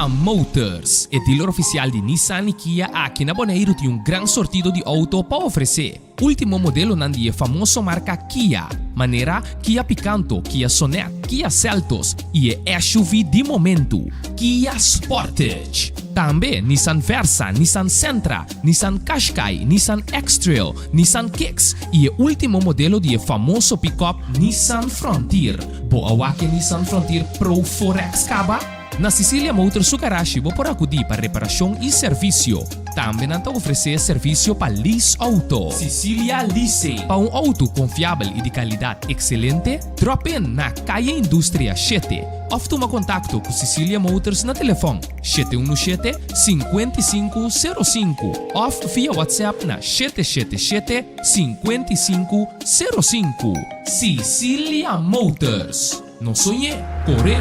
Motors, e dealer ofisial di Nissan i Kia aki na Boneiru tin un gran sortido di outo pa ofresé. Último modelonan di e famoso marka Kia, manera Kia Picanto, Kia Sonet, Kia Seltos i e SUV di momentu, Kia Sportage. Tambe Nissan Versa, Nissan Sentra, Nissan Qashqai, Nissan X-Trail, Nissan Kicks i e último modelo di e famoso pick-up Nissan Frontier. Bo a wak e Nissan Frontier Pro 4X kaba? Na Sicilia Motors su garashi bo por akudí pa reparashon i servisio. Tambe nan ta ofresé servisio pa lease outo. Sicilia Leasing. Pa un outo konfiabel i di kalidat ekselente, drop in na Kaya Industria shete òf tuma kontakto ku Sicilia Motors na telefòn 717 5505 òf via WhatsApp na 777 5505. Sicilia Motors. No soñ'é, kor'é!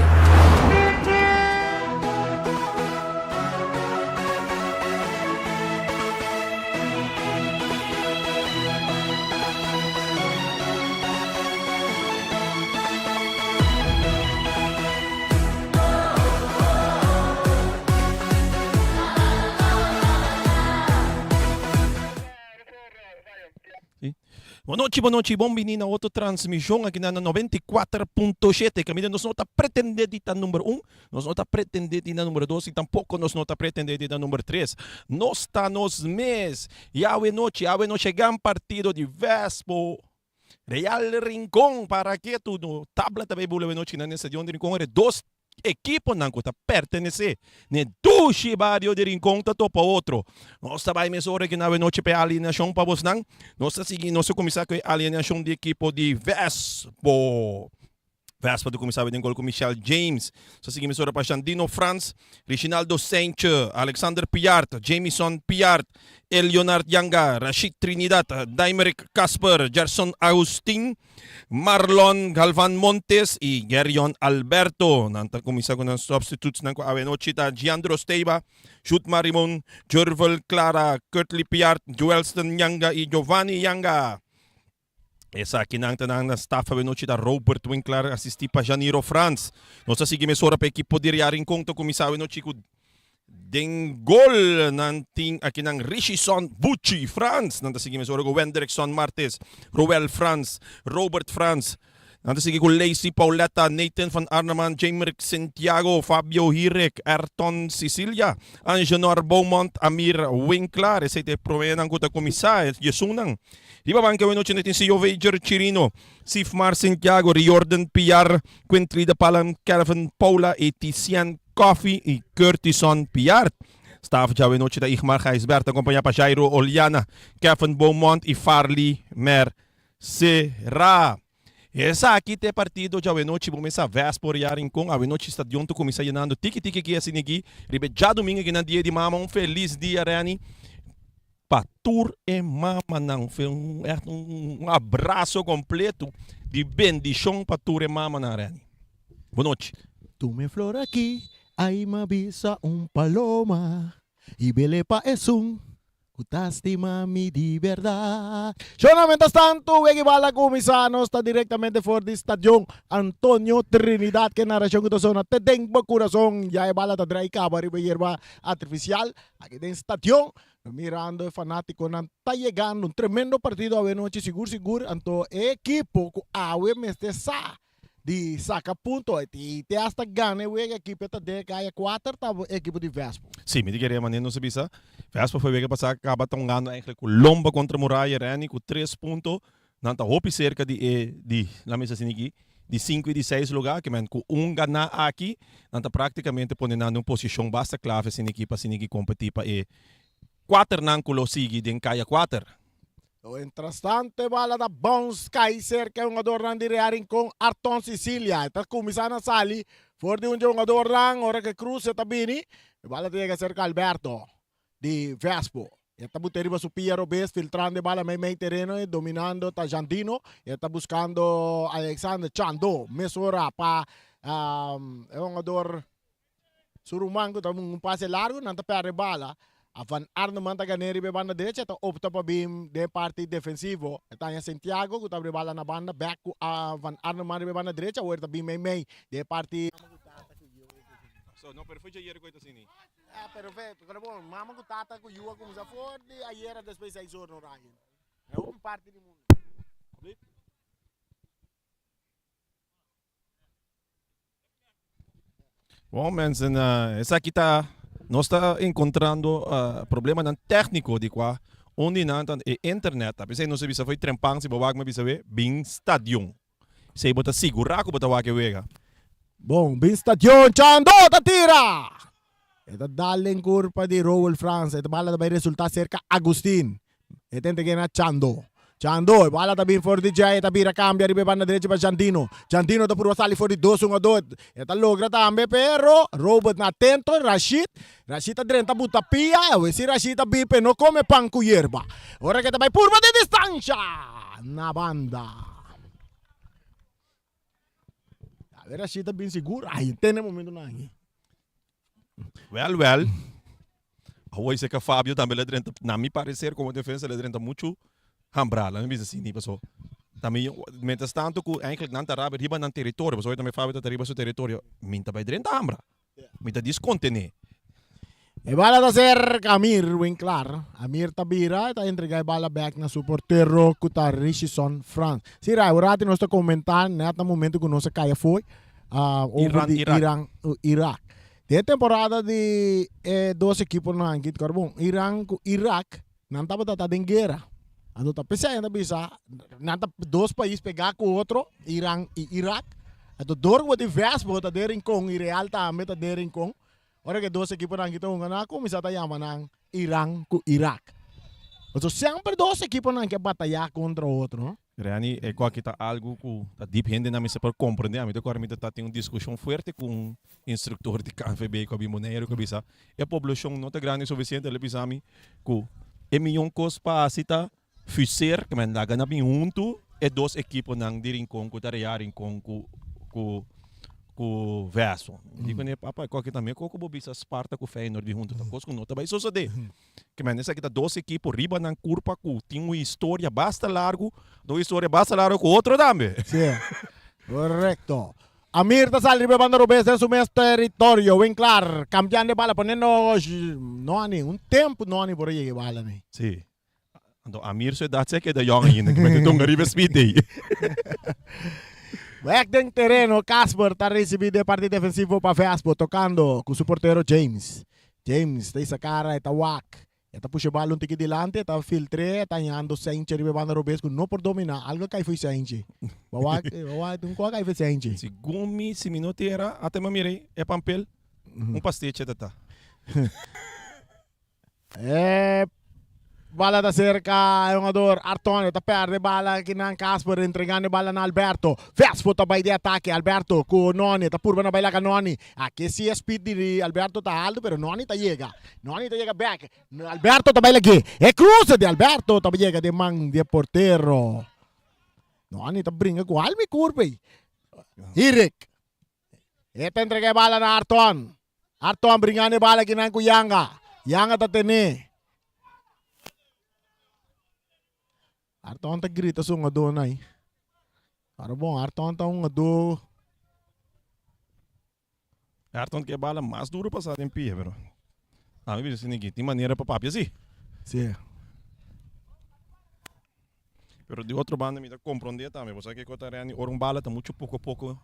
Bon nochi, bon nochi, bon bini na otro transmishon aki na 94.7. Kaminda nos no ta pretende di ta number un, nos no ta pretende di ta number dos y tampoco nos no ta pretende di ta number tres. Nos ta nos mes. Y awe nochi, awe nochi e gran partido di Vespo Real Rincon para ketu no tabla ta bay bula awe nochi nan den stadion di Rincon. Ora e dos Ekiponan ku ta pertenesé n'e dushi bario di Rincon ta topa otro. Nos ta bai mesora ki na awenochi pa e alineashon pa bosnan. Nos ta sigui, nos ta kuminsá ku e alineashon di ekipo di Vespo. Vespo ta kuminsá den gol ku Michel James. Nos ta sigui mesora pa Jandino Frans, Reginaldo Seintje, Alexander Piart, Jamison Piart, Elionard Yanga, Rashid Trinidad, Daimerick Kasper, Gerson Agustin, Marlon Galvan Montes y Gerion Alberto. Nan ta cuminsa cu nan substitutes nan cu awenochi ta Giandro Steiba, Jutmar Rimon, Jurvel Clara, Kurtley Piart, Joelston Yanga y Giovanni Yanga. Esaki nan ta nan staff awenochi ta Robert Winkler asisti pa Janiro Frans. Nos ta sigui mesora pa ekipo di Real Rincon ta cuminsa awenochi cu Den gol nan tin akinan Richison Buchi Frans, nan ta sigui mesora ku Wenderickson Martes, Roel Frans, Robert Frans, nan ta sigui ku Lacey Pauletta, Nathan van Arneman, Jamerk Santiago, Fabio Hirik, Ayrton Cecilia, Angenor Beaumont, Amir Winklar. Esei ta e promenan ku ta kuminsá e djesunnan. Riba banka awenochi nan tin Sioveger Chirino, Sifmar Santiago, Riordan Piar, Quintrida Palan, Kelvin Paula i Tician Coffee y Curtison Piart. Staf djawe nochi ta Igmar Gijsbert acompaña pa Jairo Oliana, Kevin Beaumont y Farley Mercera. Esaki ta e partido djawe nochi bo mesa Vespo Real Rincon. Awe nochi stadion ta cuminsa yenando tiki tiki aki asina aki riba e djadomingo aki na dia di mama. Un feliz dia Renny pa tur e mamanan. Un echt un abrazo completo di bendicion pa tur e mamanan Renny. Bon nochi. Tuma e flor aki, ai m'a bisa un paloma i bele pa esun ku ta stima mi di bèrdat. Shona, mientras tantu, wega i bala kuminsá. Nos ta direktamente for di Stadion Antonio Trinidad. Ke narashon ku ta sona te den bo kurason. Ya e bala ta drai kaba riba e yerba artifisial aki den stadion. Mirando e fanátikonan ta yegando. Un tremendo partido awe nochi, sigur sigur. Anto e ekipo ku awe mester sa di saca punto y te hasta gana e wega ekipo ta den kaya 4 ta ekipo di Vespo. Si, mi ta kere manera nos a bisa, Vespo for wega pasa caba ta hungando eigenlijk cu lomba contra muraya, Renny cu tres punto, nan ta hopi cerca di e di, laat mi bisa asina aki, di cinco y di seis lugar, ke men cu un gana aki, nan ta practicamente pone nan den un posicion basta clave asina aki pa asina aki competi pa e cuaternan cu lo sigui den kaya cuater. Mientrastante bala ta bounce kai serka e hungadornan di Real Rincon, Arton Cicilia. E ta kuminsá na sali for di un dje hungadornan ora ku e kruse ta bini. E bala ta yega serka Alberto di Vespo. E ta bute riba su pia robes filtrando e bala mei mei tereno e dominando ta Jandino. E ta buskando Alexander Chando mesora pa e hungador Su ruman ku ta un pase largu, nan ta pèrdè bala. A Van Arneman ta gan'é riba e banda derecha, e ta opta pa bin den e parti defensivo. E ta haña Santiago ku ta abri bala na banda bèk ku Van Arneman riba e banda derecha, awor e ta bin meimei den e parti. So, no, pero foi djayer ku e ta asina. Ah, pero fe, pero bon, mama ku tata ku yu a kuminsá for di ayera despues seis or no rayen. E hopi parti di mundu. Bon mensen, esaki ta nos ta encontrando problemanan técnico di cua un di nan ta e internet. Ta p'esei nos a bisa fo'i trempan si bo wak mi a bisa we bin stadion. Esei bo ta sigura cu bo ta wak e wega. Bon, bin stadion, Chando ta tira! E ta dal den curpa di Roel Frans, e bala ta bay resulta cerca Agustin. E ta entreg'é na Chando. Chando, e bala ta bin for di djei, e ta bira kambia riba e banda drechi pa Jandino. Jandino ta purba sali for di dos hungadó. E ta logra tambe, pero Robert na atento. Rashid, Rashid ta drenta buta pia. Awe si Rashid a bin p'e no kome pan ku yerba. Ora ke ta bai purba di distansha na banda. Awe Rashid ta bin sigur. Ai, tene momentonan aki. Wel, wel. Awor esei ka Fabio tambe la drenta, na mi parecer como defensa la drenta mucho hambra, la mi bisa así, ni paso. Tambe mientras tanto ku eigenlijk nan ta rabia riba nan territorio, pasobra tambe Fabio ta riba su territorio, mi ta bai drenta hambra. Mi ta discontené. E bala ta cerca Amir Winklar. Amir ta bira e ta entrega e bala bek na su portero ku ta Richison Frans. Si Ray, un rati nos ta comenta net na momento ku nos a caya fooi over Iran, di Irak. Iran, Irak. Den e temporada di e dos ekiponan aki, kor bon, Iran ku Irak, nan tabata ta den guera. Anto ta p'esei nan ta bisa, nan ta dos pais pegá ku otro, Iran i Irak. Anto dor ku bo tin vès bo ta den Rincon i Real tambe ta den Rincon. Ora ku e dos ekiponan aki ta hunga nan a kuminsá ta yama nan Iran ku Irak. Pasobra semper dos ekiponan ke batayá kontra otro. Reni, e ku aki ta algu ku ta dip hendenan mester por komprendé. Ami ta kòrda mi ta ta tin un diskushon fuerte ku un instruktor di KNVB ku a bin Boneiru ku a bisa e poblashon no ta grandi sufisiente. El a bisa mi ku e miyon kos pa hasi ta fuser, ke men laga nan bin huntu e dos ekiponan di Rincon ku ta rea Rincon ku ku ku Vèso. Mi di kuné, papa, e ku aki tambe ku bo bisa Sparta ku Feyenoord bin huntu ta kos ku no ta bai sosodé. Ke men esaki ta dos ekipo riba nan kurpa ku tin un historia basta largu, un historia basta largu ku otro tambe. Sí, korekto. Amir ta sali riba e banda robes den su mes teritorio. Winklar kambiando e bala poniendo Noni. Un tempu Noni por a yega e bala ni. Sí. Anto Amir su edat si a keda yong ainda, ke men ta tunga riba e speed ei. Bek den tereno, Casper ta ricibi den parti defensivo pa Vespo, tocando cu su portero James. James ta hisa cara, e ta wak. E ta pusha e bal un tiki dilanti, e ta filtr'é, e ta hañando Sentje riba e banda robes cu no por domina. Algo a cay fo'i Sentje. Bo wak, bo wak, un cu a cay fo'i Sentje. Segun mi, si mi no ta era, ata mi a mira e pampel, un pastechi e ta ta. E bala ta cerca e hungador Artonio ta perde bala kinan Casper entregando e bala na Alberto. Vespo ta bay di atake Alberto cu Noni ta purba na bay laga Noni. Aki si e speed di Alberto ta alto pero Noni ta yega. Noni ta yega bek. Alberto ta bay lag'e. E cruce di Alberto ta yega den man di e portero. Noni ta bringa cu alma y curpa ey. Hirik. E ta entrega e bala na Arton. Arton bringando e bala kinan ku Yanga. Yanga ta tene. Arton ta grita su hungadónan ahí. Pero bon, Arton ta un hungadó. Arton ke bala mas duro pasa den pia, pero ami bisa si Niki tin manera pa papia si. Sí. Pero di otro banda mi ta comprende tambe, bo sa kiko ta Renny, ora un bala ta mucho poco poco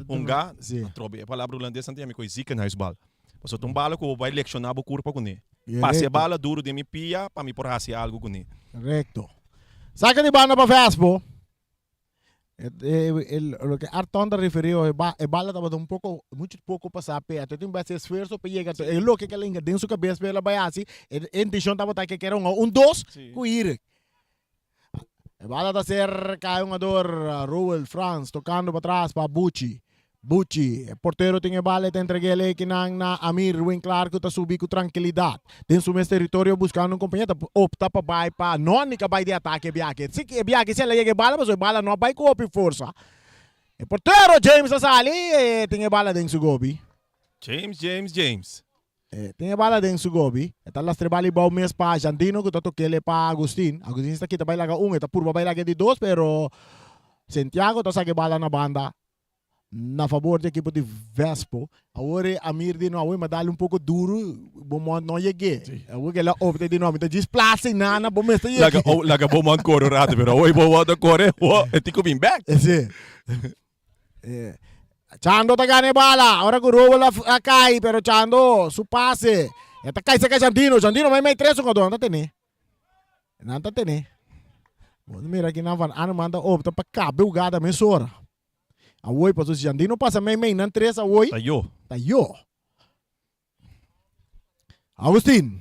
hunga, atrobe e palabra hulandes nan ta yama e ziekenhuisbal. Pasobra ta un bala ku bo bai lecciona bo curpa kuné. Pasa e bala duro den mi pia pa mi por hasi algo kuné. Recto. Saca di banda pa Vespo. Loke Arton ta referi e e bala tabata un poco, mucho poco pasá p'e, anto e tin basi esfuerso pa yega, anto e loke ke a lenga den su kabes pa el a bai hasi, e intencion tabata ke kere hunga un dos ku Irik. E bala ta serka e hungador Roel Frans tokando patras pa Buchi. Buchi, e portero tin e bala e ta entreg'é el ekinan na Amir Winklar ku ta subi ku trankilidat den su mes teritorio buskando un kompañero ta opta pa bai pa Noni ka bai di atake e biaha. Si e biaha si el a yega e bala pasobra e bala no a bai ku hopi forsa. E portero James a sali e tin e bala den su gobi. James, James, James. E tin e bala den su gobi. E ta lastra e bala ibou mes pa Jandino ku ta tok'el pa Agustin. Agustin ta kita bai laga un, e ta purba bai laga e di dos pero Sentiago ta saka e bala na banda. Na fabor di ekipo di Vespo. Awor e Amir di no awor mi a dal un poko duru bo mond no yeg'é. Awor ke el a opta di no mi ta djis plasa i nana bo mester yeg'é. Laga oh laga bo mond kore un rato pero awor bo mond a kore wo e tin ku bin bek. Si. Chando ta gana e bala ora ku Rowel a kai pero Chando su pase e ta kai serka Jandino, Jandino mei mei tres hungador nan ta tene. Nan ta tene. Bo ta mira kinan Van Arnhem ta opta pa kabe hugada mesora. Awoi paso si Jandino pasa mei mei nan tres awoi. Ta yo. Ta yo. Agustin.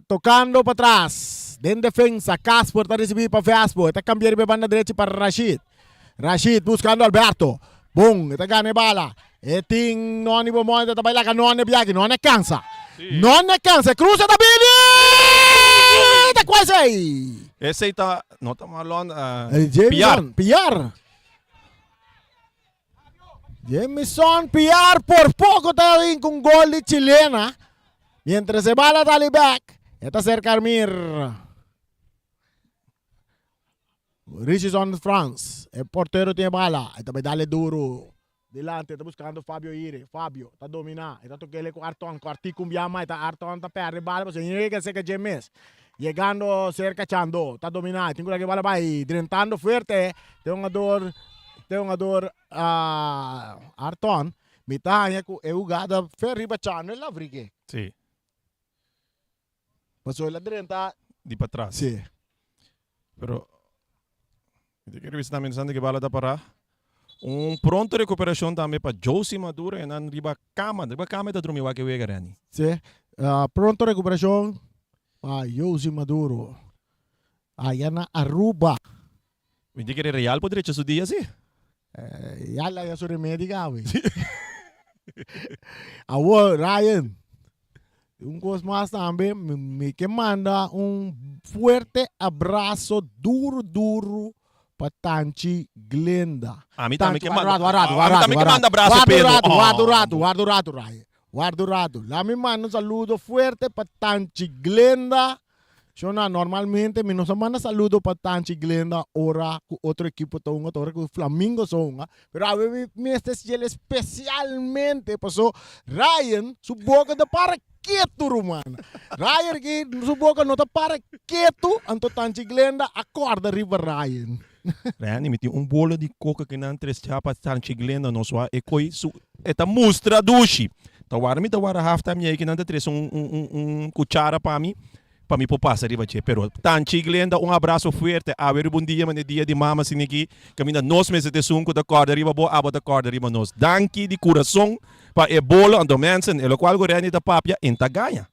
Tocando patras. Den defensa Casper ta ricibi pa Vespo. E ta cambia riba e banda drechi pa Rashid. Rashid buscando Alberto. Bon, e ta gana e bala. E tin Noni Beaumont ta bai laga Noni biaki. Noni a cansa. Noni a cansa. E cruza ta bini! Ta cu esey? Esey ta, no ta Marlon, uh, Piar. Piar. Jameson Piar por poco ta in con gol di chilena. Mientras e bala ta back, e ta cerca Armir. Richardson Frans, e portero tin e bala, e ta bai dale duro. Dilanti e ta buscando Fabio Ire, Fabio ta domina, e ta tokele cu Arton, cu Arti cumbia ma e ta Arton ta perde bala pasobra e yega cerca dje mes. Yegando cerca Chando, ta domina, e tin cu laga e bala bay, drentando fuerte, te hungador, te hungador Arton, mi ta haña cu e hugada fer riba Chando e lavrike. Si. Pasobra el a drenta. Di patras. Si. Pero mi ta kere bisa tambe interesante ke bala ta para. Un pronto recuperacion tambe pa Josie Maduro e nan riba cama. Riba cama e ta drumi wak e wega Renny. Si. Pronto recuperacion pa Josie Maduro. Aya na Aruba. Mi ta kere Real por drecha su dia si. Ya la su remedi gawe. Awor Ryan, un kos mas tambe, mi ke manda un fuerte abraso duru duru pa Tanchi Glenda. Ami tambe ke manda. Warda rato, warda Ami tambe ke manda abraso Pedro. Warda rato, warda rato, warda rato Ryan. Warda rato. La mi manda un saludo fuerte pa Tanchi Glenda. Shona, normalmente mi no sa manda saludo pa Tanchi Glenda ora ku otro ekipo ta hunga, ta ora ku Flamingo sa hunga. Pero awe mi mester hasiel especialmente paso Ryan su boka ta para ketu ruman. Ryan ki su boka no ta para ketu, anto Tanchi Glenda a korda riba Ryan. Randy, mi tin un bolo di koka ki nan tres chapa Tanchi Glenda nos wak e koi su e ta mustra dushi. Ta wara mi ta wara half time yei ki nan ta trese un un un kuchara pa mi pa mi por pasa riba dje. Pero Tanchi Glenda un abraso fuerte awe riba un dia manera dia di mama asina aki kaminda nos mester ta esun ku ta kòrda riba bo abo ta kòrda riba nos. Danki di kurason pa e bolo anto mensen e lokual ku Randy ta papia en ta gaña.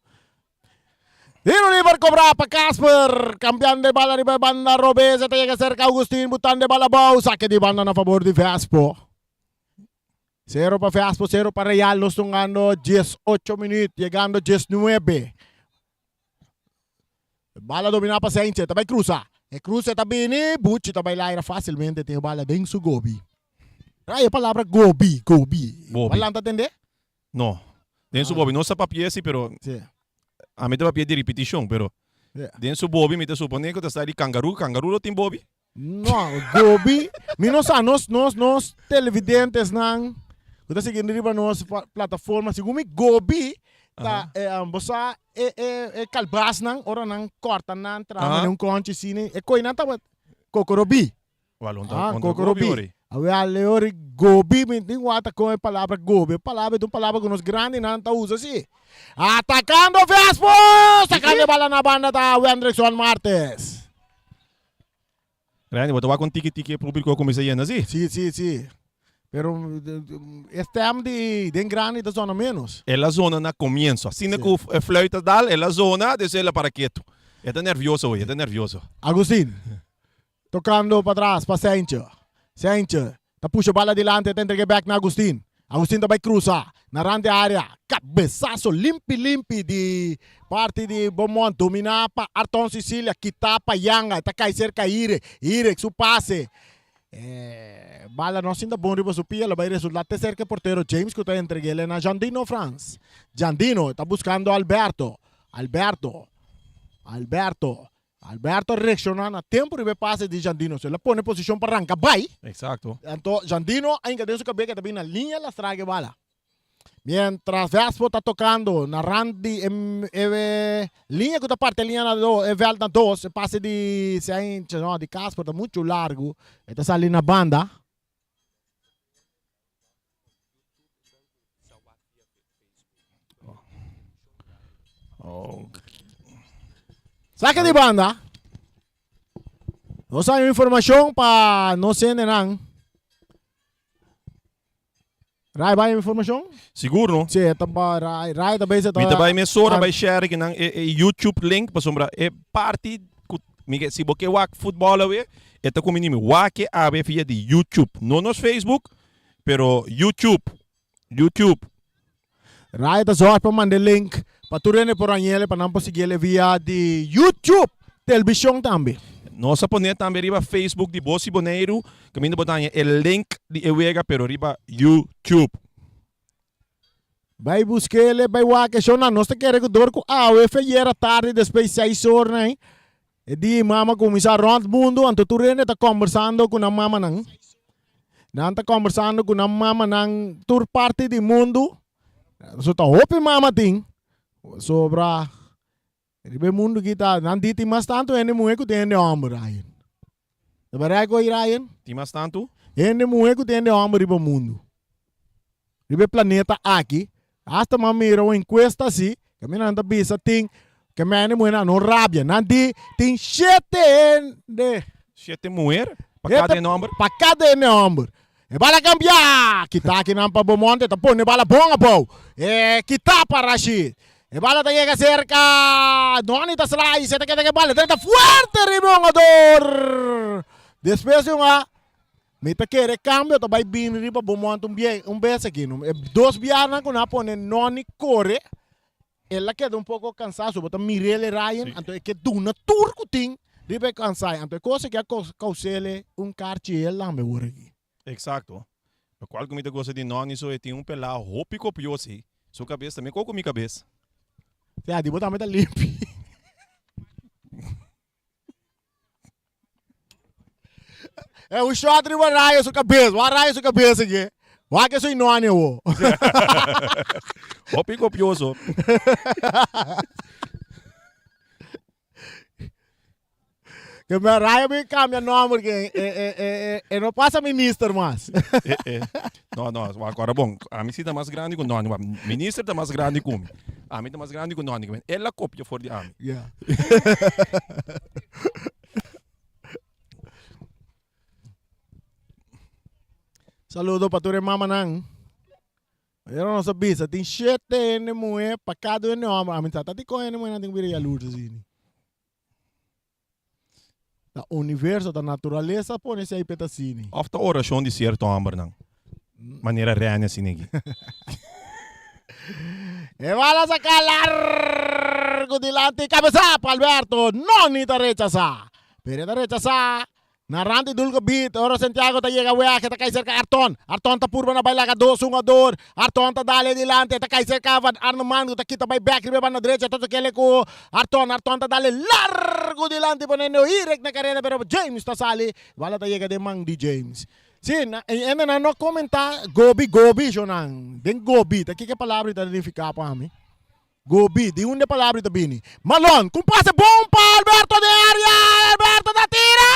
Tiro liber cobrá pa Casper. Cambiando e bala riba e banda robes. E ta yega cerca Augustin butando e bala abou. Saque di banda na favor di Vespo. Cero pa Vespo, cero pa Real. Nos tungando 18 minuut, yegando 19. Bala dominá pa Sanchez. Ta bai cruza. E cruza ta bini. Buchi ta bai laira facilmente. Tin e bala den su gobi. Rai e palabra gobi, gobi. Gobi. Balanta tende? No. Den su bobi. No sa papia si, pero Sí. a mi ta papia di ripitishon, pero Sí. den su bobi mi ta supone ku ta sa di kangaroo. Kangaroo lo tin bobi? No, gobi. Mi no sa, nos, nos, nos televidentesnan ku ta siguiendo riba nos plataforma, segun mi gobi ta, eh, bo sa e, e, e kalbasnan, ora nan kòrta nan traha manera un kònchi asina, e koinan tabata kokorobi. Wal, un ta, Ah, un ta gobi kokorobi. ori. Awe ale ori gobi, mi tin wata kon e palabra gobi. E palabra ta un palabra ku nos grandinan ta usa si. Atakando Vespo! Sakando e bala na banda ta Wendrickson Martes. Randy, bo ta wak un tiki tiki e públiko a kuminsá yena si? Si, si, si. Pero e stem di den grandi ta zona ménos. El a zona na komienso. Asina Si. ku e fluit a dal, el a zona, despues el a para ketu. E ta nervioso hoy, e ta nervioso. Agustin. Tocando patras pa Saintje. Saintje ta pusha bala dilanti e ta entrega bek na Agustin. Agustin ta bai cruza na rand di area. Cabezazo limpi limpi di parti di Beaumont. Domina pa Arton Cecilia. Kita pa Yanga. E ta cay cerca Ire. Ire su pase. E bala no sinta bon riba su pia. Lo bai resulta te cerca e portero James cu ta entreg'ele na Jandino Frans. Jandino ta buscando Alberto. Alberto. Alberto. Alberto a reakshoná na tempu riba e pase di Jandino. So el a pone posishon pa ranka bai. Eksakto. Anto Jandino a hinka den su kabes ku e ta bin na liña lastra e bala. Mientras Vespo ta tokando na rand di e e liña ku ta parti e liña na dos, e vèlt na dos, e pase di Sainz, no, di Casper ta muchu largu. E ta sali na banda. Oh. Saca di banda. Nos hay informacion pa nos hendenan. Rai bai informacion? Sigur no. Sí, ta ba rai, rai ta bezig ta. Mi ta bai mesora bai share kinan e, e YouTube link pasobra e parti ku mi ke si bo ke wak futbol awe e ta kumini mi wak e awe via di YouTube. No nos Facebook, Pero YouTube, YouTube. Rai ta zorg pa manda e link pa tur hende por hañ'el pa nan por siguiel via di YouTube televishon tambe. Nos a pone tambe riba Facebook di Bosi Boneiru kaminda bo ta haña e link di e wega pero riba YouTube. Bai busk'el bai wak e shownan. Nos ta kere ku dor ku awe feyera tardi despues seis or nan e di mama kuminsá rònt mundu anto tur hende ta kòmbersando ku nan mamanan. Nan ta kòmbersando ku nan mamanan tur parti di mundu. So ta hopi mama tin sobra riba e mundu aki ta nan di tin mas tantu hende muhé ku tin hende hòmber Ryan. Ta bèrdat ku oí Ryan? Tin mas tantu? Hende muhé ku tin hende hòmber riba mundu. Riba e planeta aki, hasta m'a mira un encuesta asi, caminda nan ta bisa tin ke mene muhernan no rabia, nan di tin shete hende. Shete muher pa kada hende homber? Pa kada hende homber. E bala cambia! Kita akinan pa Beaumonte ta pone bala bon abou. E kita pa Rashid. E bala ta yega cerca Noni ta slice, e ta keda ke bala drenta fuerte riba e hungador. Despues di un a Mi ta kere cambio ta bay bini riba bo monta un bie un bes aki no. E dos biahanan cu nan a pone Noni core, el a keda un poco cansa, so bo ta mir'el e Ryan, Sí. anto e ke duna tur cu tin riba e cansai. Anto e cosa aki a cos caus'el un carchi el lambe wor aki. Exacto. Locual cu mi ta gosa di Noni so e tin un pela hopi copiosi. Su cabes ta mekor cu mi cabes. Sea, di bo tambe ta limpi. E un shot riba Ryan su cabeza. Wa Ryan su cabeza aquí. Wa que soy noni wo. Hopi copioso. Que me Ryan me cambia nombre que eh, eh, eh, eh, no pasa minister mas. Eh, eh. No, no, agora bon, a mi si ta mas grande ku noni. Minister ta mas grande ku mi. Ami ta mas grandi ku Noni. El a kopia for di ami. Yeah. Saludo pa tur e mamanan. Pero nos a bisa, tin shete hende muhé pa kada hende homber. Ami sa ta di kon hende muhénan tin ku bira yalurs asina. Ta universo, ta naturalesa pone esei p'e ta asina. Of ta orashon di sierto hombernan, manera Rene asina aki. E bala saca largo dilanti cabeza pa Alberto, Noni ta rechasa. Pero e ta rechasa Na rand di Dulce Beat, ora Santiago ta yega weg, e ta kai serka Arton. Arton ta purba na bai laga dos hungador. Arton ta dale dilanti, e ta kai serka Van Arneman ku ta kita bai bek riba e banda drecha. Toto kele ku Arton. Arton ta dale largu dilanti pone Noirek na karera pero James ta sali. Bala ta yega den man di James. Si, na, hende nan no komentá gobi gobi shonan. Den gobi, ta kiko e palabra ta nifiká pa mi? Gobi, di unda e palabra ta bini? Malon, ku un pase bon pa Alberto den area, Alberto ta tira!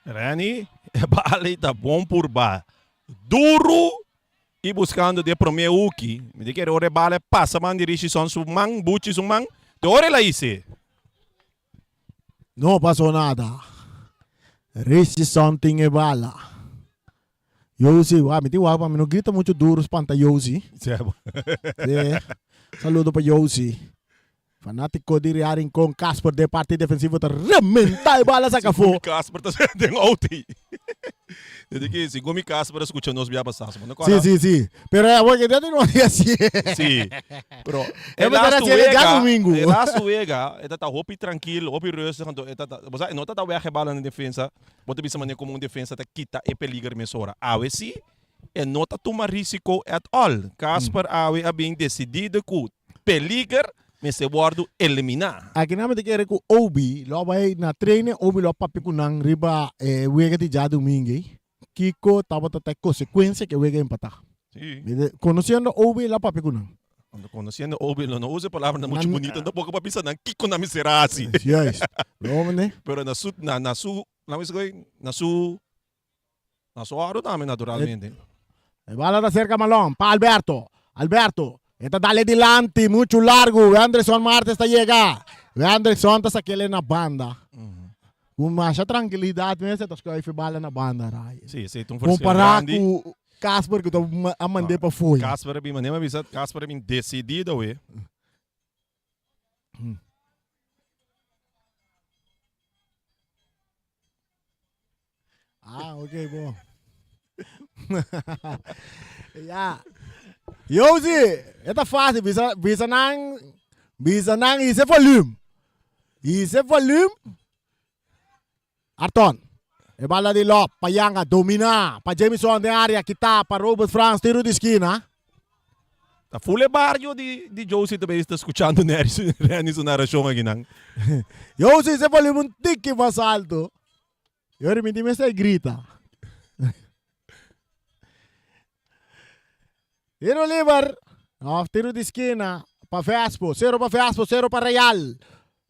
Renny, e bala ei ta bon purba. Duru i buskando di e promé huki. Mi ta kere ora e bala e pasa man di Richison su man, Buchi su man, te ora el a hise. No pasó nada. Richison tin e bala. Josie, wak, mi tin wak pa mi no grita mucho duro spanta Josie. Sí. Saludo pa Josie. Fanatico di Real Rincon, Casper den parti defensivo ta rementa e bala saca afó. Segun mi Casper ta den auto. Desde que segun mi Casper a scucha nos bia pasá. Sí, sí, sí. Pero eh, porque ya no dia así. Sí. Pero E e mester laatste hasié wega, djadumingu. e laatste wega, e ta ta hopi trankil, hopi rustig, anto e ta ta, bo sa, e no ta ta weg e bala na defensa. Bo ta bisa manera como un defensa ta kita e peliger mesora. Awe si, e no ta tuma risico at all. Casper awe a bin decidido cu peliger. mester wòrdu eliminá. Aki nan mi ta kere ku Obi lo a bai na training, Obi lo a papia ku nan riba e wega di djadumingu ei, kiko tabata ta e konsekuensia ku e wega empatá. Sí. Mi ta, konosiendo Obi lo a papia ku nan. Anto konosiendo Obi lo no usa e palabranan muchu Nan- bunito tampoco pa bisa nan kiko nan mester a hasi. Juist. Lo mende. Pero na su, na, na su, nan bisa koe, na su Na su oro tambe naturalmente. E bala ta cerca Malon pa Alberto. Alberto e ta dale dilanti mucho largo. Wendrickson Martes ta yega. Wendrickson ta sakele na banda. Ku masha trankilidat mes e ta skuif e bala na banda Ryan. Sí, esei ta un verschil Kompará grandi. ku Casper ku ta a mand'é pa fo'i. Casper a bin, manera mi a bisa, Casper a bin decidido awe. Ah, ok, bon. ja. Josie, het is fácil. Bisa, bisa nang, bisa nang ise volume. Ise volume. Arton. E bala di Lop, pa Yanga, domina. Pa Jamison de área, kita pa Robert Frans, tiro di esquina. Ta full e barrio di, di Josie ta bezig ta escuchando Nery su, Renny su narracion aki nan. Josie se volume un tiki mas alto. Yo riminti mester grita. Tiro liber. Of tiro di skina pa Vespo. Zero pa Vespo, zero pa Real.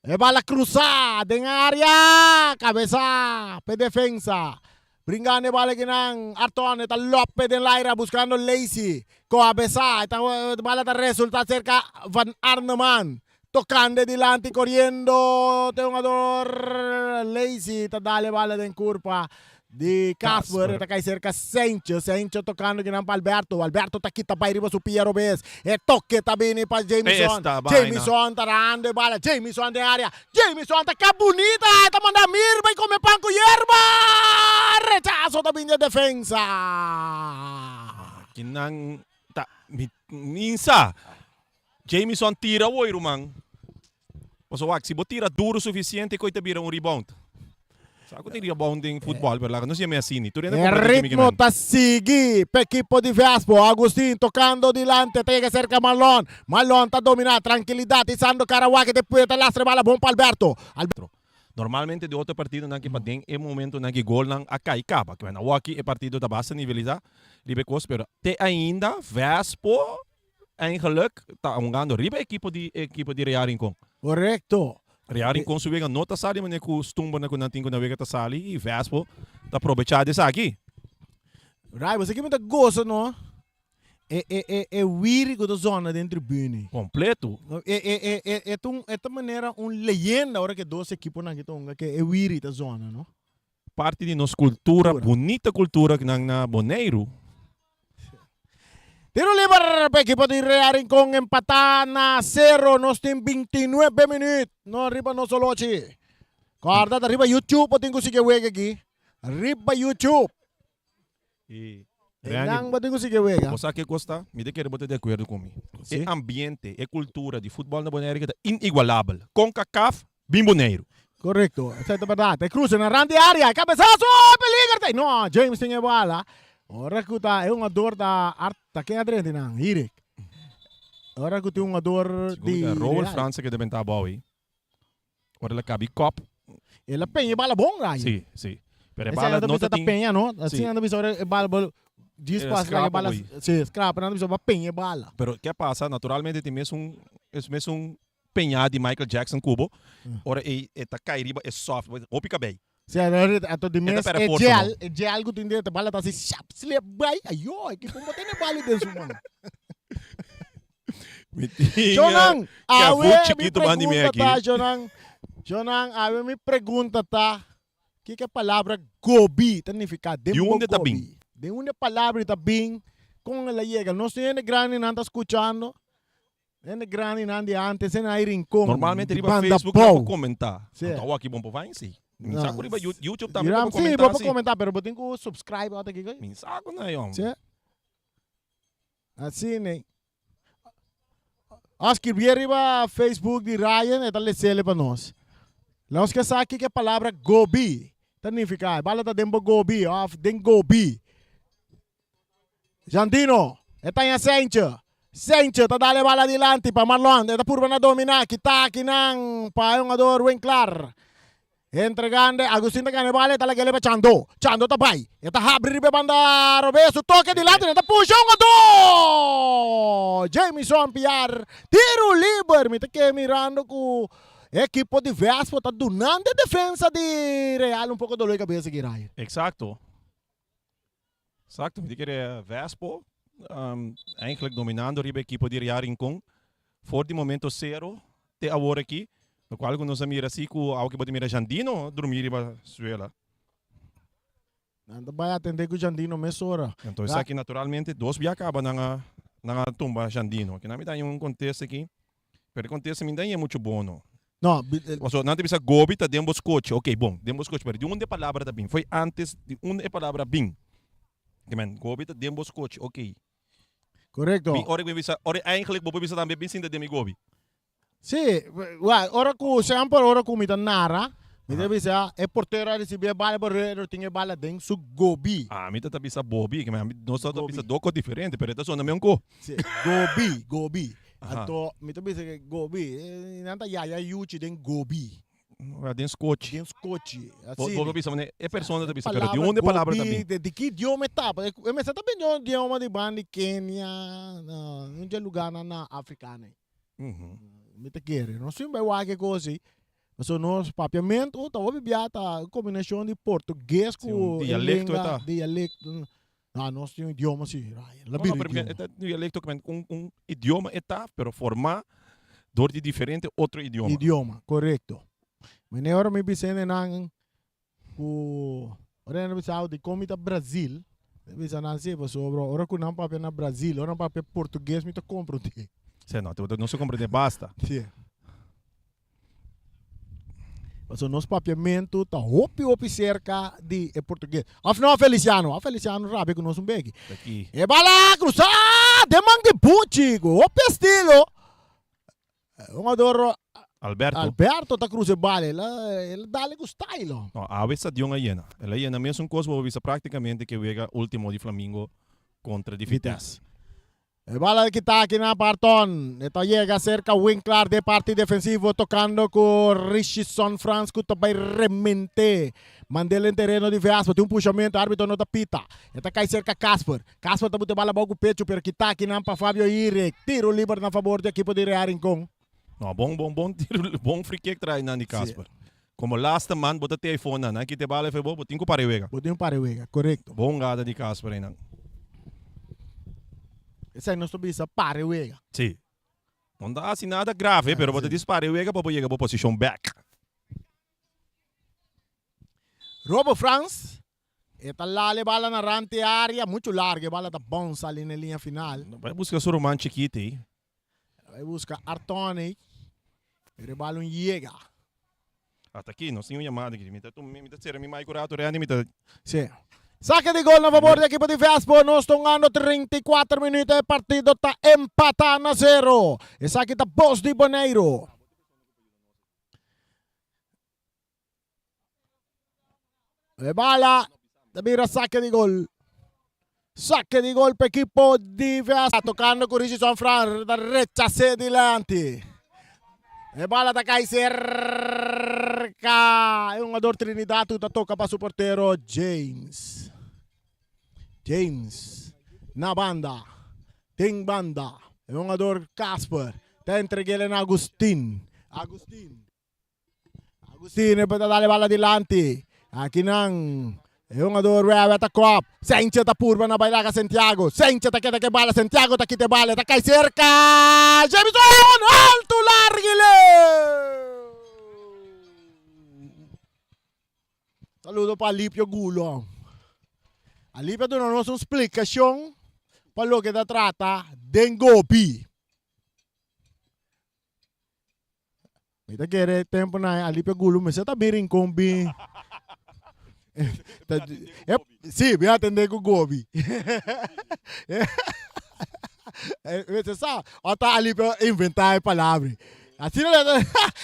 E bala cruza den area. Cabeza pe defensa. Bringando e bala kinan. Arton ta lope den laira buscando Lacey. Cabeza. E bala ta resulta cerca Van Arneman. Tocando dilanti coriendo te hungador Lacey ta dale bala den curpa di Casper ta cay cerca Sencho Sencho tocando kinan pa Alberto Alberto ta kita bay riba su pia robes e toque ta bini pa Jamison Jamison ta dando e bala Jamison den area Jamison ta ca bunita ta manda Amir bay come pan cu yerba rechazo ta bini di defensa. Kinan ta minsa Jamison tira woy ruman. Pasobra wak si bo tira duro suficiente koe ta bira un rebound. Sa ku tin rebound den futbol pero laga nos yama asini. Tur hende E comprende kimi ritmo kimen. ta sigui pa ekipo di Vespo. Agustin tocando dilante ta yega cerca Marlon. Marlon ta domina trankilidad isando cara wak e te ta lastra e bala bon pa Alberto. Alberto. Normalmente di otro partidonan ki pa den e momentonan ki golnan a kai kaba. Kimen awoki e partido ta basta nivelisa riba e kos pero te ainda Vespo Eigenlijk ta hungando riba ekipo di ekipo di Real Rincon. Korekto. Real Rincon su wega no ta sali manera ku stumbernan ku nan tin ku nan wega ta sali i Vespo ta probechá di esaki. Rai, bo sa ki mi ta gosa no? E e e e wiri ku ta zona den tribune. Kompleto. E e e e e ta un e ta manera un leyenda ora ku e dos ekiponan aki ta hunga ke e wiri ta zona no. Parti di nos kultura, bunita kultura ku nan na Boneiru. Tiro liber pa ekipo di Real Rincon empatá na sero. Nos tin 29 minuut no riba nos olochi. Kòrda ta riba YouTube bo tin ku sigui e wega aki. Riba YouTube. I Nan bo tin ku sigui e wega. Bo sa ke kos ta? Mi ta kere bo ta di akuerdo ku mi. E ambiente, e kultura di futbòl na Boneiru ke ta inigualabel. Concacaf Bin Boneiru. Korekto, esei ta bèrdat. E krusa na rand di área, e kabesaso, peliger ta ei. No, James tin e bala. Ora ku ta e hungador ta art, ta ken a drenta nan? Hirik. Ora ku tin hungador di Roel Real. Franse ke ta benta abou ei. Ora el a kabi kòp. El a peña e bala bon, Ryan. Sí, sí. Pero e Esei bala nan ta no bisa ta ta tin. peña, no? Sí. Asina nan ta bisa ora e bala bal djis El a pas laga e skrapa bala. boei. Sí, skrapa. Nan ta bisa ba peña e bala. Pero ke a pasa? Naturalmente tin mesun, es mesun peñá di Michael Jackson ku bo, ora e e ta kai riba e soft, hopi kabei. Si, anto di E ta mes perde e forsa, gel, no? e gel ku tin den e bala ta hasi shap, slip bai, ayo, e ki kon bo tene bala den su man? Mi tin Jonan, awe Kevin mi chikitu banda di mi pregunta aki. ta, Jonan, Jonan, awe mi pregunta ta, kiko e palabra gobi ta nifiká? Den Di bo unda ta bin? gobi. Den unda e palabra ta bin? Kon el a yega? Nos tin hende grandinan ta skuchando. Hende grandinan di antes en ai rincon. Normalmente di riba banda Facebook nan bou. por comenta. Sí. Anto awor aki bon por vain si. Mi No. sa cu riba YouTube tambe bo por Sí, comenta bo por si. comenta, pero bo tin cu subscribe ota kiko. Mi sa cu na yom. Sí. Así ne. A skirbi riba Facebook di Ryan, e ta lesele pa nos. Nos ke sa kiko e palabra gobi ta nifica. E bala ta den bo gobi of den gobi. Jandino, e ta ña Sentje. Sencho ta dal e bala dilanti pa Marlon. E ta purba na domina. Kita akinan pa e hungador Winklar. Entregando, Agustin ta gana e bala, e ta lag'el pa Chando. Chando ta bai. E ta habri riba e banda robes, su toke dilanti, nan ta pusha un hungador! Jamison Piar, tiru liber. Mi ta keda mirando ku e ekipo di Vespo ta dunando e defensa di Real un poko dolor di kabesa aki, Ryan. Exacto. Exacto, mi ta kere Vespo eigenlijk dominando riba e ekipo di Real Rincon for di momento cero te awor aki, locual cu nos a mira si cu awo ki bo ta mira Jandino drumi riba suela. Nan ta bay atende cu Jandino mesora. Enton esaki naturalmente dos bia caba nan a nan a tumba Jandino. Kinan mi ta haña un contesta aki, pero e contesta mi no ta haña mucho bon no. No, Pasobra nan ta bisa Gobi ta den bo skochi. Ok, bon, den bo skochi, pero di unda e palabra ta bin? Foi antes di unda e palabra bin? Ke men, Gobi ta den bo skochi, ok. Korekto. Mi ora ku mi bisa, ora eigenlijk bo por bisa tambe bin sinta den mi Gobi. Sí, wak, ora ku, semper ora ku mi ta nara, mi ta bisa e portero a risibí e bala, e portero tin e bala den su Gobi. Ami ta ta bisa Bobi, ke men, ami, nos ta ta bisa dos kos diferente, pero e ta sona meun ko. Sí, Gobi, Gobi. Anto mi ta bisa ke gobi, nan ta yaya yuchi den gobi. Ora den skochi. Den skochi, Bo bo ta bisa manera e persona ta bisa, pero di unda e palabra ta bin? Di ki idioma e ta? E mester ta bin di un idioma di banda di Kenia, un dje lugarnan na Afrika nei. Mi ta kere, nos sin bai wak e kos ei. Pasobra nos papiamentu ta hopi bia ta un kombinashon di portugues ku e lenga, dialekto. No, nos tin un idioma si, Ryan. La No, no, bira pero idioma. e ta un dialecto que men un, un idioma e ta, pero formá door di diferente otro idioma. Idioma, korekto. Mene ora mi bisa hende nan ku ora hende bisa di kon mi ta Brazil, mi bisa nan si pasobra ora ku nan papia na Brazil, ora nan papia portugues mi ta komprondé. Sí, no, te no se komprondé basta. Sí. Pasobra nos papiamentu ta hopi hopi serka di e portugues. Of no Feliciano? A Feliciano rabia ku nos un beki. Taki. E bala krusa den man di Buchi ku hopi estilo. Hungador Alberto. Alberto ta krusa e bala. El a el a dale ku style. No, awe stadion a yena. El a yena mesun kos bo a bisa praktikamente ke wega ultimo di Flamingo kontra di Vitesse. E bala di kita aki na Barton. E ta yega serka Winklar den parti defensivo tokando ku Richison Frans ku ta bai remente. Mandel den tereno di Vespa. Tin un pushamentu, arbitro no ta pita. E ta kai serka Casper. Casper ta buta e bala abou ku pechu pero kita aki nan pa Fabio Irek. Tiro liber na fabor di ekipo di Real Rincon. No, bon, bon, bon tiro, bon free kick trae nan di Casper. Como laatste man bo ta te phone nan, nan kita e bala efe bo, bo tin ku para e wega. Bo tin ku para e wega, korekto. Bon gada di Casper einan. Esei nos ta bisa para e wega. Si. No ta hasi nada grave, pero bo ta dis para e wega pa bo yega bo posishon bek. Robo Frans, e ta lala e bala na rant di area, muchu largu e bala ta bounce sali na e liña final. Bai buska su ruman chikit ei. Bai buska Artoni, pero e bala un yega. Ata aki, nos tin un yamada aki. Mi ta tuma, mi ta sera mi mic un rato, Randy, mi ta. Si. Sake di gol na fabor di ekipo di Vespo. Nos ta hungando 34 minuut e partido ta empata na zero. Esaki ta Bos di Boneiru. E bala ta bira sake di gol. Sake di gol pa ekipo di Vesta. Tocando cu Richardson Fran ta rechase dilanti. E bala ta cai cerca e hungador Trinidad cu ta toca pa su portero James. James na banda. Den banda. E hungador Casper ta entreg'el na Agustin. Agustin. Agustin e ta dale bala dilanti. Aki nan e hungador Wewe ta kop. Senche ta purba na baila ka Santiago. Senche ta keda ke bala. Santiago ta kita e bala. E ta kai serka. Jamison! Alto largile! Saludo pa Alipio Gulo. Alipio a duna nos un splikashon pa loke ta trata den gobi. Mi ta kere tempo na Alipia Gulu mester ta bin Rincon bin. Ta, e, sí, bin atende ku Gobi. Mester sa, o ta Alipia inventa e palabra. Asina le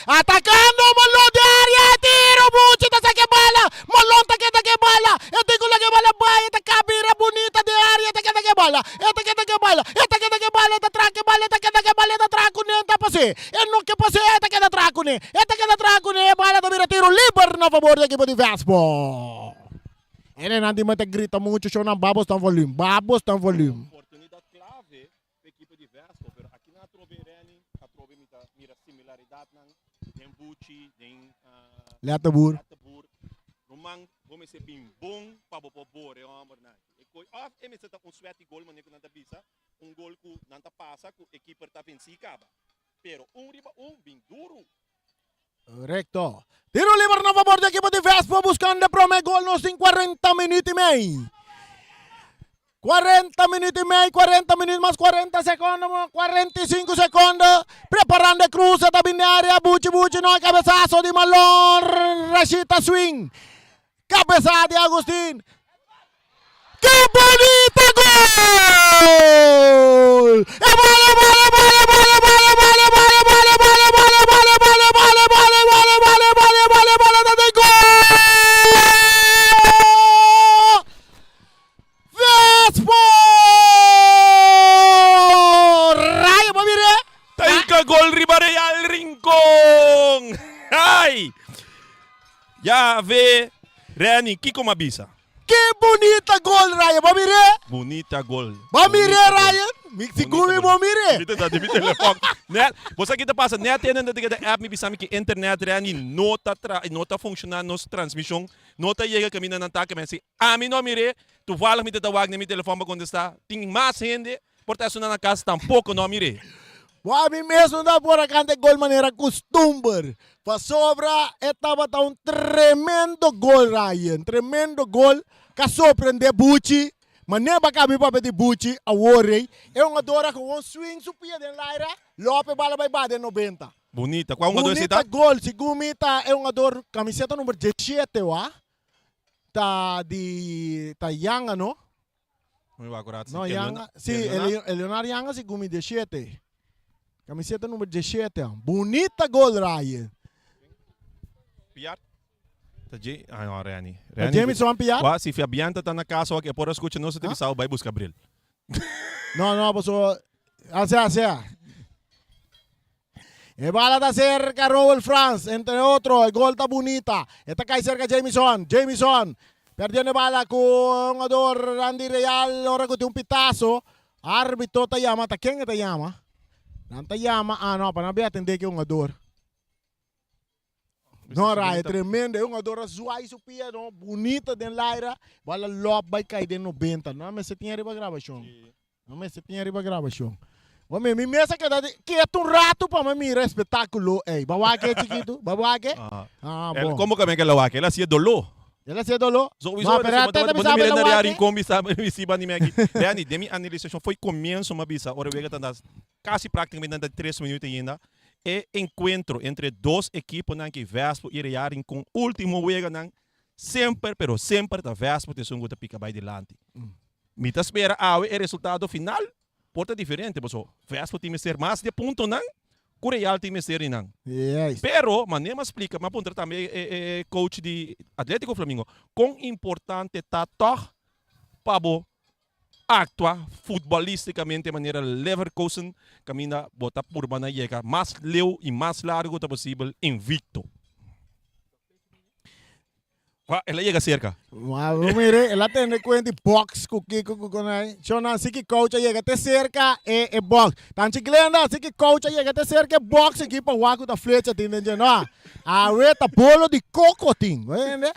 atacando Malon de área tiro Buchi ta saca e bala Malon ta keda ke bala e tin ku laga e bala bai e ta kabira bunita de área e ta keda ke bala e ta keda ke bala e ta keda ke bala e ta traha ke bala e ta keda ke bala e ta traha kuné ta pas'é e no ke pas'é e ta keda traha kuné e ta keda traha kuné e bala ta bira tiro liber na fabor di ekipo di Vespo. E nenan di mete grita muchu shownan babos tan volume babos tan volume. Oportunidad clave pa ekipo di Vespo, pero aki nan atrobe Renny, atrobe mi ta mira similaridadnan den Buchi, den Letterboer. Letterboer. Ruman, bo mester bin bon pa bo por bore hombernan aki. E koe of e mester ta un sweaty goal manera ku nan ta bisa, un goal ku nan ta pasa ku e keeper ta vencí kaba. Pero un riba un bin duru. Recto. Tiro liber na favor di ekipo di Vespo buscando e prome gol nos tin 40 minuut y mei. 40 minuut y mei, 40 minuut mas 40 secondo, 45 secondo. Preparando e cruce ta bin área, Buchi Buchi no cabezazo di Malon, Rashid ta swing. Cabeza di Agustin. Que bonita gol! E bala, bala, bala, bala, bala, bala, bala, bala, bala, bala, bala, bala, bala, bala, bala, bala, bala, bala, bala, ta den gol! Vespo! Rayo pa mire. Ta hinka gol riba Real Rincon! Ai! Ya ve, Renny, kiko m'a bisa? Ke bunita gol Ryan, bo mir'é? Bunita gol. Bo mir'é Ryan? Mi sigur mi bo mir'é. Mi ta di mi telefòn. Net, bo sa ki ta pasa? Net tene nan ta keda app mi bisa mi ki internet Renny no ta tra, no ta funshoná nos transmishon, no ta yega kaminda nan ta keme. Si ami no mir'é, toevallig mi ta ta wak den mi telefòn pa kontestá. Tin mas hende Por ta esuna na cas tampoco no a mir'é. Bo ami mes no ta por a canta e gol manera custumber, pasobra e tabata un tremendo gol Ryan, tremendo gol ca sorprende Buchi, manera ba mi papia di Buchi awor ey, e hungador a gewoon swing su pia den laira, lope bala bay baha den nobenta. Bunita, cua hungador esey ta? Bunita gol, segun mi ta e hungador camiseta number diesshete wa, ta di ta Yanga no? No, Yanga, si, Eleonard Yanga si gumi 17. Camiseta number 17. Bunita gol, Ryan. Piar. Ta J ah no, Reni. Ta Jamison Piar? Wa, si Fabian ta na casa wak e por a scucha nos ta bisa bai busca bril. No, no, paso, asea, asea. E bala ta cerca Roel Frans, entre otro, e gol ta bunita. E ta cai cerca Jamison, Jamison perdiendo e bala cu hungador Randy Real ora cu tin un pitazo. Arbitro ta yama, ta ken e ta yama? Nan ta yama, ah no, pa nan bay atende ki hungador. No, Rai, tremendo. E hungador a zwaai su pia, no, bunita den laira. Bala lop bay cai den 90. No, mester tin ariba grabacion. No mester tin ariba grabacion. Bo mi, mi mes a keda di ketu un rato pa mi mira espectaculo ey. Bo wak e chikitu? Bo wak e? Ah, bon. Como que el a wak? El a hacia doló. El a hacia doló? Sowieso, No, pero bo ta bo bisa mira el a na Real wak e. Rincon bisa mi ba ni meki. Benny, den mi analisacion foi comienzo mi a bisa ora wega ta na casi practicamente na tres minuut ainda. E encuentro entre dos equiponan ki Vespo y Real Rincon ultimo weganan semper pero semper ta Vespo ta esun cu ta pica bay dilanti. Mi ta spera awe e resultado final por ta diferente paso Vespo tin mester mas di e puntonan cu Real tin mester di nan. Pero manera mi a splica, mi a puntra tambe e coach di Atletico Flamingo con importante ta tog pa bo actua futbolisticamente manera Leverkusen caminda bo ta purba na yega mas leu y mas largo cu ta posibel invicto. Wa, el a yega cerca. Ma bo mire, el a tene cuenta di box cu kico cu con ai. Shona, si ki coach a yega te cerca e e box. Tanchi Glenda, si ki coach a yega te cerca e box aki pa wak cu ta flecha tin den dje. No, awe ta bolo di coco tin. Bo hende?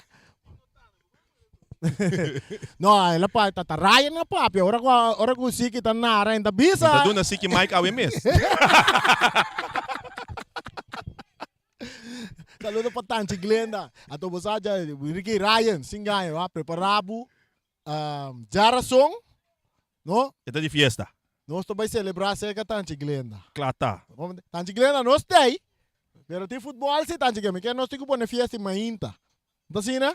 No, el a pa, ta, ta Ryan a papia. Ora cu, ora cu Siki ta nara, en ta bisa. Mi ta duna Siki mic awe mes. Saludo pa Tanchi Glenda. Ato bo sa dja Ricky Ryan, sin gaña, wa prepara bo um, djarason, no? E ta di fiesta. Nos ta bai celebra cerca Tanchi Glenda. Kla ta. Tanchi Glenda, nos tei, pero tin futbol si Tanchi Glenda. Mi kier nos tin ku pone fiesta i mainta. No ta asina?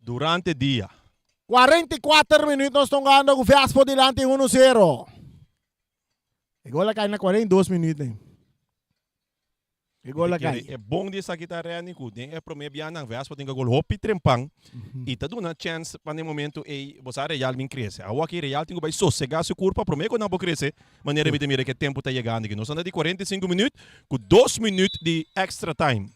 Durante dia. 44 minuut nos ta hungando ku Vespo dilanti 1-0. E gol a kai na 42 minuut ne. E gol a kai. E bon di esaki ta Renny ku den e prome bianan Vespa tin gol hopi trempan i ta duna chèns pa den momento ei bo sa Real bin krese. Awor aki Real tin ku bai sosegá su kurpa prome ku nan por krese manera mi ta mira ku e tempu ta yegando aki. Nos anda di 45 minuut ku dos minuut di extra time.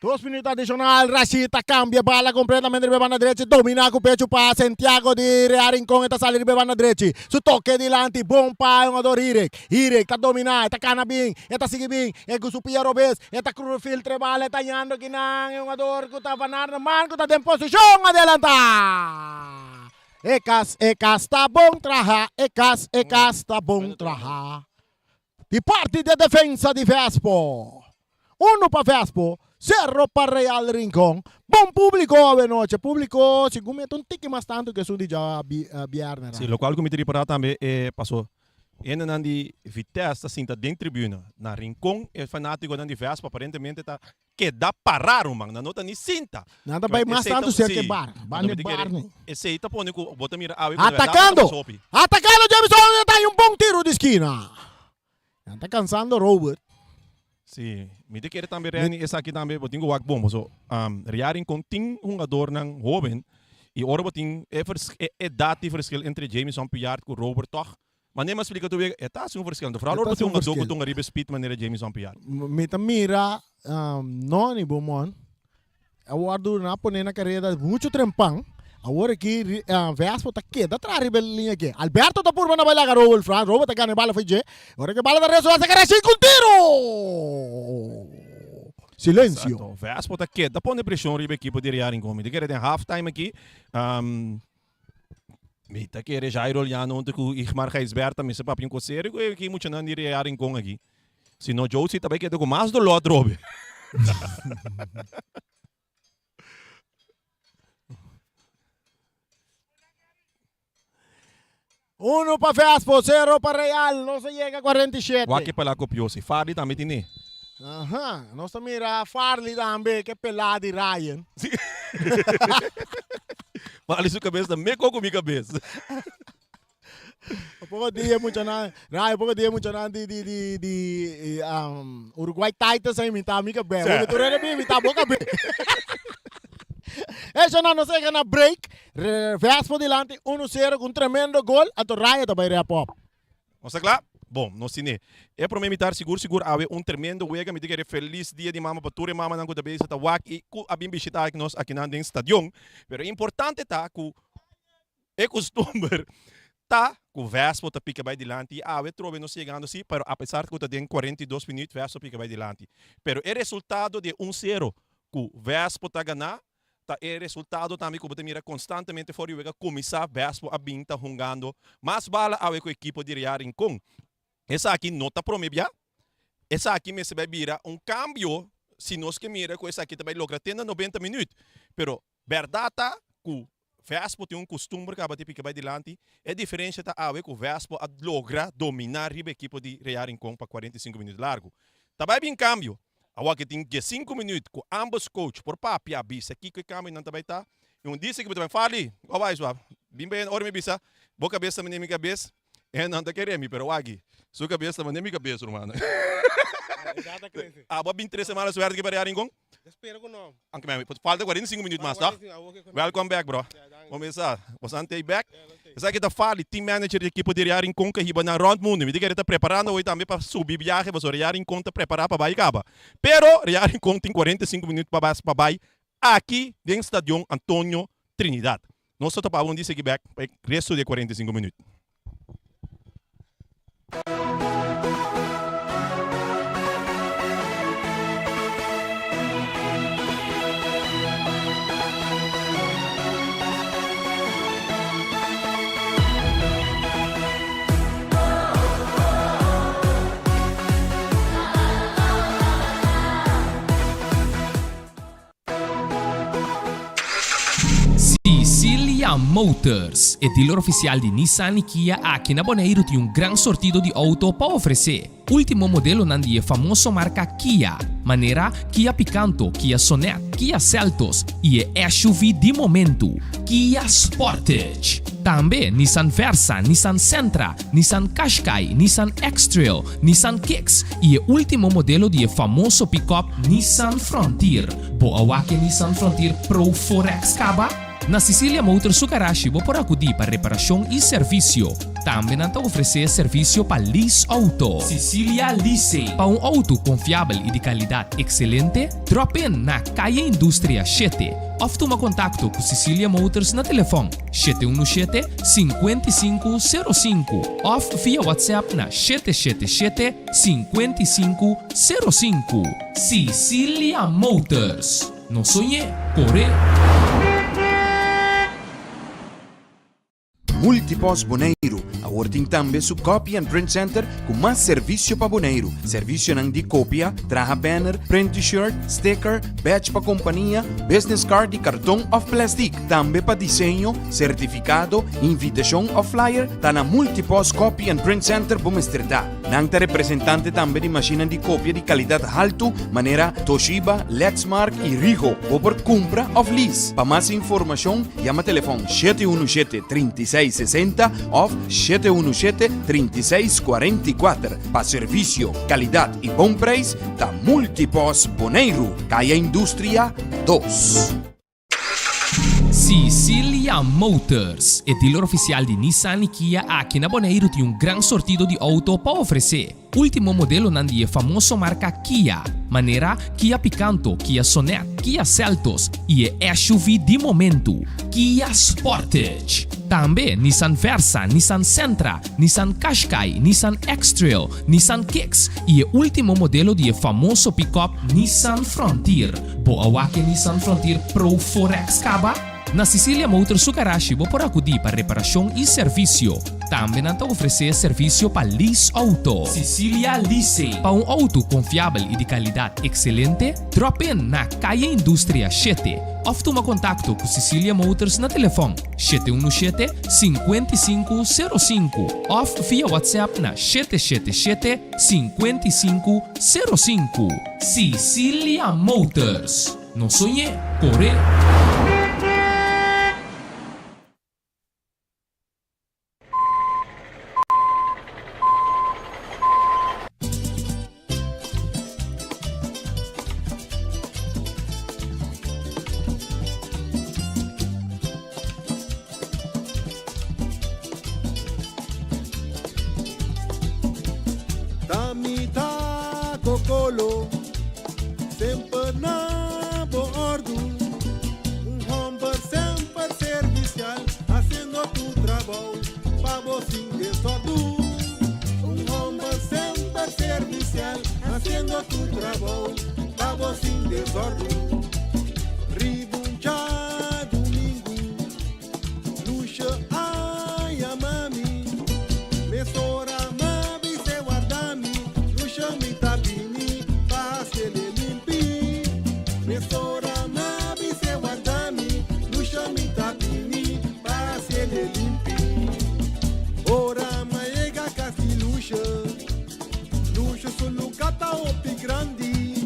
Dos minuut adicional, Rashid ta cambia bala completamente riba e banda drechi, domina cu pecho pa Santiago di Real Rincon, e ta sali riba e banda drechi, su toke dilanti, bon pa e hungador Hirek, Hirek ta domina, e ta cana bin, e ta sigui bin, e cu su pia robes, e ta filtra e bala, e ta yando kinan, e hungador cu ta Van Arneman cu ta den posicion adelanta! E cas, e cas ta bon traha, e cas, e cas ta bon traha. Di parti di e defensa di Vespo. Uno pa Vespo, sero pa Real Rincon. Bon publico awe noche. Publico segun mi ta un tiki mas tanto ke esun di dja bierne. Si, locual cu mi ta ripara tambe e paso hendenan di Vitesse ta sinta den tribuna. Na Rincon e fanaticonan di Vespo aparentemente ta keda para ruman, nan no ta ni sinta. Nan ta bai mas tantu serka e bar, banda e bar ni. Esei ta pone ku bo ta mira awe ku de bèrdat ta mas hopi. Atakando! Jamison ta haña un bon tiru di skina. Nan ta kansando Robert. Si, mi ta kere tambe Renny esaki tambe bo tin ku wak bon paso Real Rincon tin hungadornan hoben i ora bo tin e edat di verschil entre Jamison Puyard ku Robert tòg Manera mi a splika tur wega, e ta hasi un verschil. Vooral ora bo tin un hungadó ku tunga riba e speed manera Jamison Piar. Mi ta mira Nonny Beaumont a wòrdu nan a pone na kareda muchu trempan. Awor aki Vespo ta keda tras riba e liña aki. Alberto ta purba na bai laga Robert Frans. Robert ta gana e bala fo'i dje. Ora ku e bala ta resoná sa kere sin ku un tiro! Silensio. Exacto. Vespo ta keda pone preshon riba e ekipo di Real Rincon. Mi ta kere den half time aki. Mi ta kere Jairo Liano hunto ku Igmar Gijsbertha mester papia un kos serio ku e muchanan di Real Rincon aki. Si no Josie ta bai keda ku mas doló atrobe. Uno pa Vespo, sero pa Real. Nos a yega 47. Wak e pelá kopió si. Farley tambe tine. Aha, nos ta mira Farley tambe ke pelá di Ryan. Si. Farley su kabes ta meko ku mi kabes. Poko dia muchanan, Ryan, poko dia muchanan di di di di Uruguay Titans a imitá mi kabes. Wak tur hende a bin imitá bo kabes. Eshonan nos a yega na break. Vespo dilanti uno sero ku un tremendo gol, anto Raya ta bai wrap up. Nos ta kla? Bon, nos tine e prome mitar sigur sigur awe un tremendo wega. Mi ta kere felis dia di mama pa tur e mamanan ku ta bezig ta wak i ku a bin bishita nos akinan den stadion. Pero e importante ta ku e kustumber ta ku Vespo ta pika bai dilanti i awe trobe nos yegando si, pero apesar ku ta den 42 minuut Vespo pika bai dilanti. Pero e resultado di e un sero ku Vespo ta gana Ta e resultado tambe ku bo ta mira konstantemente for di wega kuminsá Vespo a bin ta hungando mas bala awe ku ekipo di Real Rincon. Esaki no ta prome bia. Esaki mester bai bira un kambio si nos ke mira ku esaki ta bai logra te na 90 minüt. Pero bèrdat ta ku Vespo tin un kustumber kaba di pika bai dilanti. E diferensha ta awe ku Vespo a logra dominá riba ekipo di Real Rincon pa 45 minüt largu. Ta bai bin kambio. Awor ke tin diesinku minuut ku ambos coach por papia bisa kiko e kambionan ta bai ta i un dise ku bo ta bai Farley go bai sua bin bai ora mi bisa bo kabes ta mane mi kabes e nan ta kere mi pero wak su kabes ta mane mi kabes ruman abo a bin tres semana suerte ke pa Real Rincon falta 45 minuut mas toch welcome back bro bo mesa bo san tei back Esaki ta Farley, team manager di ekipo di Real Rincon ku a hiba nan rònt mundu. Mi ta kere ta preparando awor tambe pa subi biahe pasobra Real Rincon ta prepará pa bai kaba. Pero Real Rincon tin 45 minüt pa bas pa bai aki den Stadion Antonio Trinidad. Nos ta topa un di sigui bèk pa e resto di e 45 minüt. Sicilia Motors, e dealer ofisial di Nissan i Kia aki na Boneiru tin un gran sortido di outo pa ofresé. Último modelonan di e famoso marka Kia, manera Kia Picanto, Kia Sonet, Kia Seltos i e SUV di momentu, Kia Sportage. Tambe Nissan Versa, Nissan Sentra, Nissan Qashqai, Nissan X-Trail, Nissan Kicks i e último modelo di e famoso pikòp Nissan Frontier. Bo a wak e Nissan Frontier Pro 4X kaba? Na Cecilia Motors su garashi bo por akudí pa reparashon i servisio. Tambe nan ta ofresé servisio pa lease outo. Cecilia Leasing. Pa un outo konfiabel i di kalidat ekselente, drop in na Kaya Industria shete òf tuma kontakto ku Cecilia Motors na telefòn 717 55 05 òf via WhatsApp na 777 55 05. Cecilia Motors. No soñ'é, kore! Multipost Boneiru awor tin tambe su Copy and Print Center ku mas servisio pa Boneiru. Servisionan di kopia, traha banner, print T-shirt, sticker, badge pa kompania, business card di karton òf plèstik. Tambe pa diseño, sertifikado, invitashon òf flyer ta na Multipost Copy and Print Center bo mester ta. Nan ta representante tambe di mashinnan di kopia di kalidat haltu manera Toshiba, Lexmark i Ricoh. Bo por kumpra òf lease. Pa mas informashon yama telefòn 717 36 60 òf 717 36 44. Pa servisio, kalidat i bon preis ta Multipos Boneiru, Kaya Industria 2. Cicilia Motors, e dealer oficial di Nissan y Kia aki na Boneiru tin un gran sortido di auto pa ofrece. Ultimo modelonan di e famoso marca Kia, manera Kia Picanto, Kia Sonet, Kia Seltos y e SUV di momento, Kia Sportage. Tambe Nissan Versa, Nissan Sentra, Nissan Qashqai, Nissan X-Trail, Nissan Kicks y e ultimo modelo di e famoso pick-up Nissan Frontier. Bo a wak e Nissan Frontier Pro 4X kaba? Na Cicilia Motors su garashi bo por akudí pa reparashon i servisio. Tambe nan ta ofresé servisio pa lease outo. Cicilia Leasing. Pa un outo konfiabel i di kalidat ekselente, drop in na Kaya Industria 7 òf tuma kontakto ku Cicilia Motors na telefòn 717 5505 òf via WhatsApp na 777 5505. Cicilia Motors. No soñ'é, kore! Ta mi ta kokolo, semper na bo ordu. Un homber semper servicial, haciendo tu trabou pa bo sin desordu. Un homber semper servicial, haciendo tu trabou pa bo sin desordu. Riba un djadumingu. Lucia a yama mi, mesora m'a bis'é warda mi, Lucia mi ta bini pa haciele limpi. Mesora m'a bis'é warda mi, Lucia mi ta bini pa haciele limpi. Ora m'a yega cas di Lucia, Lucia su lugar ta hopi grandi. Mi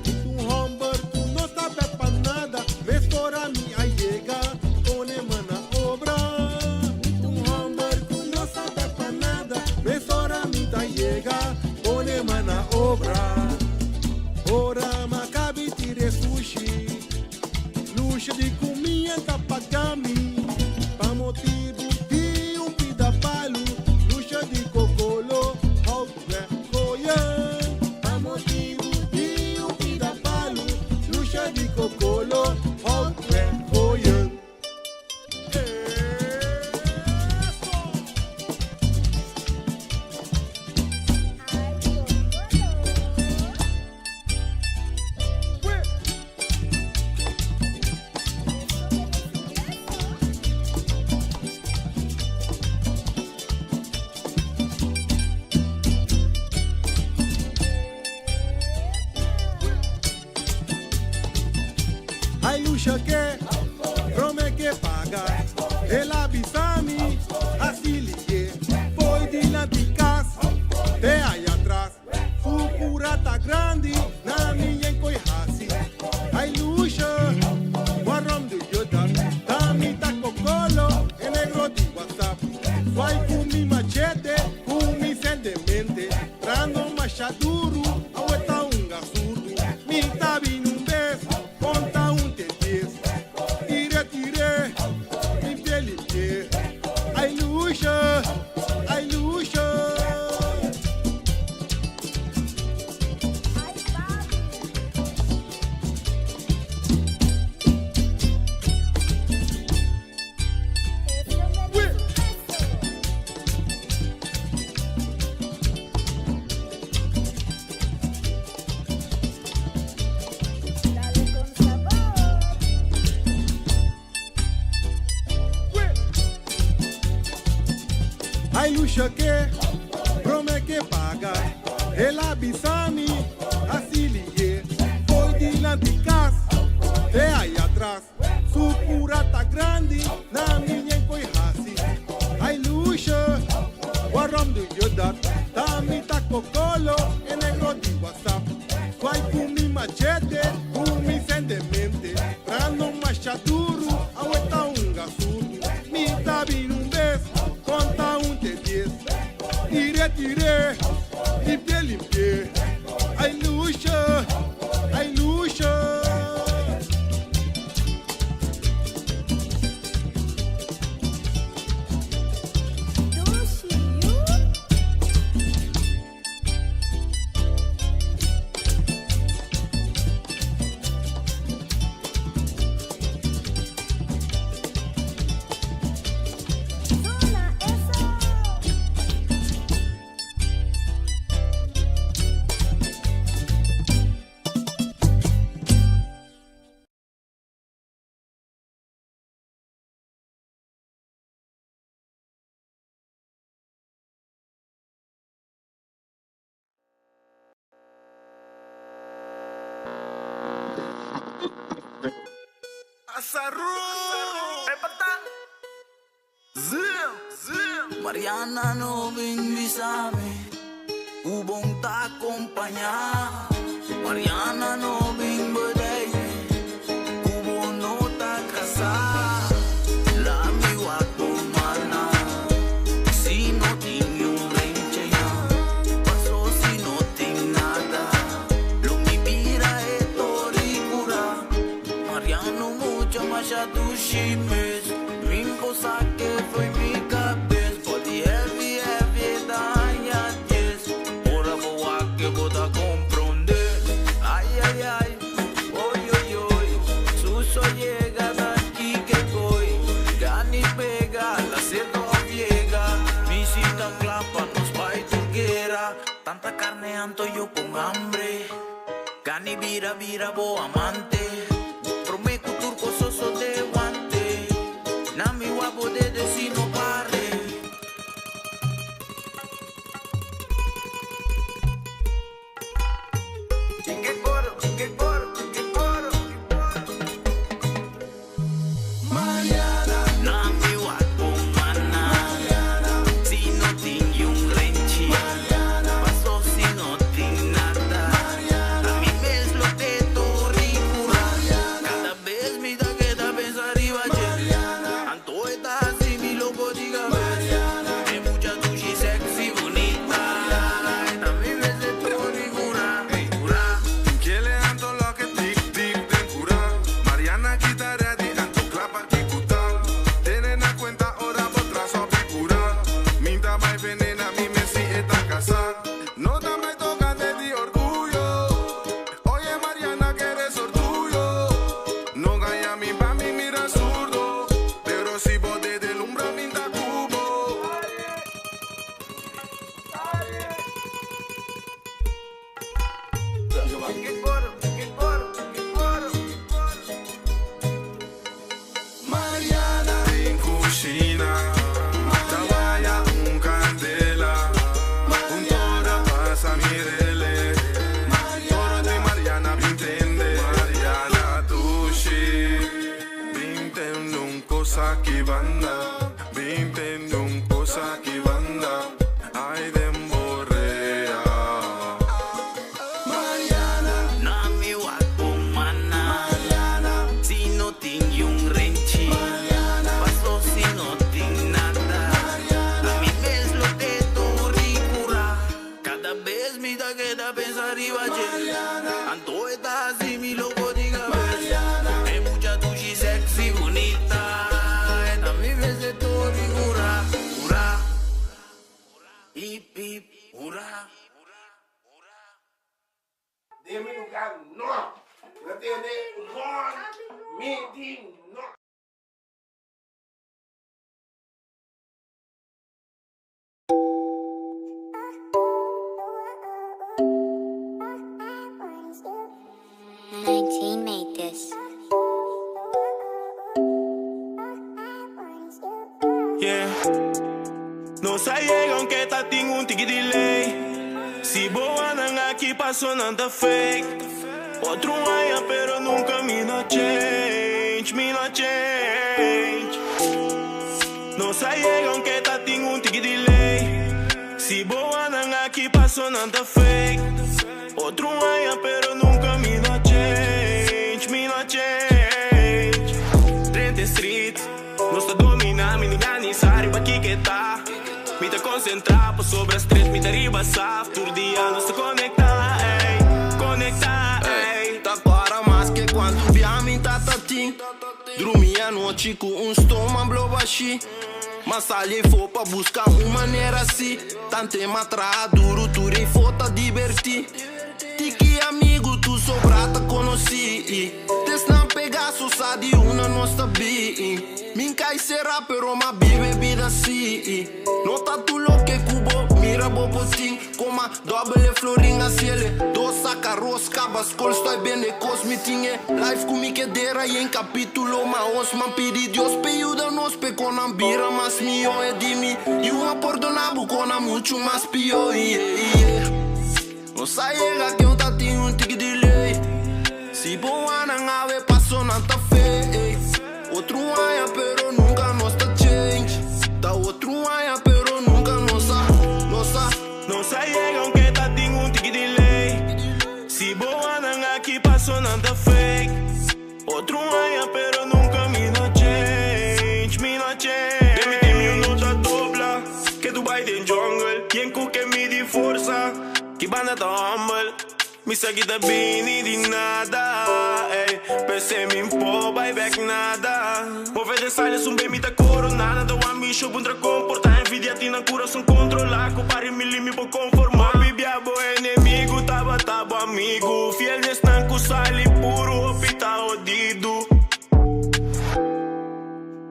ta un homber cu no sabe pa nada, mesora mi a yega pone man na obra. Mi ta un homber cu no sabe pa nada, mesora mi ta yega pone man na obra. Ora m'a cabi tira e sushi, Lucia di cu mi a ta paga mi, pa motibu di un pida palu, Lucia di cocolo hout Wegooien, pa motibu di un pida palu, Lucia di Cocolo hout weggooien. Ai Lucia ke prome ke paga El a bisa mi así liye Fo'i dilanti kas te ai atras. masha duru, awe ta hunga surdu. Mi ta bin un bes, konta un te dies. Tire, tire, limpie, limpie. Ai Lusha, ai Lusha. Ai Lusha ke, prome ke paga. El a bisa mi, así liye. Voy dilanti kas, te ahí atrás. Su cura ta grandi, na mi koi hasi. Ai Lusha, waarom doe je dat? Ta mi ta kokolo, e negro di WhatsApp. Swipe ku mi machete, ku mi sendemente. Brando masha duru, awe ta hunga surdu. Mi ta bin un bes, konta un te dies. Tire, tire, limpie, limpie. Ai Lusha, ai Lusha. Mariana no bin bisami, ku bo n' ta kompañá. Mariana no bin bedei, ku bo no ta kasá. Lami wak bo mana, si no tin un renchi ya. Paso si no tin nada, lo mi bira e tori kura. Mariano mucha masha dushi mes, mi cosa que foi mi cabes. Body heavy, heavy, daña dies. Ora bo wak bo ta komprondé. Ai, ai, ai, oi, oi, oi. Suso llega de aquí que voy. Gani pega, la cerca llega. Mi cita clapa, nos va y turguera. Tanta carne anto yo con hambre. Gani vira, vira, bo amante. Prome ku turco soso de guante. Nami guapo de decino pare. Nami wak bo mana. Si no tin un renchi. Paso si no tin nada. A mi mes lo te toricura. Cada vez mi da queda pensar riba che. Anto está así mi loco diga Es mucha dushi sexy bonita. A mi mes de toricura. Cura. Kele anto loke tik tik den kura. Mariana kita ready anto klapa kikuta. Tene na cuenta ora botra so picura. Minta mai venena mi mesi eta casa. No ta mai tocante di orgullo. Oye Mariana que eres orgullo. No gaya mi pa mi mira zurdo. Pero si bote de lumbra minta cubo. Mariana en cucina, Tawaya un candela, un toro pasa mirele, toro de Mariana vintende, Mariana tushi, vintende un cosa que banda, vintende un cosa que banda, ay demborrea. Nami wak bo mana. Si no tin un renchi. Paso si no tin nada. A mi mes lo te toricura. Cada bes mi ta keda pensa riba dje. Anto e ta hasi mi loko di kabes. E mucha dushi sexy bunita. E ta mi vesetor di hura, hura. Hip hip hura. Den mi lugar no. No tene one meeting no. Made this. Yeah. Nos a yega aunke ta tin un tiki delay. Si bo nan aki paso nan ta fake. Otro aña pero nunca mi no change, mi no change. Nos a yega aunke ta tin un tiki delay. Si bo nan aki paso nan ta fake. Otro aña pero nunca mi no change, mi no change. Drenta street, nos ta domina, mi ni sa riba kiko ta. Mi ta concentra pa sobra street, mi ta riba saf. Tur dia nos ta conecta, ey, conecta, ey. Ta para mas que quanto bia mi tata tin. Drumi anochi cu un stoma blo bashi. Mas sali fo pa busca un manera si. Tante matra duro tur e fo ta diverti. Tiki amigo tu sobrata conoci. Tesnan Pegasus sa di una nos ta bi. Min kai será pero ma bibe vida si. No ta tu lo que cubo mira bo potin. Coma doble florin a ciele. Dos saca rosca bascol estoy bene cos mi tinge. Life ku mi quedera y en capítulo ma os man pidi Dios pe ayuda nos pe conan bira mas mio e di mi. Y uma perdona bu cona mucho mas pio yeah. No sa llega que un tati un tiki delay. Si bo nan ave paso nan ta fake. Otro aña pero nunca nos ta change. Ta otro aña pero nunca nos a, nos a. Nos a yega aunke ta tin un tiki delay. Si bo nan aki paso nan ta fake. Otro aña pero nunca mi no change, mi no change. Den mi team mi no ta dobla. Que Dubai den jungle, quien ku ke mi di forza. Ki banda ta humble. Mi sa kita bini di nada, ey. Pense mi po bai back nada. Move de silence un mi ta corona. Nada wan mi show puntra comporta. Envidia tina coração controlar. Cupari mi limi po conformar. Bibia bo enemigo, taba tabo amigo. Fiel nestanco sali puro, opita odido.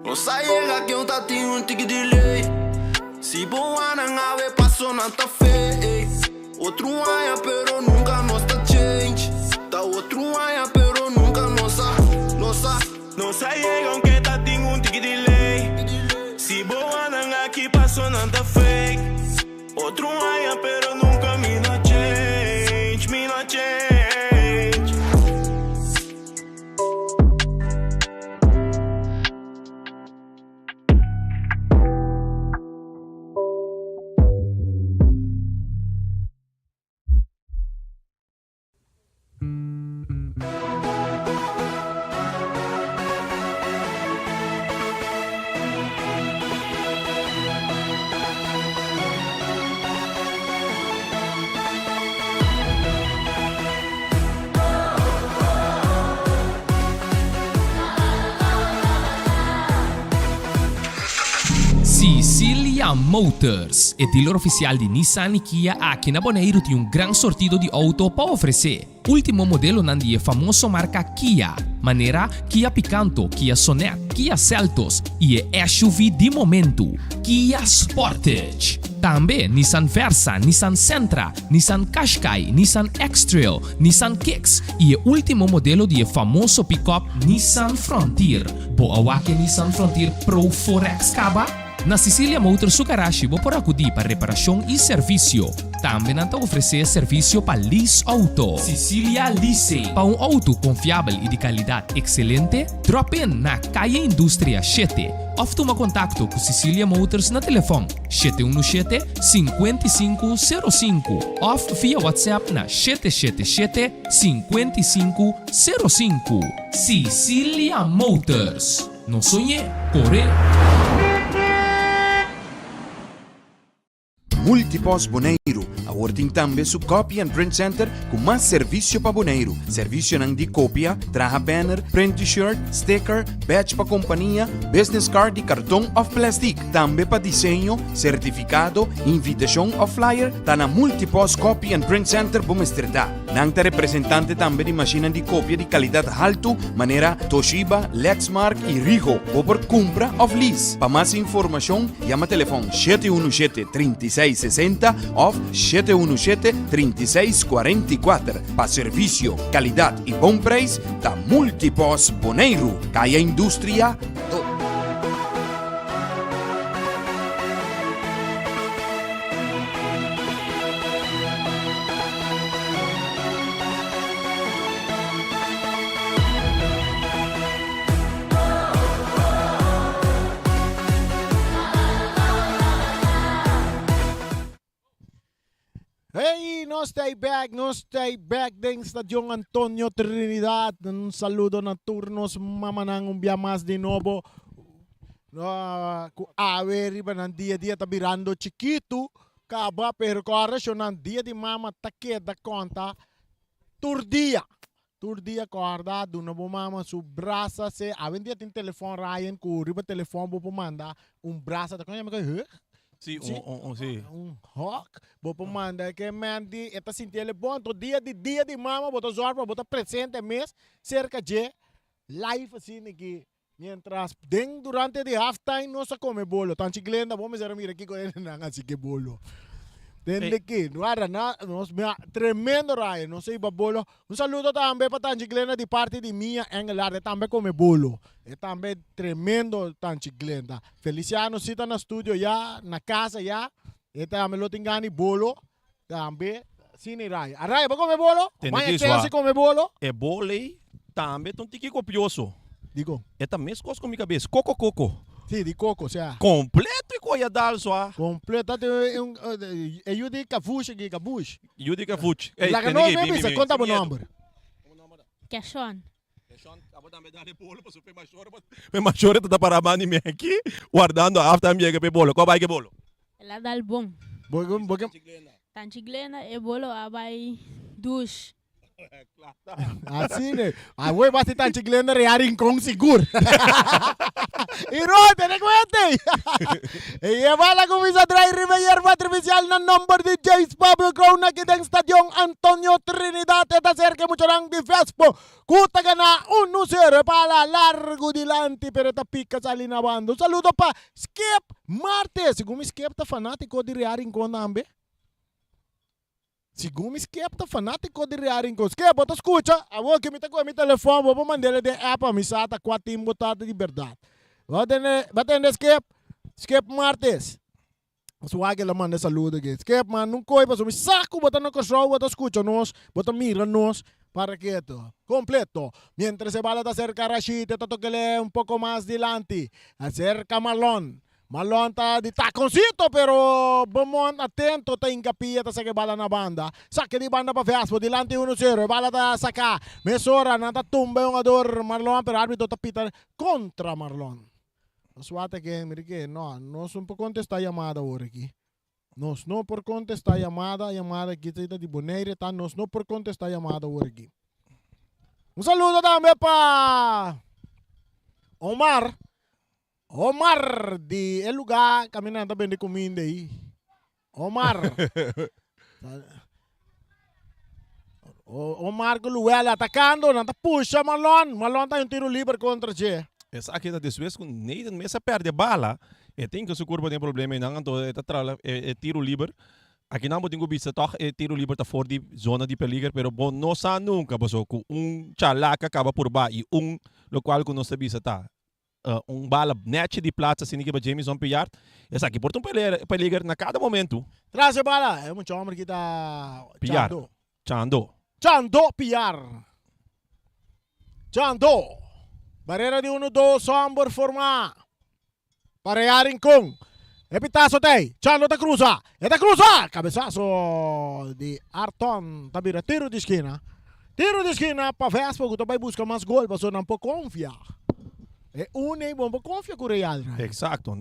No sa llega que un tati un tiki delay. Si bo nan ave paso nan ta fake. Otro aña pero nunca nos ta change. Ta otro aña pero nunca nos a, nos a. Nos a yega aunke ta tin un tiki delay. Si bo nan aki paso nan ta fake. Otro aña pero nunca mi no change, mi no change. Cecilia Motors, e dealer oficial di Nissan y Kia aki na Boneiru tin un gran sortido di auto pa ofrece. Ultimo modelonan di e famoso marca Kia, manera Kia Picanto, Kia Sonet, Kia Seltos y e SUV di momento, Kia Sportage. Tambe Nissan Versa, Nissan Sentra, Nissan Qashqai, Nissan X-Trail, Nissan Kicks y e ultimo modelo di e famoso pick-up Nissan Frontier. Bo a wak e Nissan Frontier Pro 4X caba? Na Cecilia Motors su garashi bo por acudi pa reparacion y servicio. Tambe nan ta ofrece servicio pa lease auto. Cecilia Leasing. Pa un auto confiabel y di calidad excelente, drop in na Calle Industria 7 of tuma contacto cu Cecilia Motors na telefon 717 5505 of via WhatsApp na 777 5505. Cecilia Motors. No soñ'é, cor'é! Multipos Boneiru. Awor tin tambe su Copy and Print Center ku mas servisio pa Boneiru. Servisionan di kopia, traha banner, print t-shirt, sticker, badge pa kompania, business card di karton òf plèstik. Tambe pa diseño, sertifikado, invitashon òf flyer, ta na Multipost Copy and Print Center bo mester ta. Nan ta representante tambe di mashinnan di kopia di kalidat haltu manera Toshiba, Lexmark i Rigo. Bo por kumpra òf lease. Pa mas informashon yama telefòn 717 3660 òf 717 3644. Pa servisio, kalidat i bon preis ta Multipost Boneiru, Kaya Industria 2. Hey, nos ta back, nos ta back den Stadion Antonio Trinidad. Un saludo na tur nos mamanan un bia mas di nobo. No, ku awe riba nan dia dia ta birando chikitu kaba, pero ku ora nan dia di mama ta keda konta tur dia. Tur dia kòrda duna bo mama su brasa se awendia tin telefòn Ryan ku riba telefòn bo por manda un brasa ta kon yama hug? Si, un, un, un, si. Un hug bo por manda ke men di e ta sinti el bon to dia di dia di mama bo ta zòrg pa bo ta presente mes serka dje live asina ki Mientras den durante di half time nos a come bolo. Tanchi Glenda bo mester a mira kiko hendenan a hasi ke bolo. Tende ki, guarda na nos mira tremendo raya nos a hiba bolo. Un saludo tambe pa Tanchi Glenda di parti di Mia Engelhard e tambe come bolo. E tambe tremendo Tanchi Glenda. Feliciano si ta na studio ya, na casa ya. E tambe lo tin gana di bolo tambe. Sini raya. A raya bo come bolo? Tende Maña ki Chelsea swa. come bolo? E bolo ei tambe ta un tiki copioso. Dikon? E ta mescos cu mi cabes. Coco coco. Si, di coco, sea. Completo e coya dal swa. Completo. Ta un, e yu di Cavush aki, Cabush. Yu di Cavush. Ey, Laga tende nos ki, me bin, bin, bisa, bin. kon ta Sin bo miedo. nomber? Keshon. Keshon, abo tambe dal e bolo pasobra pe mashore, pe mashore ta ta para banda di mi aki, wardando halftime yega pe bolo. Ko a bai ke bolo? El a dal bon. Bo, bo ke. Tanchi Glenda e bolo a bai douche. Así ne. Awor basti Tanchi Glenda rea Rincon sigur. Y Roy, tene cuenta. Y e bala cuminsa draai riba yerba artificial na nomber di James Pablo Crown aki den Stadion Antonio Trinidad. E ta cerca e muchanan di Vespo cu ta gana 1-0. E bala largo dilanti pero e ta pica sali na banda. Un saludo pa Skip Martes. Segun mi Skip ta fanatico di Real Rincon tambe. Segun mi Skip ta fanatico di Real Rincon. Skip, bo ta scucha? Awor ke mi ta coge mi telefon, bo por mand'e den app pa mi sa ta cua team bo ta di berdad. Bo tende, bo tende Skip? Skip Martes. Swag el a manda saludo aki. Skip man, nun coge pasobra mi sa cu bo ta na Curaçao, bo ta scucha nos, bo ta mira nos. Para keto. Completo. Mientras e bala ta acerca Rashid, e ta tokele un poco mas dilanti. Acerca Marlon. Marlon ta di taconcito, pero Beaumont atento ta hinca pia, ta saca e bala na banda. Saca di banda pa Vespo, dilanti 1-0. E bala ta saca. Mesora nan ta tumba e hungador Marlon, pero arbitro ta pita contra Marlon. Nos wak ke, mira ke, no, nos no por contesta yamada awor aki. Nos no por contesta yamada, yamada aki ta di Bonaire ta, nos no por contesta yamada awor aki. Un saludo tambe pa Omar, Omar di e lugar caminda nan ta bende cuminda ei. Omar. Omar ku Luella atacando, nan ta pusha Marlon, Marlon ta un tiro liber contra dje. Esaki ta despues ku Nathan mes a perde bala, e tin ku su kurpa tin problema einan, anto e ta traha e tiro liber. Akinan bo tin ku bisa tòg e tiro liber ta for di zona di peliger, pero bo no sa nunka pasobra ku un chalaka kaba purba i un lokual ku nos ta bisa ta un bala nechi di plaats asina ki pa Jamison Pillard. Esaki por ta un peliger na kada momento. Tras e bala, e mucha homber ki ta Pillard. Chando. Chando. Chando Pillard. Chando. Barera di uno dos homber forma pa Real Rincon. E pitazo ta ei. Chando ta cruza. E ta cruza! Cabezazo di Arton ta bira tiro di skina. Tiro di skina pa Vespo ku ta bai buska mas gol pasobra nan por konfia. E un ei bon por konfia ku Real. Exacto.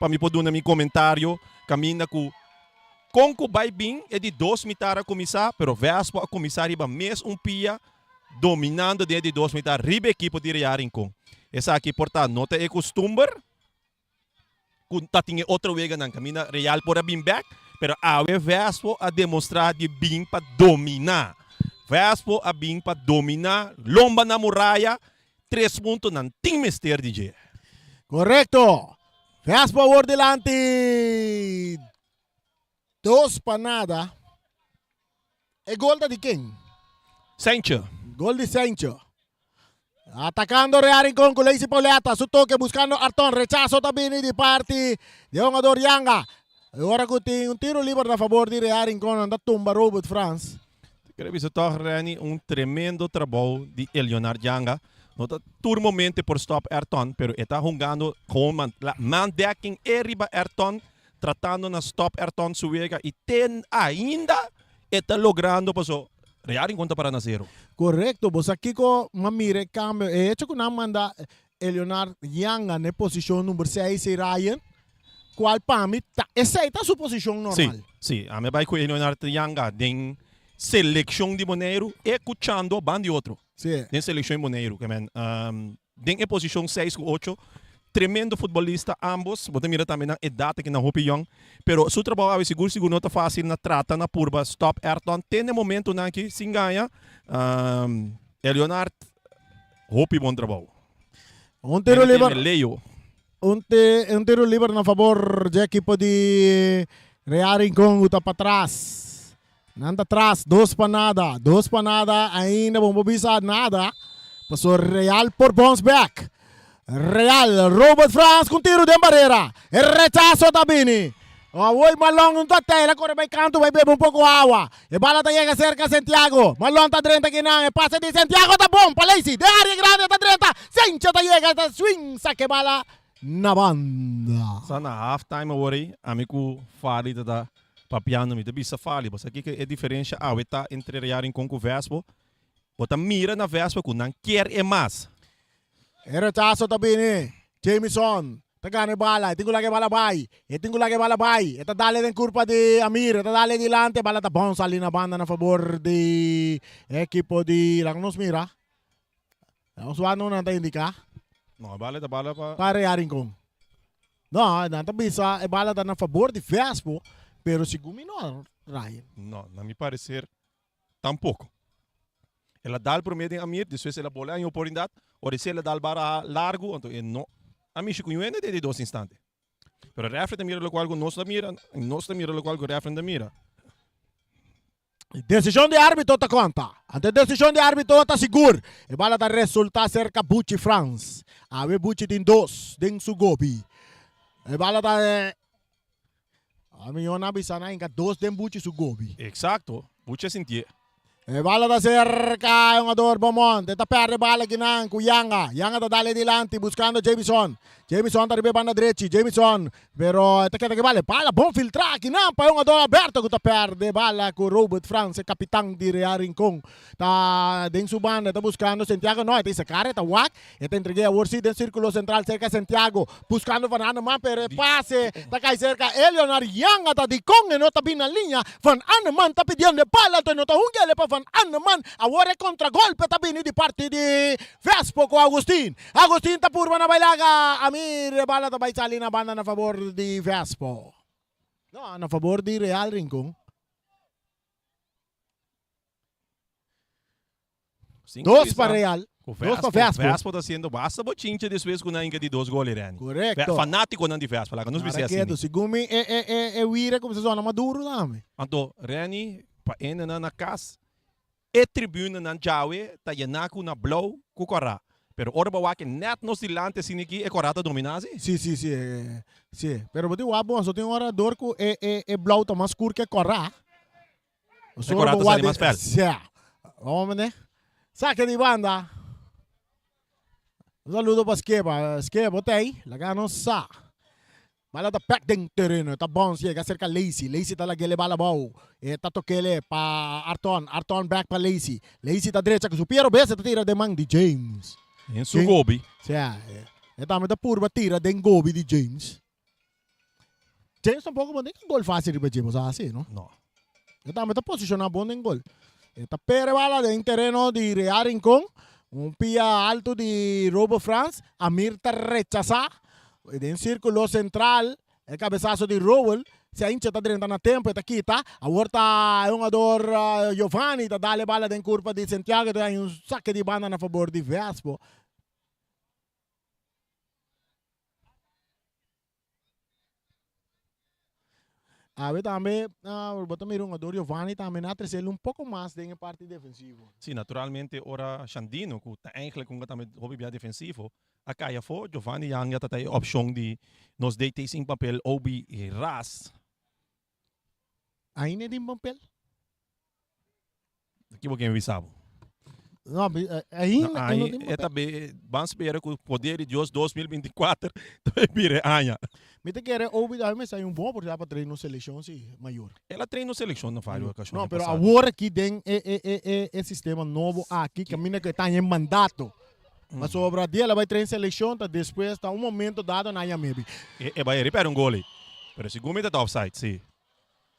pa mi por duna mi komentario kaminda ku kon ku bai bin e di dos mitar a kuminsá, pero Vespo a kuminsá riba mes un pia dominando den e di dos mitar riba e ekipo di Real Rincon. Esaki por ta no ta e kustumber ku ta tin e otro weganan kaminda Real por a bin bek, pero awe Vespo a demostrá di bin pa dominá. Vespo a bin pa dominá lomba na muraya Tres puntonan tin mester di dje. Korekto! Vespo awor dilanti 2-0. E gol ta di ken? Sancho. Gol di Sancho. Atacando Real Rincon cu Lacey Pauletta. Su toque buscando Arton. Rechazo ta bini di parti di hungador Yanga. E ora cu tin un tiro liber na favor di Real Rincon nan ta tumba Robert Frans. Kere bisa tòg Renny un tremendo trabou di Elionard Janga. No ta tur momento e por stòp Ayrton, pero e ta hungando gewoon man la mandekking e riba Ayrton, tratando na stòp Ayrton su wega i te ainda e ta logrando paso Real Rincon ta para na zero. Korekto, bo sa kiko m'a mira e kambio, e hecho ku nan manda Elionard Janga na e posishon number seis ei Ryan, Cual pa mi ta esey ta su posicion normal. Si, si. Ami a bay cu Leonard Yanga den seleccion di Boneiru e cu Chando ban di otro. Si. Den seleccion di Boneiru. Ke men, den e posicion seis cu ocho, tremendo futbolista ambos. Bo ta mira tambe nan edad aki nan hopi yong. Pero su trabou awe sigur sigur no ta facil na trata na purba stop Ayrton te na e momentonan aki sin gaña. Leonard hopi bon trabou. Un tiro liber. Leo. Un un tiro liber na fabor dje ekipo di Real Rincon ku ta patras. Nan ta tras 2-0. 2-0 ainda bo no por bisa nada. Pasobra Real por bounce back. Real, Robert Frans ku un tiro den barera. E rechaso ta bini. Awor Malon no ta tei, el a kore bai kantu bai bebe un poko awa. E bala ta yega serka Santiago. Malon ta drenta kinan. E pase di Santiago ta bon pa Lacey. Den area grandi e ta drenta. Sencho ta yega ta swing saka e bala na banda. Sa na half time awor ei ami ku Fali ta ta papiando mi ta bisa Fali bo sa kiko e diferensha awe ta entre Real Rincon ku Vespo? Bo ta mira na Vespo ku nan kier e mas. E rechaso ta bini. Jamison ta gana e bala. E tin ku laga e bala bai. E tin ku laga e bala bai. E ta dale den kurpa di Amir. E ta dale dilanti. E bala ta bounce sali na banda na fabor di e ekipo di laga nos mira. Nos wak no nan ta indiká. No, e bala ta bala pa. Pa Real Rincon. No, nan ta bisa e bala ta na fabor di Vespo, pero segun mi no, Ryan. No, na mi parecer Tampoco. El a dal prome den Amir, despues el a bole aña oportunidad, ora esei el a dal bara largo, anto e no a mishi cu niun hende den di dos instante. Pero refri ta mira locual cu nos ta mira, y nos ta mira locual cu refri ta mira. Decision di arbitro ta conta. Anto e decision di arbitro ta sigur. E bala ta resulta cerca Buchi Frans. Awe Buchi tin dos den su gobi. E bala ta A mi a bisa nan inca dos den Buchi su gobi. Exacto, Buchi a sintié. E bala ta cerca e hungador Beaumont. E ta perde bala akinan cu Yanga. Yanga ta dale dilanti buscando Jamison. Jamison ta riba e banda drechi. Jamison, pero e ta keda cu e bala. E bala bon filtra akinan pa e hungador Alberto cu ta perde bala cu Robert Frans, e capitan di Real Rincon. Ta den su banda, ta buscando Santiago. No, e ta isa cara, e ta wak. E ta entreg'é awor sí den sírkulo sentral serka Santiago, buskando Van Anneman, pero e pase ta kai serka Eleonard Yanga. Ta dikon e no ta bin na liña? Van Anneman ta pidiendo e bala, anto e no ta hunga el pa Van Anneman. Awor e kontragolpe ta bini di parti di Vespo ku Agustin. Agustin ta purba na bai laga Amir, e bala ta bai sali na banda na fabor di Vespo. No, na fabor di Real Rincon. Dos pa Real, dos pa Vespo. Vespo ta haciendo basta bochinche despues cu nan hinca di dos gol Irene. Correcto. Fanaticonan di Vespo, laga nos bisa asina. Kedo, segun mi e e e e wira cuminsa zona maduro tambe. Anto Reni pa hendenan na cas, e tribunenan djawe ta yena cu na blauw cu cora. Pero ora bo wak net nos dilanti asina aki e cora ta domina si. Si si si si. Pero bo tin wak bon, so tin ora dor cu e e e blauw ta mas scur cu e cora. E cora ta sali mas fel. Sia. Vamos meneer. Saque di banda. Un saludo pa Skeba. Skeba, bo ta ahí? Laga nos sa. Bala ta pek den tereno. Ta bounce yega cerca Lacey. Lacey ta lag'ele bala abou. E ta tok'ele pa Arton. Arton back pa Lacey. Lacey ta drecha ku su pie robes. E ta tira den man di James. Den su gobi. Sia. E tambe ta purba tira den gobi di James. James tampoco bo tin gol fácil riba dje, bo sa así, no? No. E tambe ta posiciona bon den gol. E ta pere bala den tereno di Real Rincon. Un pia alto di Robo Frans. Amir ta rechasa. Den circulo central. E cabesazo di Rowell. Si aincha ta drenta na tempo e ta kita. Awor ta e hungador Giovanni ta dal e bala den curpa di Santiago. Ta hay un saque di banda na fabor di Vespo. Awe tambe bo ta mira hungador Giovanni tambe na trece el un poco mas den e parti defensivo. Si, naturalmente ora Shandino, cu ta eigenlijk hunga tambe hopi bia defensivo, a cay afo, Giovanni Yang ya ta ta e opcion di nos DT sin papel Obi Ras. Ainda tin papel? Ki bo ken bisa bo? No, ainda no, tin papel. Eta be, ban spera ku poder di Dios 2024 ta be bira e aña. Mi ta kere Obi dawe mester hay un bon oportunidad pa train nos seleccion si, mayor. El a train nos seleccion na varios ocasiones No, pero awor aki den e e e e e sistema nobo aki caminda cu e ta haña e mandato. Pasobra dia el a bay train seleccion ta despues ta un momento dado nan a yam'e bi. E e bay ripera un gol ey. Pero segun mi ta ta offside, si.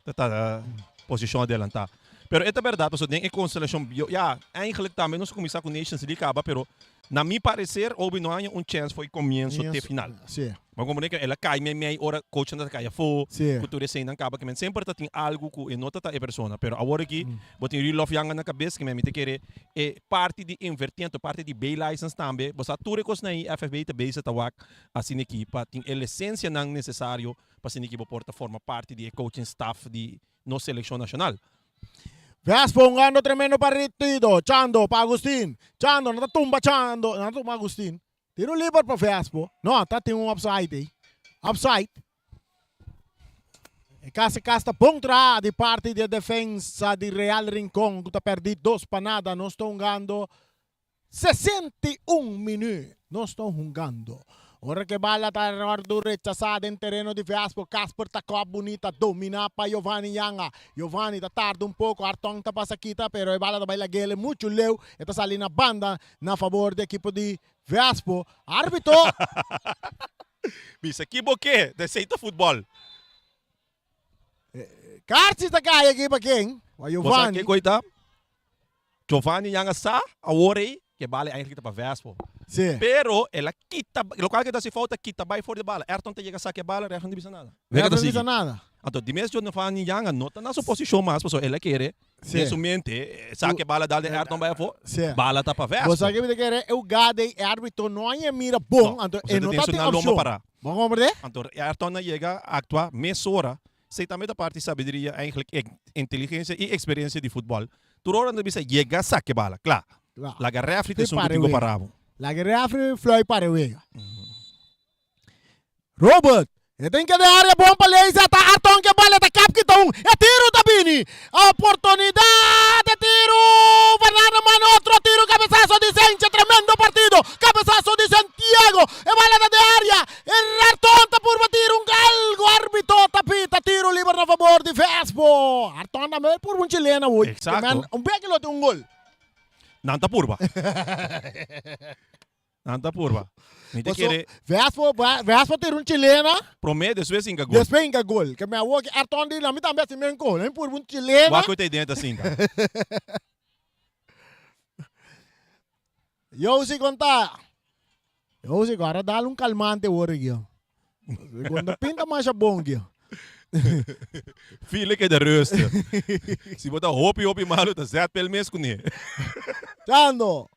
Ta ta posicion adelanta. Pero e ta berdad pasobra den e constelacion bio, ya, eigenlijk tambe nos a cuminsa cu Nations League caba pero na mi parecer Obi no haña un chance for e comienso te final. Si. Bo a comprende cu el a cay mei mei ora coachnan ta cay afo, Si. cu tur eseynan caba kimen semper ta tin algo cu e no ta ta e persona. Pero awor aki bo tin Rudolf Janga na cabes kimen mi ta kere e parti di invertiento, parti di B-license tambe, bo sa tur e cosnan ey FFB ta bezig ta wak asina aki pa tin e licencianan necesario pa asina ki bo por ta forma parti di e coaching staff di nos seleccion nacional. Vespo hungando tremendo partido. Chando pa Agustin. Chando no ta tumba Chando, no ta tumba Agustin. Tiro liber pa Vespo. No, ta tin un offside ei. Offside. E casi cas ta bon traha di parti di e defensa di Real Rincon cu ta perdi dos pa nada. Nos ta hungando 61 minuut nos ta hungando. Ora cu e bala ta wordo rechasa den tereno di Vespo, Casper ta cop bunita, domina pa Giovanni Yanga. Giovanni ta tarda un poco, Arton ta pasa kita, pero e bala ta bay lagele mucho leu, e ta sali na banda na fabor di ekipo di Vespo. Arbitro! Bisa ki bo ke, esey ta futbol. Karchi ta kai aki pa ken? Pa Bo sa Giovanni. ke koe ta? Giovanni yanga sa awor ei ke bala eigenlijk ta pa Vespo. Sí. Pero el a kita, lokual ke ta hasi fout ta kita bai for di bala. Ayrton ta yega saka e bala, ref no di bisa nada. Ref no bisa nada. Anto di mes Giovanni yanga no ta na su posishon mas pasobra el a kere Sí. den su mente saka e bala dal den Ayrton bai afó, Sí. bala ta pa Bo Vespo. sa ke mi ta kere e hugada ei e arbitro no a ñe mira bon, No, anto pasobra e no den ta su tin nan lomba opshon. pará. Bo komprende? Anto Ayrton a yega aktua mesora Esei tambe ta parti sabiduria, eigenlijk inteligencia y experiencia di futbol. Tur ora nan ta bisa yega sake bala, kla. Kla. Laga refri ta Fi esun ku pare tin ku wega. para bo. Laga refri flui pare wega. Robert, e tin keda e area bon pa Leisa, ta Arton ke bala ta kap kita un, e tiro ta bini. Oportunidad, e tiro, Fernando manda otro tiro, cabezazo di Sencha, tremendo partido, cabezazo di Santiago, e bala ta den area, E Arton ta purba tira un algo, arbitro ta pita tiro liber na fabor di Vespo. Arton tambe purba un chilena hoy. Exacto. Men, un beki lo tin un gol. Nan ta purba. Nan ta purba. Mi ta Paso, kere Vespo, Vespo tira un chilena, prome despues hinka gol. despues hinka gol. Ke me awor ki Arton di, na mi tambe hasi men gol. Mi purba un chilena. Wak ku ta dentro sinta. Josie konta. Josie agora dal un calmante awor aquí. Cuando pinta masha bon aquí. File que de rustig. Si bo ta hopi hopi malo ta zet pel mes kuné. Chando.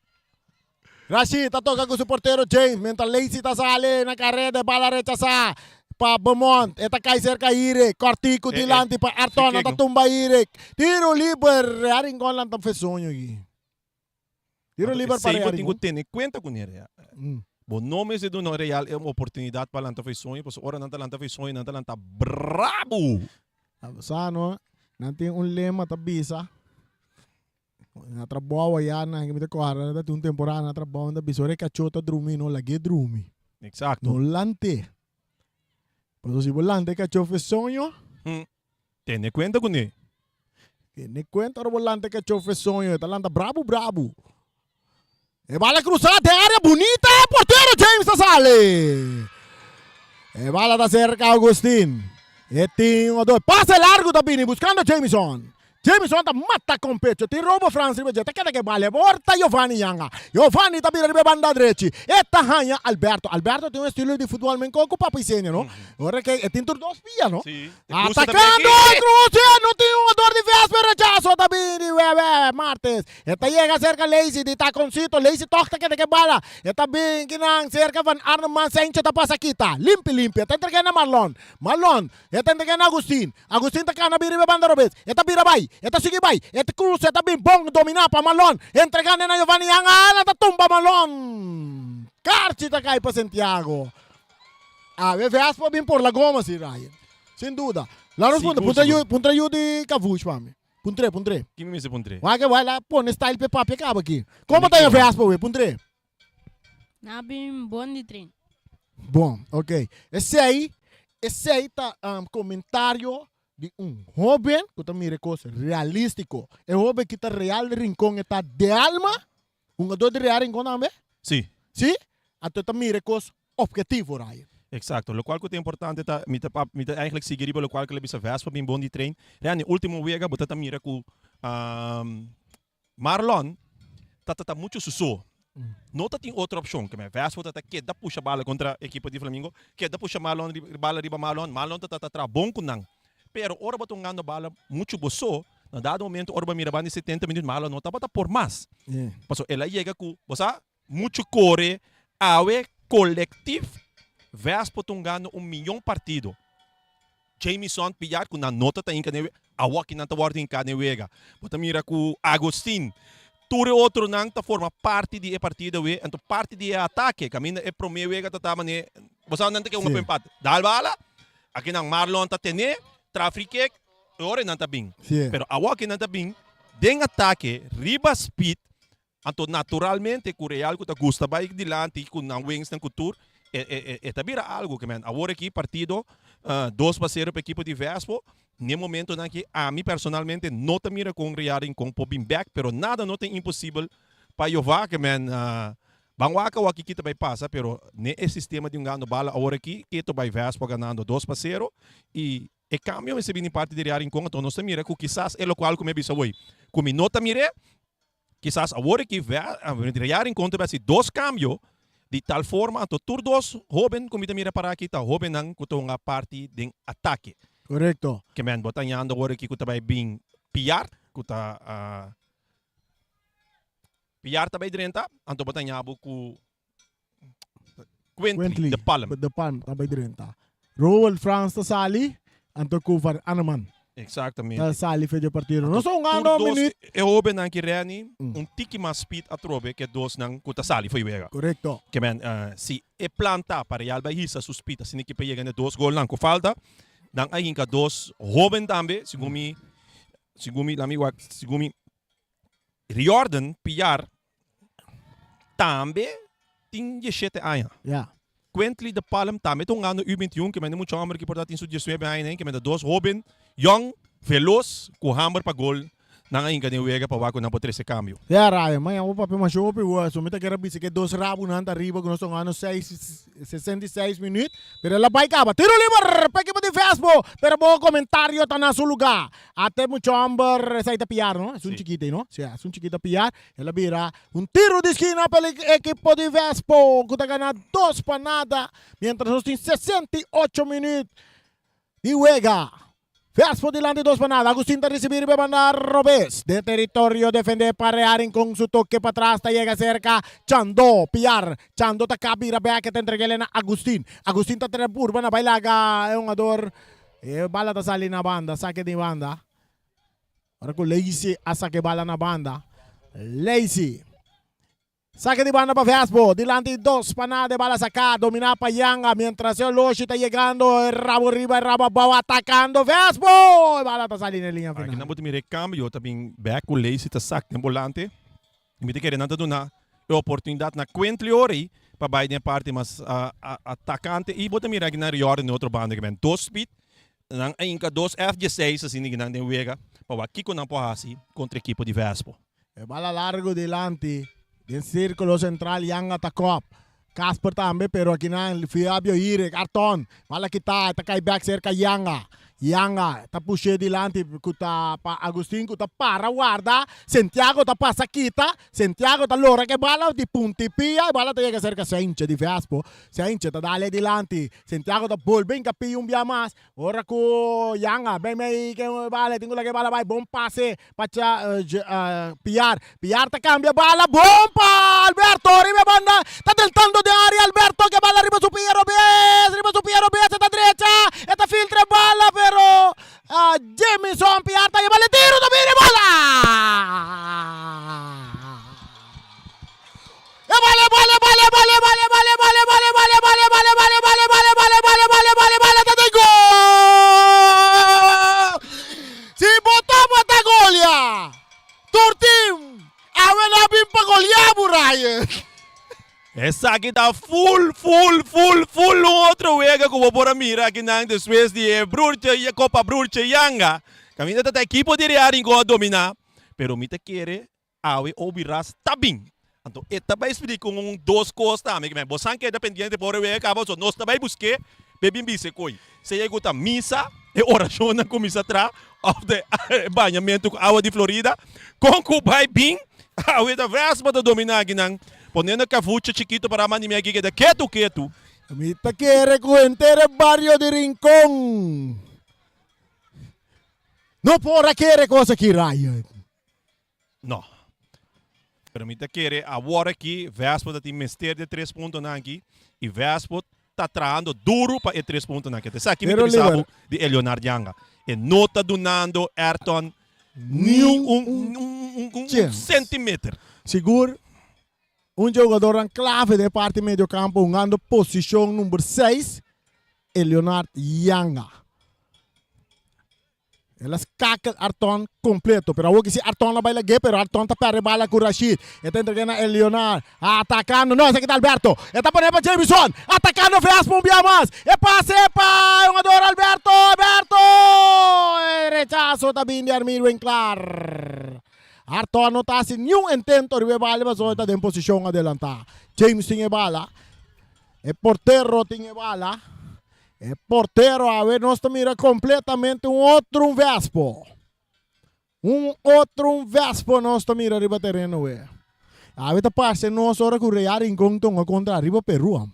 Rashid ta toca cu su portero James. Mientras Lacey ta sale na carrera de bala rechazá pa Beaumont. E ta cai cerca Irek. Cortico Eh, eh. dilanti pa Arton. Fique Ta no. tumba Irek. Tiro liber. A Rincon lanta fe soño aquí. Tiro liber pa Esei bo Real tin ku Rincon. tene kuenta ku Nerea. Bo no mester duna Real e oportunidat pa lanta for e soño, pasobra ora nan ta lanta for e soño nan ta lanta brabu. Sa no, nan tin un lema ta bisa, na trabou aya nan mi ta kòrda nan ta tin un temporada na trabou nan ta bisa ora e kachó ta drumi no lag'é drumi. Eksakto. No lant'é. Pasobra si bo lanta e kachó for e soño. Tene kuenta kuné. Tene kuenta ora bo lanta e kachó fe soño, e ta lanta brabu brabu. E bala krusá den área bunita, portero James ta sali. E bala ta serka Augustin. E tin un dos. Pase largo ta bini buscando Jamison. Jamison ta mata con pecho. Tin robo Frans riba dje. Ta keda ke bale. Por ta Giovanni yanga. Giovanni ta bira riba e banda drechi. E ta haña Alberto. Alberto tin un estilo di futbol men con cu Papi Senior no. Ora ke e tin tur dos pia no. Sí. E cruce ta Atacando bini e cruce. No tin un jugador di Vespa. Rechazo ta bini. Wewe Martes. E ta yega serka Lacy di takoncito. Lacy tòg ta keda ke bala. E ta bin kinan serka Van Arnhem man Sencho ta pasa kita. Limpi limpi. E ta entreg'é na Marlon. Marlon. E ta entreg'é na Agustin. Agustin ta kana bin riba e banda robes. E ta bira bai. E ta sigui bai. E ta krusa. E ta bin bon dominá pa Marlon. Entregá ne na Giovanni Yang. Ala ta tumba Marlon. Karchi ta kai pa Santiago. Awe Vespa bin por la goma si Ryan. Sin duda. Laat nos puntra. Puntra yu, puntra yu di Kavush pa mi. Puntr'é, puntr'é. Ki mi mester puntr'é? Wak e wak la pone style p'e papia kaba aki. Komo ta e Vespa we? Puntr'é. Na bin bon di tren. Bon, ok. Esei, esei ta um, komentario di un hoben ku ta mira e kos realístiko. E hoben ki ta Real Rincon e ta de alma, hungador di Real Rincon tambe? Sí. Sí? Anto e ta mira e kos Objetivo, Ryan. Exacto. Locual cu ta importante ta, mi ta mi ta eigenlijk sigui riba locual cu el a bisa Vespa bin bon di train. Randy, ultimo wega bo ta ta mira cu Marlon ta ta ta mucho su so. No ta tin otro opcion. Ke men Vespa ta ta keda pusha bala contra ekipo di Flamingo, keda pusha Marlon bala riba Marlon, Marlon ta ta ta traha bon cu nan. Pero ora bo ta hungando bala mucho bo so, na dado momento ora bo a mira banda di 70 minuut Marlon no tabata por mas. Pasobra el a yega cu, bo sa, Muchu kore awe kolektif Vespo ta hungando un miyon partido. Jamison Piar ku nan no ta ta hinka den wega, awoki nan ta wòrdu hinká den wega. Bo ta mira ku Agustin, tur e otronan ta forma parti di e partido awe, anto parti di e atake. Kaminda e promé wega ta ta manera, bo sa nan ta ke hunga pa empate. Dal bala, aki nan Marlon ta tene, tra free kick, e ora nan ta bin. Pero awoki nan ta bin den atake riba speed. Anto naturalmente ku Real ku ta gusta bai dilanti ku nan wings nan ku tur e e e ta bira algu ke men awor aki partido 2-0 pa ekipo di Vespo n'e momentonan aki ami personalmente no ta mira kon Real Rincon por bin bek pero nada no ta imposibel pa Jova ke men ban wak awor aki kita bai pasa pero n'e e sistema di hungando bala awor aki keto bai Vespo ganando 2-0 y e kambio mester bini parti di Real Rincon anto nos ta mira ku kisas e lokual ku mi a bisa awor ku mi no ta mir'é. Kisas awor aki Real Rincon ta hasi dos kambio di tal forma anto tur dos hoben ku mi ta mira para aki ta hobennan ku ta hunga parti den atake. Korekto. Ke men bo ta hañando awor aki ku ta bai bin Piar ku ta Piar ta bai drenta anto bo ta haña bo ku Quintly, de Palm. De Palm ta bai drenta. Roel Frans ta sali, anto ku Van Anneman. Exactamente. Ta sali fe dje partido. Nos ta hungando Tur dos minuut. e hobennan ki reni un tiki mas speed atrobe ke dosnan ku ta sali fo'i wega. Korekto. Ke men si e plan ta pa Real bai hisa su speed asina ki pa yega na e dos golnan ku falta, nan a hinka dos hoben tambe, segun mi, segun mi, lami wak, segun mi Riordan Piar tambe tin diesshete aña. Ya. Quentley de Palm tambe ta hungando U21, ke mende mucha homber ki por ta tin su diesnuebe aña den, ke mende dos hoben, yong, velos, ku hamber pa gol, nan a hinka den wega pa wak ku nan por trese kambio. Ya Ryan, maña bo papia masha hopi woso. Mi ta kere bisa ke dos rabunan ta riba ku nos ta hungando seis, 66 minuut, pero el a bai kaba. Tiro liber pa ekipo di Vespo, pero bo komentario ta na su luga. Ate mucha homber, esai ta piar no? Esun chikito ei no? Si, esun chikito a piar. El a bira un tiro di skina pa el ekipo di Vespo ku ta gana 2-0, mientras nos tin 68 minuut di wega. Vespo dilanti 2-0. Agustin ta risibi riba e banda robes. Den teritorio defende pa Real Rincon su toke patras ta yega serka Chando. Piar. Chando ta kap bira bek e ta entreg'el na Agustin. Agustin ta trep purba na bai laga e hungador. E bala ta sali na banda, sake di banda. Ora ku Lacy a saka e bala na banda. Lacy. Sake di banda pa Vespo. Dilanti 2-0 e bala saká. Dominá pa Yanga. Mientras e oloshi ta yegando. E rabo riba, e rabo abou. Atakando Vespo. E bala ta sali na e liña Aki final. nan bo ta mira e kambio ta bin bek ku Lacy ta sak den bolante. Mi ta kere nan ta duna e oportunidat na Quentley ori pa bai den e parti mas atakante i bo ta mira aki nan Riordan den otro banda kimen dos speed nan a hinka dos F16 asina ki nan den wega pa wak kiko nan por hasi kontra ekipo di Vespo. E bala largo dilanti den sirkulo sentral Yanga ta kòp. Casper tambe, pero aki nan Fabio Irek, Arton, bala kita, ta kai bek serka Yanga. Yanga ta push'é dilanti ku ta pa Agustin ku ta para warda. Santiago ta pasa kita. Santiago ta lora ku e bala di punti pia. E bala ta yega serka Sentje di Vespo. Sentje ta dale dilanti. Santiago ta bolbe hinka pia un bia mas. Ora ku Yanga ben mei ku e bala, e tin ku laga e bala bai. Bon pase pa Piar. Piar ta cambia bala, bon pa Alberto riba e banda, ta drentando den area Alberto ke bala riba su pia robes, riba su pia robes e ta drecha, e ta filtra e bala pero Jamison Piar ta yeba le tiro ta bini bala! E bala e bala e bala e bala e bala e bala e bala e bala e bala e bala e bala e bala e bala e bala e bala e bala e bala e bala e bala ta den gol! Si bo tabata golia! Tur team awe na bin pa golia bo Ryan. Esaki ta full full full full un otro wega ku bo por a mira akinan despues di e Broertje Kopa Broertje Yanga. Kaminda ta ta ekipo di Real Rincon a domina, pero mi ta kere awe Obi Ras ta bin. Anto e ta bai splika un dos kos tambe. Bo san keda pendiente pa ora e wega kaba, so nos ta bai busk'é p'e bin bisa e koi. Sea ku ta misa, e orashonnan kuminsá tra, òf ta e bañamentu ku awa di Florida, kon ku bai bin, awe ta Vespa ta dominá akinan, poniendo kafucha chikitu para mandi mi aki keda ketu ketu. Mi ta kere ku henter e bario di Rincon no por a kere kos aki, Ryan. No. Pero mi ta kere awor aki Vespo ta tin mester di e tres puntonan aki y Vespo ta trahando duro pa e tres puntonan aki. Esaki mi ta bisa bo di e Leonard Yanga. E no ta dunando Ayrton ni un un centimeter. Sigur un jugadornan clave den e parti medio campo hungando posicion number seis e Leonard Yanga. El a skakel Arton kompleto, pero awor ki si Arton a bai lag'é, pero Arton ta pèrdè bala ku Rashid. E ta entreg'é na Elionar, atakando, no, esaki ta Alberto. E ta pon'é pa Jamison, atakando Vespa un bia mas. E pase pa e hungador Alberto, Alberto! E rechaso ta bin di Armir Winklaar. Arton no ta hasi niun intento riba e bala pasobra e ta den posishon adelantá. James tin e bala, e portero tin e bala. E portero awe nos ta mira completamente un otro un Vespo. Un otro un Vespo nos ta mira riba tereno we. Awe ta parce nos ora cu Real Rincon tonga contra arriba Peru.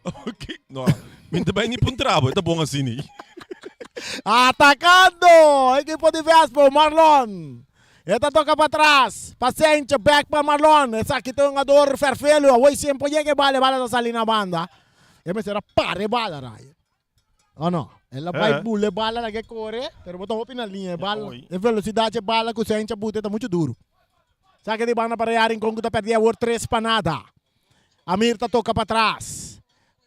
Ok, no, mi ta bai ni puntra bo, e ta bon asina. Atacando equipo di Vespo, Marlon. E ta toca pa tras, pa Sencho, back pa Marlon. Esaki ta un hungador ferfelu. Awor siempre yega e bala, e bala ta sali na banda. E mester a para e bala, Ryan. O no? El a bai bula e bala laga e core, pero bo ta hopi na liña. E bala, e velocidad dje bala cu Sencho a buta ta mucho duro. Saki di banda pa Real Rincon cu ta perdi awor tres pa nada. Amir ta toca pa tras.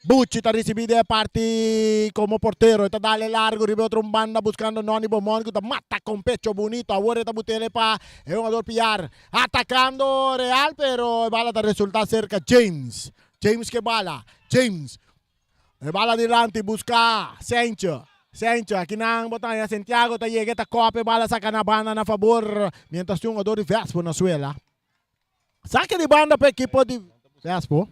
Buchi ta ricibi den e parti como portero. E ta dale largo riba e otro un banda buscando Noni Beaumont cu ta mata con pecho bunito. Awor e ta butele pa e hungador Piar. Atacando Real pero e bala ta resulta cerca James. James ke bala. James. E bala dilanti busca Sencho. Sencho aki nan bo ta haña Santiago ta yega e ta cop e bala saca na banda na fabor mientras tin hungador di Vespo na suela. Sake di banda pa ekipo di Vespo.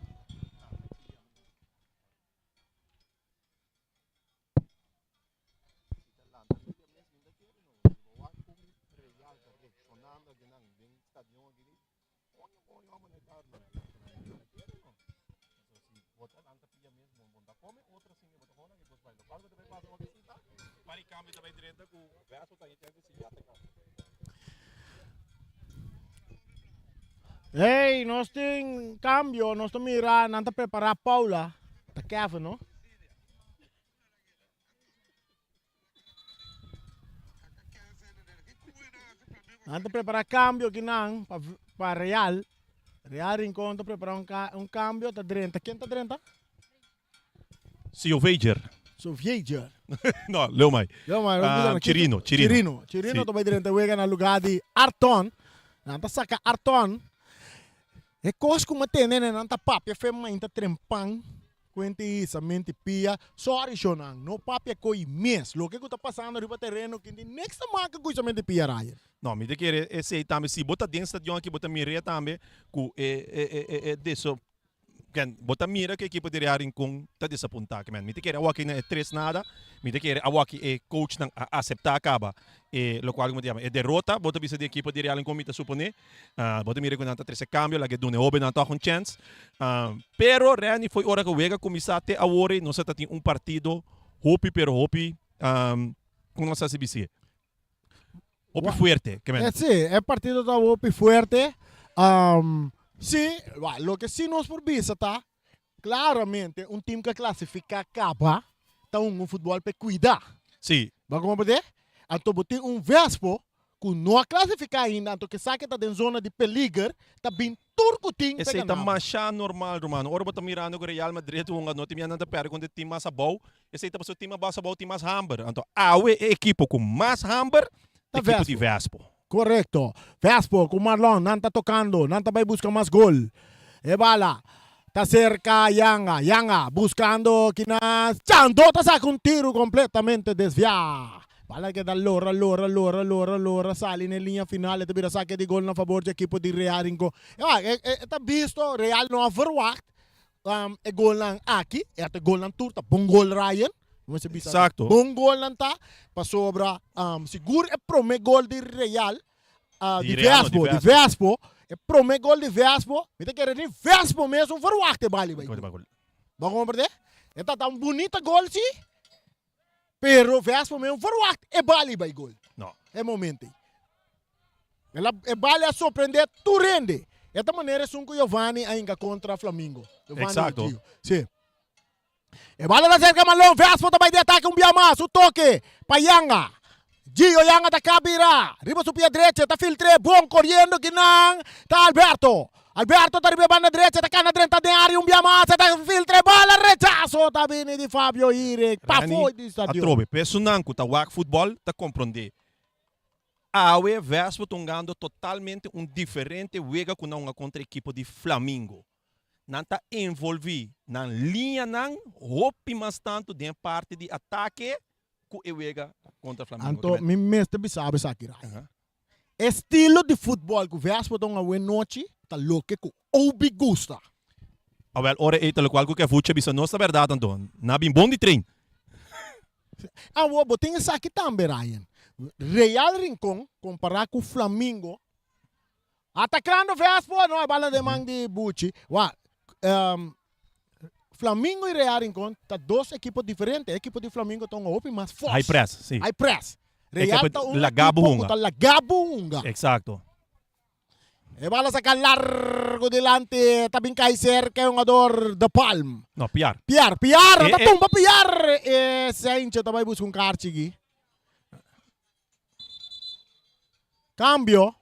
Hey, nos tin cambio, nos ta mira, nan ta prepara Paula, ta Kevin, no? Nan ta prepara cambio aki nan pa, pa Real. Real Rincon ta prepara un, ca, un cambio, ta drenta. Ken ta drenta? Sjoveger. Sjoveger. No, leu mai. Leu mai. Ah, Chirino, Chirino. Chirino. Chirino Si. ta bai drenta wega na lugar di Arton. Nan ta saca Arton. E kos ku mi a tende nan ta papia fe mainta trempan. Kuente isa menti pia, sorry shownan, no papia ko'i mes, loke ku ta pasando riba tereno kin tin niks te maka ku isa menti pia Ryan. No, mi ta kere esei tambe, si bo ta den stadion aki bo ta mir'é tambe ku e e e e deso Ken, bo ta mira ku ekipo di Real Rincon ta desapuntá. Ke men, mi ta kere awor aki na e tres nada, mi ta kere awor aki e coachnan a aseptá kaba e lokual ku bo ta yama e derota, bo ta bisa di ekipo di Real Rincon mi ta suponé. Bo ta mira ku nan ta trese kambio, laga e duna e hóbennan tòg un chèns. Pero Renny fo'i ora ku wega kuminsá te awor ei nos a ta tin un partido hopi pero hopi, kon nos a hasi bis'é? Hopi fuerte. Ke men. Sí, e partido ta hopi fuerte. Um, sí, wa, loke sí nos por bisa ta, claramente un team ke clasifica kaba ta un un futbol pe cuida. Sí. Bo comprende? Anto bo tin un Vespo ku no a clasifica ainda, anto ke sa ke ta den zona di peliger, ta bin tur ku tin pe Esei ta ganabo. masha normal, Romano. Ora bo ta mirando ku Real Madrid hunga, no tin mia nan ta perde kontra e team mas abou. Esei ta pasobra e team mas abou tin mas hamber. Anto awe e ekipo ku mas hamber ta Ta ekipo di Vespo. Vespo. Korekto. Vespo ku Marlon nan ta tokando, nan ta bai buska mas gol. E bala ta serka Yanga, Yanga buskando kinas Chando ta saka un tiru kompletamente desviá. Bala keda lora, lora, lora, lora, lora, sali na e liña final, e ta bira sake di gol na fabor dje ekipo di Real Rincon. E ta bisto Real no a verwagt E golnan aki, e ata golnan tur ta bon gol Ryan. Mester bisa Exacto. Bon golnan ta pasobra sigur e prome gol di Real, Di di Real no, di Vespo, di Vespo. Vespo, e prome gol di Vespo, mi ta kere ni Vespo mes un verwacht e bali bai gol. Bo comprende? E ta ta un bunita gol si, Pero Vespo men verwacht e bali bai gol. No. E momento ei. El a, e bali a sorprende tur hende. E ta manera esun ku Giovanni a hinka kontra Flamingo. Giovanni Exacto. Gio. Sí. E bala ta serka Malon. Vespo ta bai di atake un bia mas. Su toke pa Yanga. Gio Yanga ta kabira. Riba su pia drecha ta filtr'é bon koriendo kinan ta Alberto. Alberto ta riba e banda drecha ta kana drenta den área un bia mas e ta filtra e bala rechaso ta bini di Fabio Irek Rani pafó di stadion. atrobe pesonan ku ta wak futbòl ta komprondé awe Vespo ta hungando totalmente un diferente wega ku nan hunga kontra ekipo di Flamingo. Nan ta envolví nan liñanan hopi mas tantu den parti di atake ku e wega kontra Flamingo. Anto mi mester bisa bo esaki Ryan. E stilo di futbòl ku Vespo ta un awe nochi ta loke ku Obi gusta. Awel, ora ei ta lokual ku Kevuche bisa nos ta bèrdat anto. Nan a bin bon di train. Awor bo tin esaki tambe Ryan. Real Rincon kompará ku Flamingo atakando Vespo, no e bala den man di Buchi. Wak, Flamingo y Real Rincon ta dos ekipo diferente. E ekipo di Flamingo ta un hopi mas fors. High press, si. High press. Real Ekipo ta un laga bo ekipo ku hunga. ta laga bo hunga. Exacto. E bala saka largo dilanti, ta bin kai serka e hungador De Palm. No, Piar. Piar, Piar, E, ta e. tumba Piar. E Seinche ta bai buska un karchi aki. Cambio.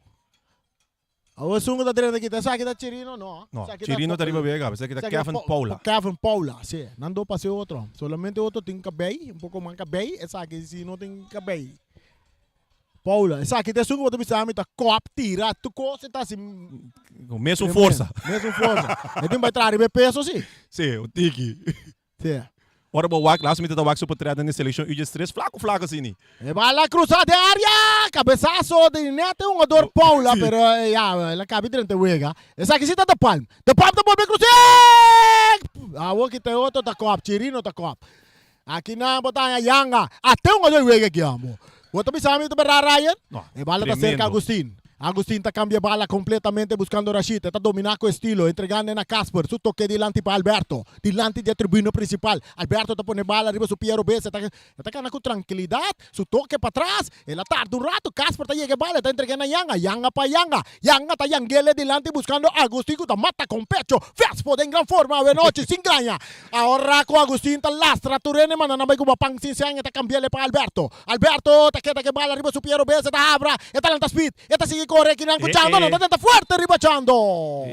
Awo esun ku ta drenta kita, esaki ta Chirino? No. No, Esaki ta Chirino ta Po- riba wega, esaki ta esaki ta Kevin Po- Paula. Kevin Paula, si. Nan do pase otro. Solamente otro tin kabei, un poko man kabei, esaki si no tin kabei. Paula, esaki ta esun ku bo ta bisa mi ta kòp, tira, tur kos e ta hasi. Ku mesun forsa. Mesun forsa. E tin bai traha riba e peso si. Si, un tiki. Si. Ora bo wak, laatste mi ta wak su portret den e seleccion U13, flaco flaco asini. E bala cruza den area, cabezazo di net e hungador Paula, Sí. pero ya, el a cabi drenta e wega. Esaki si ta De Palm. De Palm ta bolbe cruza. Awo kita e otro ta kop, Chirino ta kop. Aki nan bo ta haña Yanga. Ate hungador e wega aki amo. Bo ta bisa mi ta berdad Ryan? No, E bala ta cerca tremendo. Agustin. Agustin ta cambia e bala completamente buscando Rashid. E ta domina cu estilo, entregando na Casper. Su toke dilanti pa Alberto. Dilanti di e tribuna principal. Alberto ta pone bala riba su pia robes. E ta e ta cana cu trankilidad. Su toke patras. El a tarda un rato. Casper ta yega e bala. E ta entrega na Yanga. Yanga pa Yanga. Yanga ta yangele dilanti buscando Agustin cu ta mata con pecho. Vespo den gran forma awe nochi sin gaña. Ahora cu Agustin ta lastra tur hende manda nan bay cuba pan sin seña ta cambiele pa Alberto. Alberto ta keda ke bala riba su pia robes e ta habra e ta lanta speed e ta sigui core kinan cu Chando nan ta tenta fuerte riba Chando.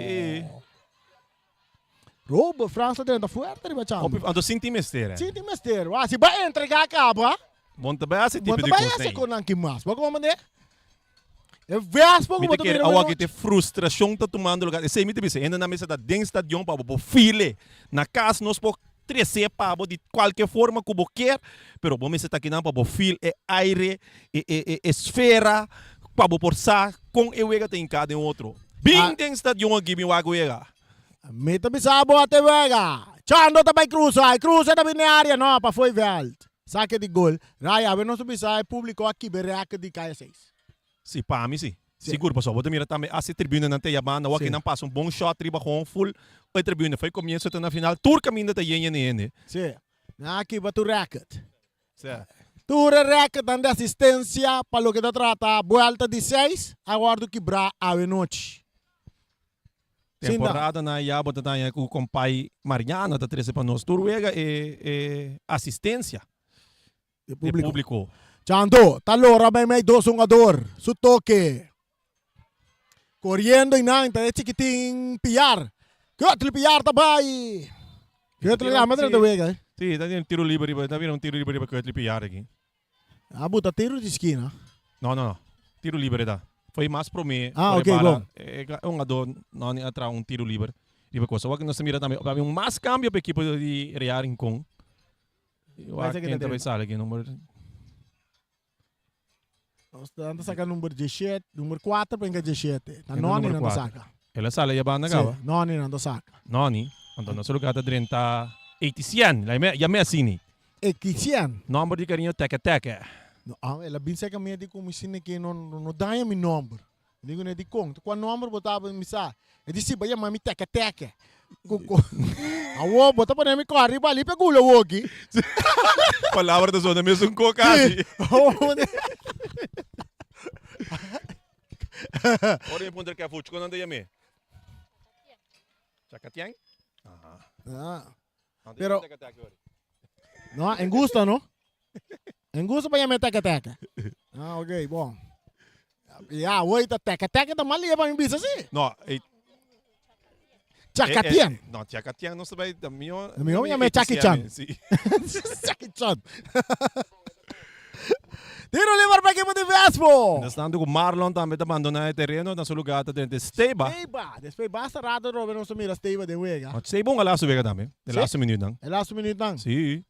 Robo Frans ta tenta fuerte riba Chando. Hopi anto sin tin mester eh. Sin tin mester. Wa si ba entrega caba. Bon ta bay haci Bon tipo ta di bay cos haci nei. con nan ki mas. Bo como mande? E Vespo Mi ku bo ta ta kere mira awa ki menochi. te frustrashon ta tumando lugar. Esei mi ta bisa, hende nan mester ta den stadion pa bo por feel e. Na kas nos por. trese pa bo di kualke forma ku bo kier, pero bo mester ta akinan pa bo feel e aire, e e e esfera pa bo por sa kon e wega ta hinká den otro. Bin den stadion aki bin wak wega. Mi ta bisa bo ate wega. Chando ta bai krusa, e krusa ta bin den area, no, pafó e vèlt. Sake di gol. Rai, awe nos ta bisa e públiko a kiba e rèkòrt di Kaya Seis. Si, pa mi si. Sigur, pasobra bo ta mira tambe asi tribunenan ta yabá na wak nan pasa un bon shot riba gewoon full e tribune. Fo'i komienso te na final tur kaminda ta yen yen di hende. Si, nan a kiba tur rèkòrt. Tur e rèkòrtnan di asistensia pa loke ta trata buèlta di seis a wòrdu kibrá awe nochi. Temporada na ya bo ta daña ku kompai Mariano ta trese pa nos tur wega e e asistensia di públiko. Chando ta lora meimei dos hungador su toke koriendo i nan ta e chikitin Piar. Kutli Piar ta bai. Kutli yama drenta wega. Si, ta tin tiro liber riba, ta bira un tiro liber riba Kutli Piar aki. A buta tiro di skina. No, no, no. Tiro liber e ta. Foi mas prome. Ah, ok, bon. E hungador no a traha un tiro liber riba cosa. Wak nos ta mira tambe, un mas cambio pa ekipo di Real Rincon. Wak ken ta bay sali aki, number. Nos ta saca number diesshete, number cuater pa hinca diesshete. Ta noni nan ta saca. El a sali ya banda caba? Si, noni nan ta saca. Noni, anto nos lugar ta drenta Eticien, yam'e asini. Eticien. Nomber di cariño Teke Teke. No, el a bin cerca mi a di cu mi si ke no no daña mi nomber. Mi di cu ne dicon? Ta cua nomber bo ta mi sa? E di si bo yama mi Teke Teke. Cu cu Awo bo ta pone mi cor riba ali pe gula awoki. Palabra ta sona mesun co casi. Ora mi puntra Kefuch con nan ta yam'e? Chacatien? Aha. Pero, no, en gusto, no? En gusto pa llama teke teke. Ah, ok, bon. Ya, hoy ta teke teke ta mal pa mi bisa si. No, eh, Chacatien. Eh, eh, no, Chacatien no se bai, da mio. Mio me llama Jackie Chan. Sí. Jackie Chan. Tiro liber pa equipo di Vespo. Mientras tanto ku Marlon tambe ta abandoná e tereno, na su lugar ta drenta Steba. Steba. Despues basta rato Robert nos ta mira Steba den wega. Ma Steba un a laatste wega tambe, de Sí? laatste minuutnan. E laatste minuutnan? Sí.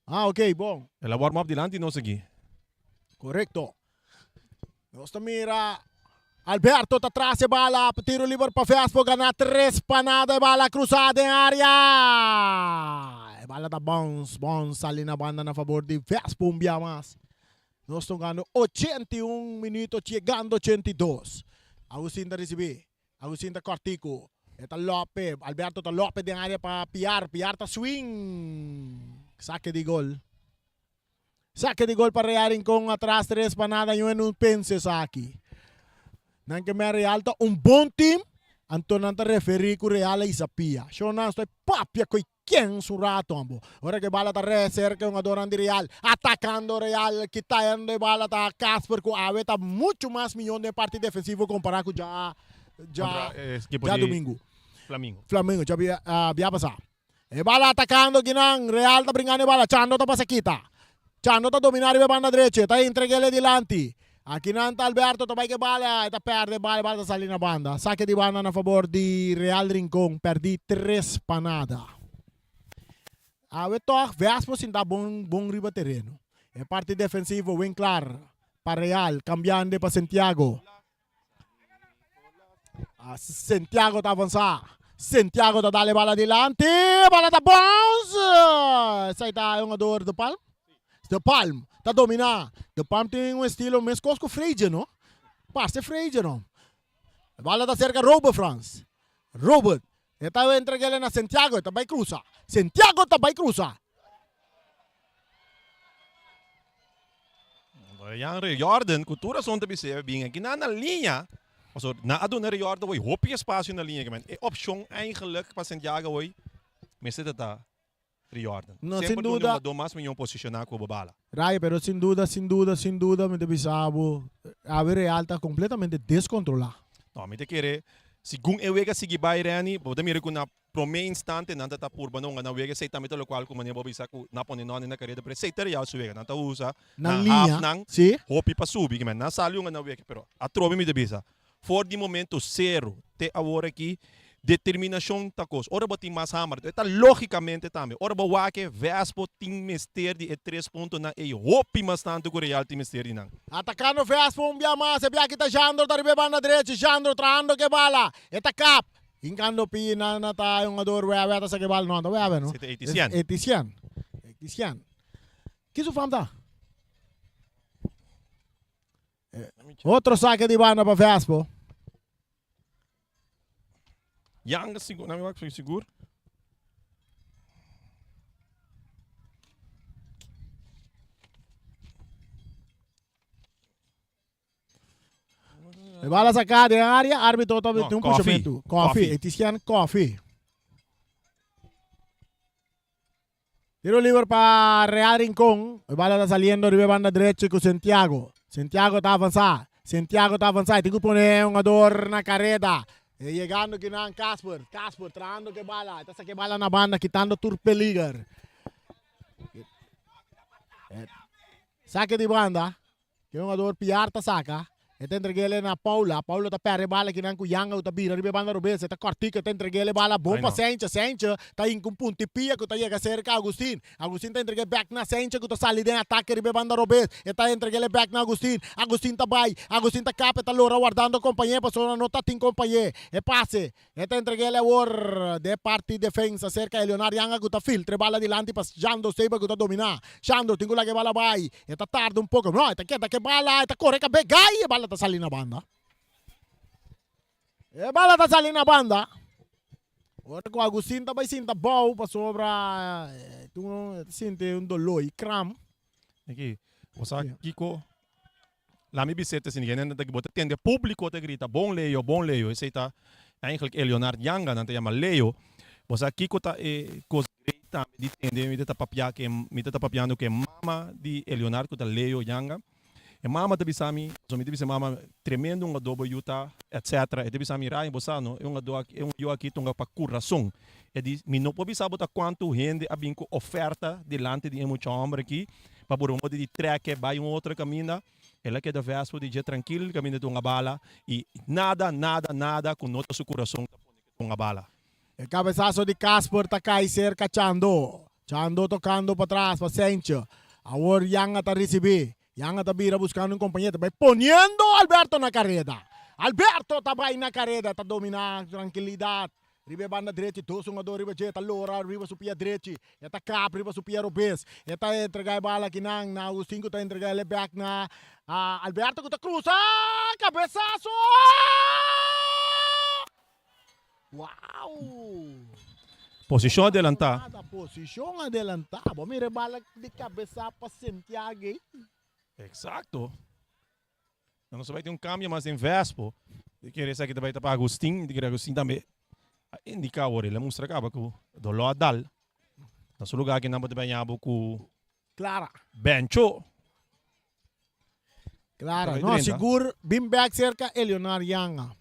Ah, ok, bon. El a warm up dilanti nos aki. Korekto. Nos ta mira Alberto ta tras e bala, tiro liber pa Vespo, gana tres pa nada, e bala krusa den area. E bala ta bounce, bounce, sali na banda na fabor di Vespo un bia mas. Nos ta hungando 81 minuto, chegando 82. Agustin ta risibi, Agustin ta kòrtiku, e ta lòpe, Alberto ta lòpe den area pa Piar, Piar ta swing, sake di gol. Sake di gol pa Real Rincon atras tres pa nada y un pense esaki. Nan ke men Real ta un bon team anto nan ta referi ku Real a hisa pia. Sho nan estoy papia koy ken su rato ambo. Ora ke bala ta re serka e hungadornan di Real atakando Real kitando e bala ta Casper ku awe ta mucho mas miyon den parti defensivo kompara ku dja dja dja domingo. Flamingo. Flamingo dja bia pasa. E bala atakando kinan, Real ta bringando e bala, Chando ta pasa kita. Chando ta domina riba e banda drechi, e ta entreg'el e dilanti. Akinan ta Alberto ta bai ku e bala, e ta perde e bala, e bala ta sali na banda. Sake di banda na fabor di Real Rincon, perdi tres pa nada. Awe tog Vespo sinta bon bon riba tereno. E parti defensivo Winklaar pa Real, kambiando pa Santiago. Santiago ta avansa. Santiago ta dale bala dilanti. Bala ta bounce. Esai ta e hungador De Palm. De Palm ta domina. De Palm tin un estilo meskos ku Freidje no. Parse Freidje no. Bala ta serka Robert Frans. Robert. E ta entreg'el na Santiago. E ta bai krusa. Santiago ta bai krusa. Jan Riordan ku tur rason ta bis'é bin aki na na liña. Paso nan a duna Riordan hoy hopi espacio na liña. E opcion eigenlijk pa Santiago hoy mester ta ta Riordan. No, sin Semper duna un duda. jugador mas miyon posiciona ku bo bala. Raya, pero sin duda, sin duda, sin duda mi ta bisa bo, awe Real ta completamente descontrola. No, mi ta kere segun e wega sigui bai Renny, bo ta mira ku na Prome instante nan ta ta purba no gana wega, esey tambe ta locual cu manera bo bisa cu nan pone nòne na careda, pero esey ta real su wega, nan ta usa Nan nan liña, half nan si. hopi pa subi, kimen nan sali un gana wega, pero atrobe mi ta bisa, for di momento cero te awor aki, Determinashon ta kos. Ora bo tin mas hamber, e ta logikamente tambe. Ora bo wak e Vespo tin mester di e tres puntonan ei hopi mas tantu ku Real tin mester di nan. Atakando Vespo un bia mas, e bia aki ta Jandro ta riba e banda drechi, Jandro trahando ku e bala, e ta kap, hinkando pi na na ta e hungador Wewe ta saka e bala, no ta Wewe no, Si ta Etisien. Etisien, Etisien. Ki su fam ta? Otro sake di banda pa Vespo. Yanga sigur, nami wak sigur. E bala saca den área, árbitro ta No, un koffie. pushamentu. Koffie, Koffie. Etienne Koffie. Tiro liber pa Real Rincon. E bala ta saliendo riba e banda drechi cu Santiago. Santiago ta avansa. Santiago ta avansa. E tin cu pone un jugador na careda. E yegando kinan Casper. Casper trahando cu e bala. E ta saca e bala na banda kitando tur peliger. Saque di banda. Ke hungador Piar ta saka. E ta entreg'el na Paula. Paula ta pèrdè e bala kinan ku Yanga ku ta bira riba e banda robes. E ta kòrtiku, e ta entreg'el e bala bon pa Sencha. Sencha ta hinka un punti pia ku ta yega serka Agustin. Agustin ta entreg'é bèk na Sencha ku ta sali den atake riba e banda robes. E ta entreg'el e bèk na Agustin. Agustin ta bai. Agustin ta kap, e ta lora wardando kompañé pasobra no ta tin kompañé. E pase. E ta entreg'el awor den parti defensa serka e Leonard Yanga ku ta filtra e bala dilanti pa Jando Seiba ku ta dominá. Jando tin ku laga e bala bai. E ta tarda un poko. No, e ta keda ku e bala, e ta kore kab'é gai, e bala ta sali na banda. E bala ta sali na banda. Ora ku Agustin ta bai sinta bou pasobra e ta sinti un doló i kram. Aki, bo sa kiko Lami bis'é ta asina, hende ta bo ta tende públiko ta grita bon Leo, bon Leo, esei ta eigenlijk e Leonard Yanga, nan ta yama Leo. Bo sa kiko ta e kos great tambe di tende, mi ta papia ku e, mi ta papiando ku e mama di e Leonard ku ta Leo Yanga. E mama ta bisa mi, pasobra mi ta bisa e mama tremendo un adobo yu ta etcetera, e ta bisa mi Ryan bo sa no, e un ado aki, e un yu aki ta un pa kurason. E di, mi no por bisa bo ta kuantu hende a bin ku oferta dilanti di e mucha hòmber aki, Pa por un modo di trek e bai un otro caminda, el a keda Vespo di dje trankil caminda ta un bala y nada, nada, nada cu no ta su curason ta pone cu ta un bala. E cabesazo di Casper ta cay cerca Chando. Chando tocando patras pa Sencho. Awor Yanga ta ricibi. Yanga ta bira buscando un compañero. Ta bay poniendo Alberto na careda. Alberto ta bay na careda. Ta domina tranquilidad. Riba e banda drechi dos hungador riba dje ta lora riba su pia drechi. E ta kap riba su pia robes. E ta entrega e bala akinan na Agustin ku ta entrega el e bek na Alberto ku ta krusa! Kabesaso! Wow! Posishon adelantá. Posishon adelantá. Bo mira e bala di kabesa pa Santiago ei. Eksakto. Nan nos ta bai tin un cambio mas den Vespo. Di kere esaki ta bai ta pa Agustin. Di kere Agustin tambe a indica awor. El a mustra caba cu dolor a dal. Na su lugar aki nan bo ta bai haña bo cu Clara. Bencho. Clara. No, sigur bin bek cerca Eleonard Yanga.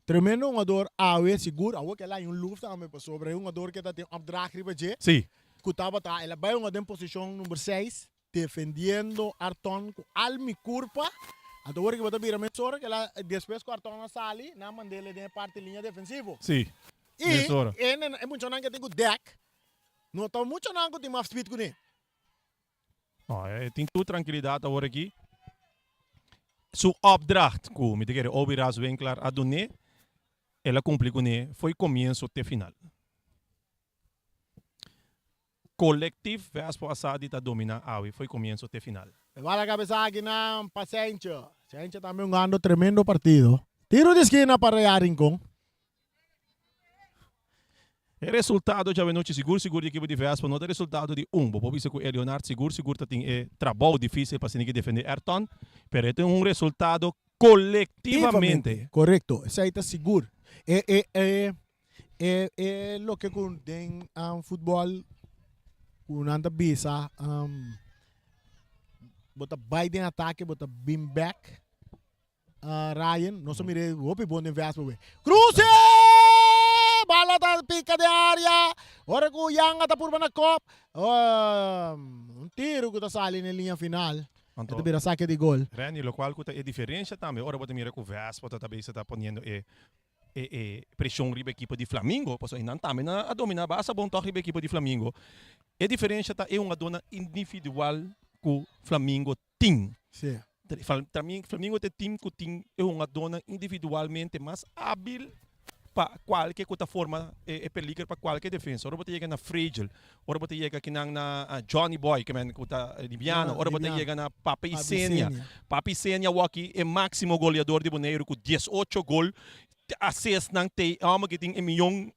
Tremendo hungador awe sigur. Awo ke el a haña un luf tambe pasobra e hungador ke ta tin opdracht riba dje. Si. Cu tabata el a bai hunga den posicion number seis. Defendiendo Arton ku al mi kurpa. Anto ora ki bo ta bira mesora kila despues ku Arton a sali nan mand'el den e parti liña defensivo. Sí, I mesora. e e muchanan ke tin ku dèk no ta muchanan ku tin mas speed kuné. No, e tin tur trankilidat awor aki. Su opdracht ku mi ta kere Obi Ras Winklar a dun'é, el a kumpli kuné fo'i komienso te final. Collectief Vespo a sa di ta domina awe fo'i comienso te final. E bala cabeza aki nan pa Sencho. Sencho tambe hungando tremendo partido. Tiro di skina pa Real Rincon. E resultado djawe-nochi sigur sigur di ekipo di Vespo no ta resultado di un. Bo por bisa ku e Leonard sigur sigur ta tin e trabou dificil pa asina ki defende Ayrton, pero e tin un resultado colectivamente. Corecto, esei ta sigur. E e e E e loke ku den futbòl ku nan ta bisa bo ta bai den atake bo ta bin bèk Ryan nos a mira e hopi bon den vèspa wei. Kruse! Bala ta pika den área ora ku Yanga ta purba na kòp un tiru ku ta sali na e liña final e ta bira sake di gol. Randy lokual ku ta e diferensha tambe ora bo ta mira ku vèspa ta ta bisa ta poniendo e. E e preshon riba ekipo di Flamingo, pasobra nan tambe nan a dominá basta bon tòg riba ekipo di Flamingo. E diferensha ta e hungadónan individual ku Flamingo tin. Sí. Flamingo ta e tim ku tin e hungadónan individualmente mas ábil pa kualke ku ta forma e peliger pa kualke defensa. Ora bo ta yega na Fragel, ora bo ta yega kinan na Johnny Boy, ke men ku ta libiano, ora bo ta yega na Papi Isenia. Papi Isenia awor-aki e máksimo goleador di Boneiru ku diesocho gol. Asesnan te e hòmber ki tin e miyon,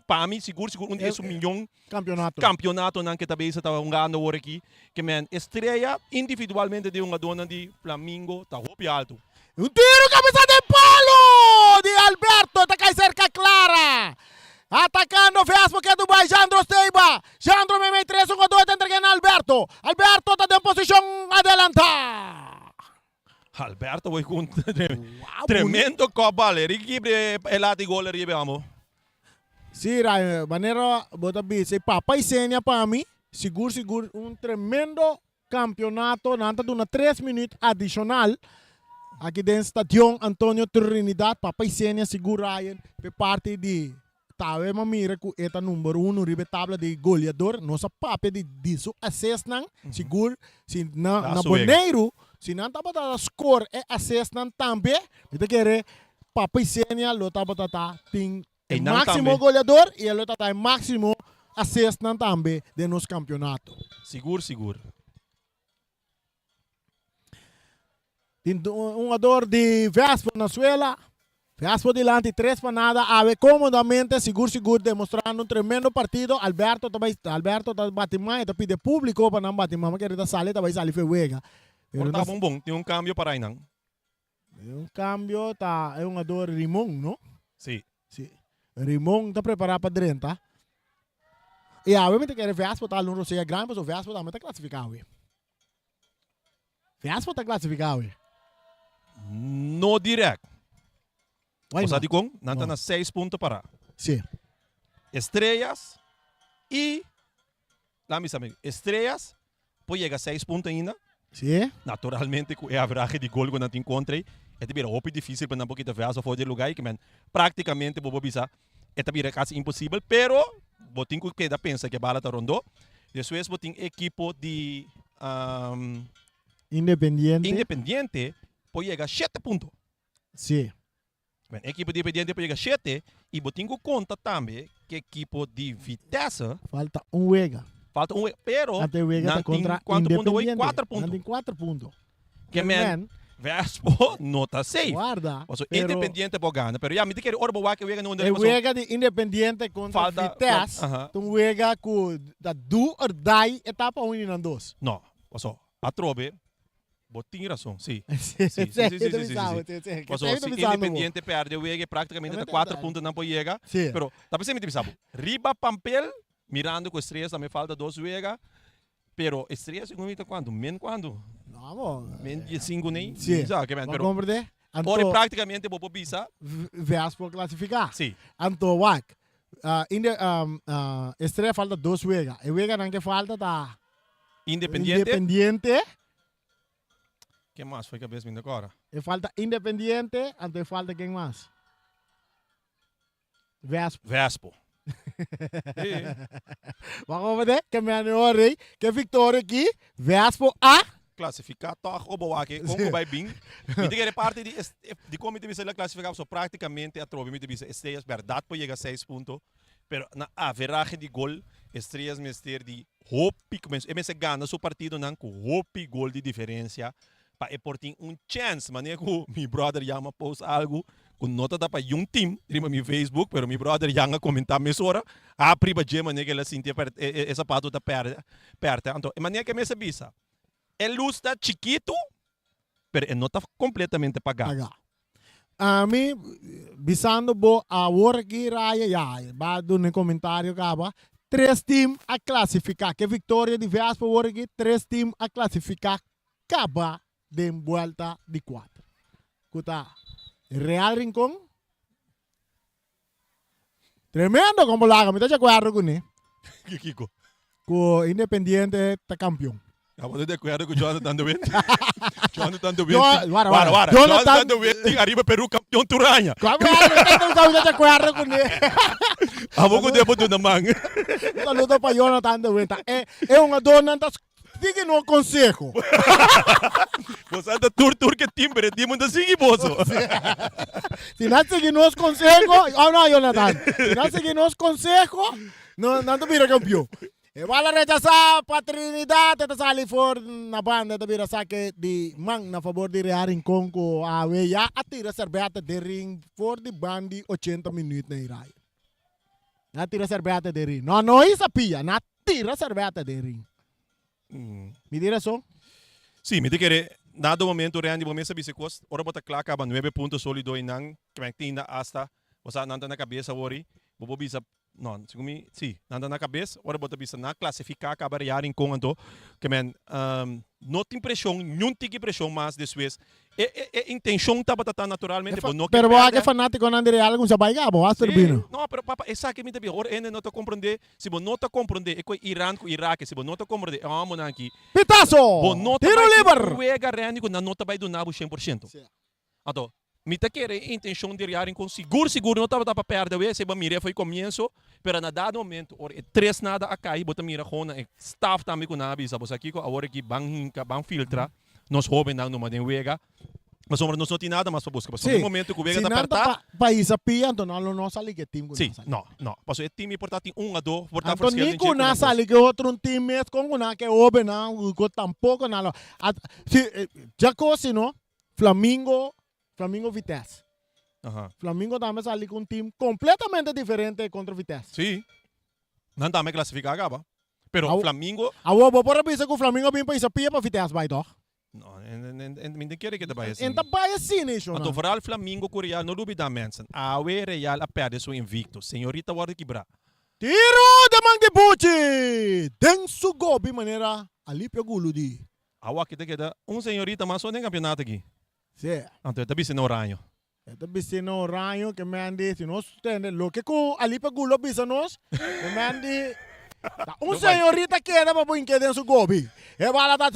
pa mi sigur sigur un di esun miyon Campeonato. Campeonatonan ke ta bezig ta hungando awor aki. Ke men estrella individualmente di hungadornan di Flamingo ta hopi alto. Un tiro cabeza den palo di Alberto ta cay cerca Clara. Atacando Vespo ke Dubai Jandro Steiba. Jandro meimei tres hungador ta entrega na Alberto. Alberto ta den posicion adelanta. Alberto boy cu un tremendo kopbal. Ricky Kibre e lati gol ariba amo. Sí, Ryan, manera bo ta bisa, e papa Isenia pa mi, sigur sigur un tremendo campeonato. Nan ta duna tres minuut adicional aki den Stadion Antonio Trinidad. Papa Isenia sigur, Ryan, p'e parti di Tawe m'a mira ku e ta number uno riba e tabla di goleador. Nos a papia di di su assistnan. Sigur si na na Boneiru si nan tabata ta score e assistnan tambe, mi ta kere Papa Isenia lo tabata ta tin e maximo goleador i e lo tabata e maximo assistnan tambe den nos campeonato. Sigur sigur. Tin un jugador di Vespo na suela. Vespo dilanti 3 pa nada. Awe cómodamente, sigur sigur demostrando un tremendo partido. Alberto ta bai, Alberto ta bati man, e ta pidi e publico pa nan bati man. Ma kere ta sali, ta bai sali fe wega. Pero Por ta bon bon, tin un cambio para einan. Un cambio ta e hungador Rimon, no? Sí. Sí. Rimon ta prepara pa drenta. Y awe mi ta kere Vespo ta alun rosea grandi pasobra Vespo tambe ta clasifica awe. Vespo ta clasifica awe. No direct. Why Bo sa no? dikon? Nan ta No. na seis punto para. Sí. Estrellas y Laat mi sabi, Estrellas por yega seis punto ainda. Sí. Naturalmente ku e averahe di gol ku nan tin kontra ei, e ta bira hopi difisil pa nan por kita Vyaso for di e luga ei, ke men praktikamente bo por bisa e ta bira kasi imposibel, pero bo tin ku keda pensa ke bala ta rondó. Despues bo tin ekipo di Independiente. Independiente por yega shete punto. Sí. Men ekipo di Independiente por yega shete y bo tin ku konta tambe ku ekipo di Vitesse. Falta un wega. Falta un wega, pero Ante wega ta nan tin kontra kuantu punto hoy? Independiente. Kuater punto. Nan tin kuater punto. Ke men Vespo no ta safe. Guarda, Paso pero Independiente por gana, pero ya mi ta kere ora bo wak e wega nan E wega di Independiente kontra Falta Vitesse aha. ta un wega ku ta do or die etapa un di nan dos. No, paso atrobe Bo tin rason, si. Sí, Sí, sí, sí, sí, sí, sí, sí. sí. Paso, si Independiente perde wega, prácticamente ta cuatro punto nan por yega. Sí. Pero, ta p'esei mi ta bisa bo, riba pampel, mirando cu Estrellas tambe falta dos wega, pero Estrellas segun mi ta cuanto? Men cuanto? No, bo. Men diesinco nei? Sí. Sa, ke men, Bo pero comprende? Anto, ora prácticamente bo por bisa. Veas por clasifica. Sí. Anto, wak, ah, inde, um, ah, Estrella falta dos wega. E weganan ke falta ta Independiente. Independiente. Ken mas foi cabes mi no cora? E falta Independiente, anto e falta ken mas? Vespo. Vespo. Wacht over de, ke men hoor rei, ke victoria ki, Vespo a Clasifica toch o bo wak kon ku bai bin. Mi ta kere parti di di kon mi ta bisa la clasifica pasobra practicamente atrobe mi ta bisa Estrellas berdad por yega seis punto, pero na averahe di gol Estrellas mester di hopi e mester gana su partidonan ku hopi gol di diferensia pa e por tin un chèns. Manera ku mi bròder Jan a post algu ku no ta ta pa yun tim riba mi Facebook, pero mi bròder Jan a komentá mesora, hap riba dje manera ku el a sinti e sapato ta pèrdè. Anto e manera ku e mester bisa, e lus ta chikitu, pero e no ta kompletamente pagá. Pagá. Ami bisando bo awor aki Raya, ya, ba duna e komentario kaba, tres tim a klasifiká. Ke viktoria di Vespa awor aki, tres tim a klasifiká kaba den buelta di kuater. Ku ta Real Rincon, tremendo kon bo laga, mi ta di akuerdo kuné. Kiko? Ku Independiente ta kampion. Abo ta di akuerdo ku Jonathan de Wit? Jonathan de Wit. Jo, wara, wara, wara. wara. Jonathan, Jonathan de Wit tin ariba Peru kampion tur aña. Kwam wara, no ta de akuerdo ku ne. Abo ku debo duna man. Un saludo pa Jonathan de Wit. E, e hungadornan ta sigui no konseho. Boso ta tur tur ke tim, pero e tim no ta sigui boso. Si nan sigui nos konseho, oh no Jonathan, si nan sigui nos konseho, no, nan ta bira kampion. E bala rechasá pa Trinidad, e ta sali for na banda, e ta bira sake di man na fabor di Real Rincon ku awe ya a tira serbèta den ring for di ban di ochenta minuut na Iraya. Nan a tira serbèta den ring. No, no hisa pia, nan a tira serbèta den ring. Mi tin rason? Sí, mi ta kere dado momento Randy bo mes a bisa e kos, ora bo ta kla kaba nuebe punto solido i nan kmèktinda asta, bo sa nan ta na kabes awor i bo por bisa No, segun mi, si. Nan ta na kabes, ora bo ta bisa nan klasifiká kaba Real Rincon anto, ke men no tin preshon, niun tiki preshon mas despues. E e e intenshon tabata ta naturalmente bo no ke Pero bo wak pèrdè. e fanátikonan di Real kuminsá bai kaba, bo a Sí, tribuna. no, pero papa esaki mi ta bisa, ora hende no ta komprondé, si bo no ta komprondé e ku Iran ku Irak, si bo no ta komprondé e hòmbernan aki, Pitazo! bo no ta Tiro bai tin liber! un wega Randy ku nan no ta bai duna bo 100%. Anto, mi ta kere e intencion di Real Rincon sigur sigur no tabata pa perde awe, esei bo a mira foi comienso, pero na dado momento ora e tres nada a cay bo ta mira gewoon na e staff tambe cu nan a bisa bo sa kico awor aki ban hinca, ban filtra nos hobennan numa den wega, pasobra nos no tin nada mas pa busca, pasobra Sí, den momento cu wega si ta nan ta perta. pa pa hisa pia anto nan lo no sali cu e team cu Sí, nan sali. no, no, pasobra e team por ta tin un a do, por ta Anto verschil ni den cu dje cu nan nan sali cu e otro un team mes con cu nan ke hobennan cu tampoco nan lo, a, si, dja cos si no. Flamingo, Flamingo Vitesse. Aha. Flamingo tambe sali ku un team completamente diferente kontra Vitesse. Sí. Nan tambe klasifiká kaba. Pero Awo- Flamingo, Awo, bo por a bisa ku Flamingo bin pa hisa pia pa Vitesse bai tòg? no, en, en, en, mi no kere ke ta bai En asina. ta bai asina, e Anto shownan. vooral Flamingo ku Real, no lubidá mensen. Awe Real a pèrdè su invicto. Señorita wòrdu kibrá. Tiro den man di Buchi! Den su gobi manera Alipio Gulu di. Awa aki ta keda un señorita mas so den campeonato aki. Sí. Anto e ta bisti na oraño. E ta bisti na oraño ke men di si nos tende loke ku Alipe Gulo bisa nos, ke men di ta un señorita keda pa bo hinke den su gobi. E bala ta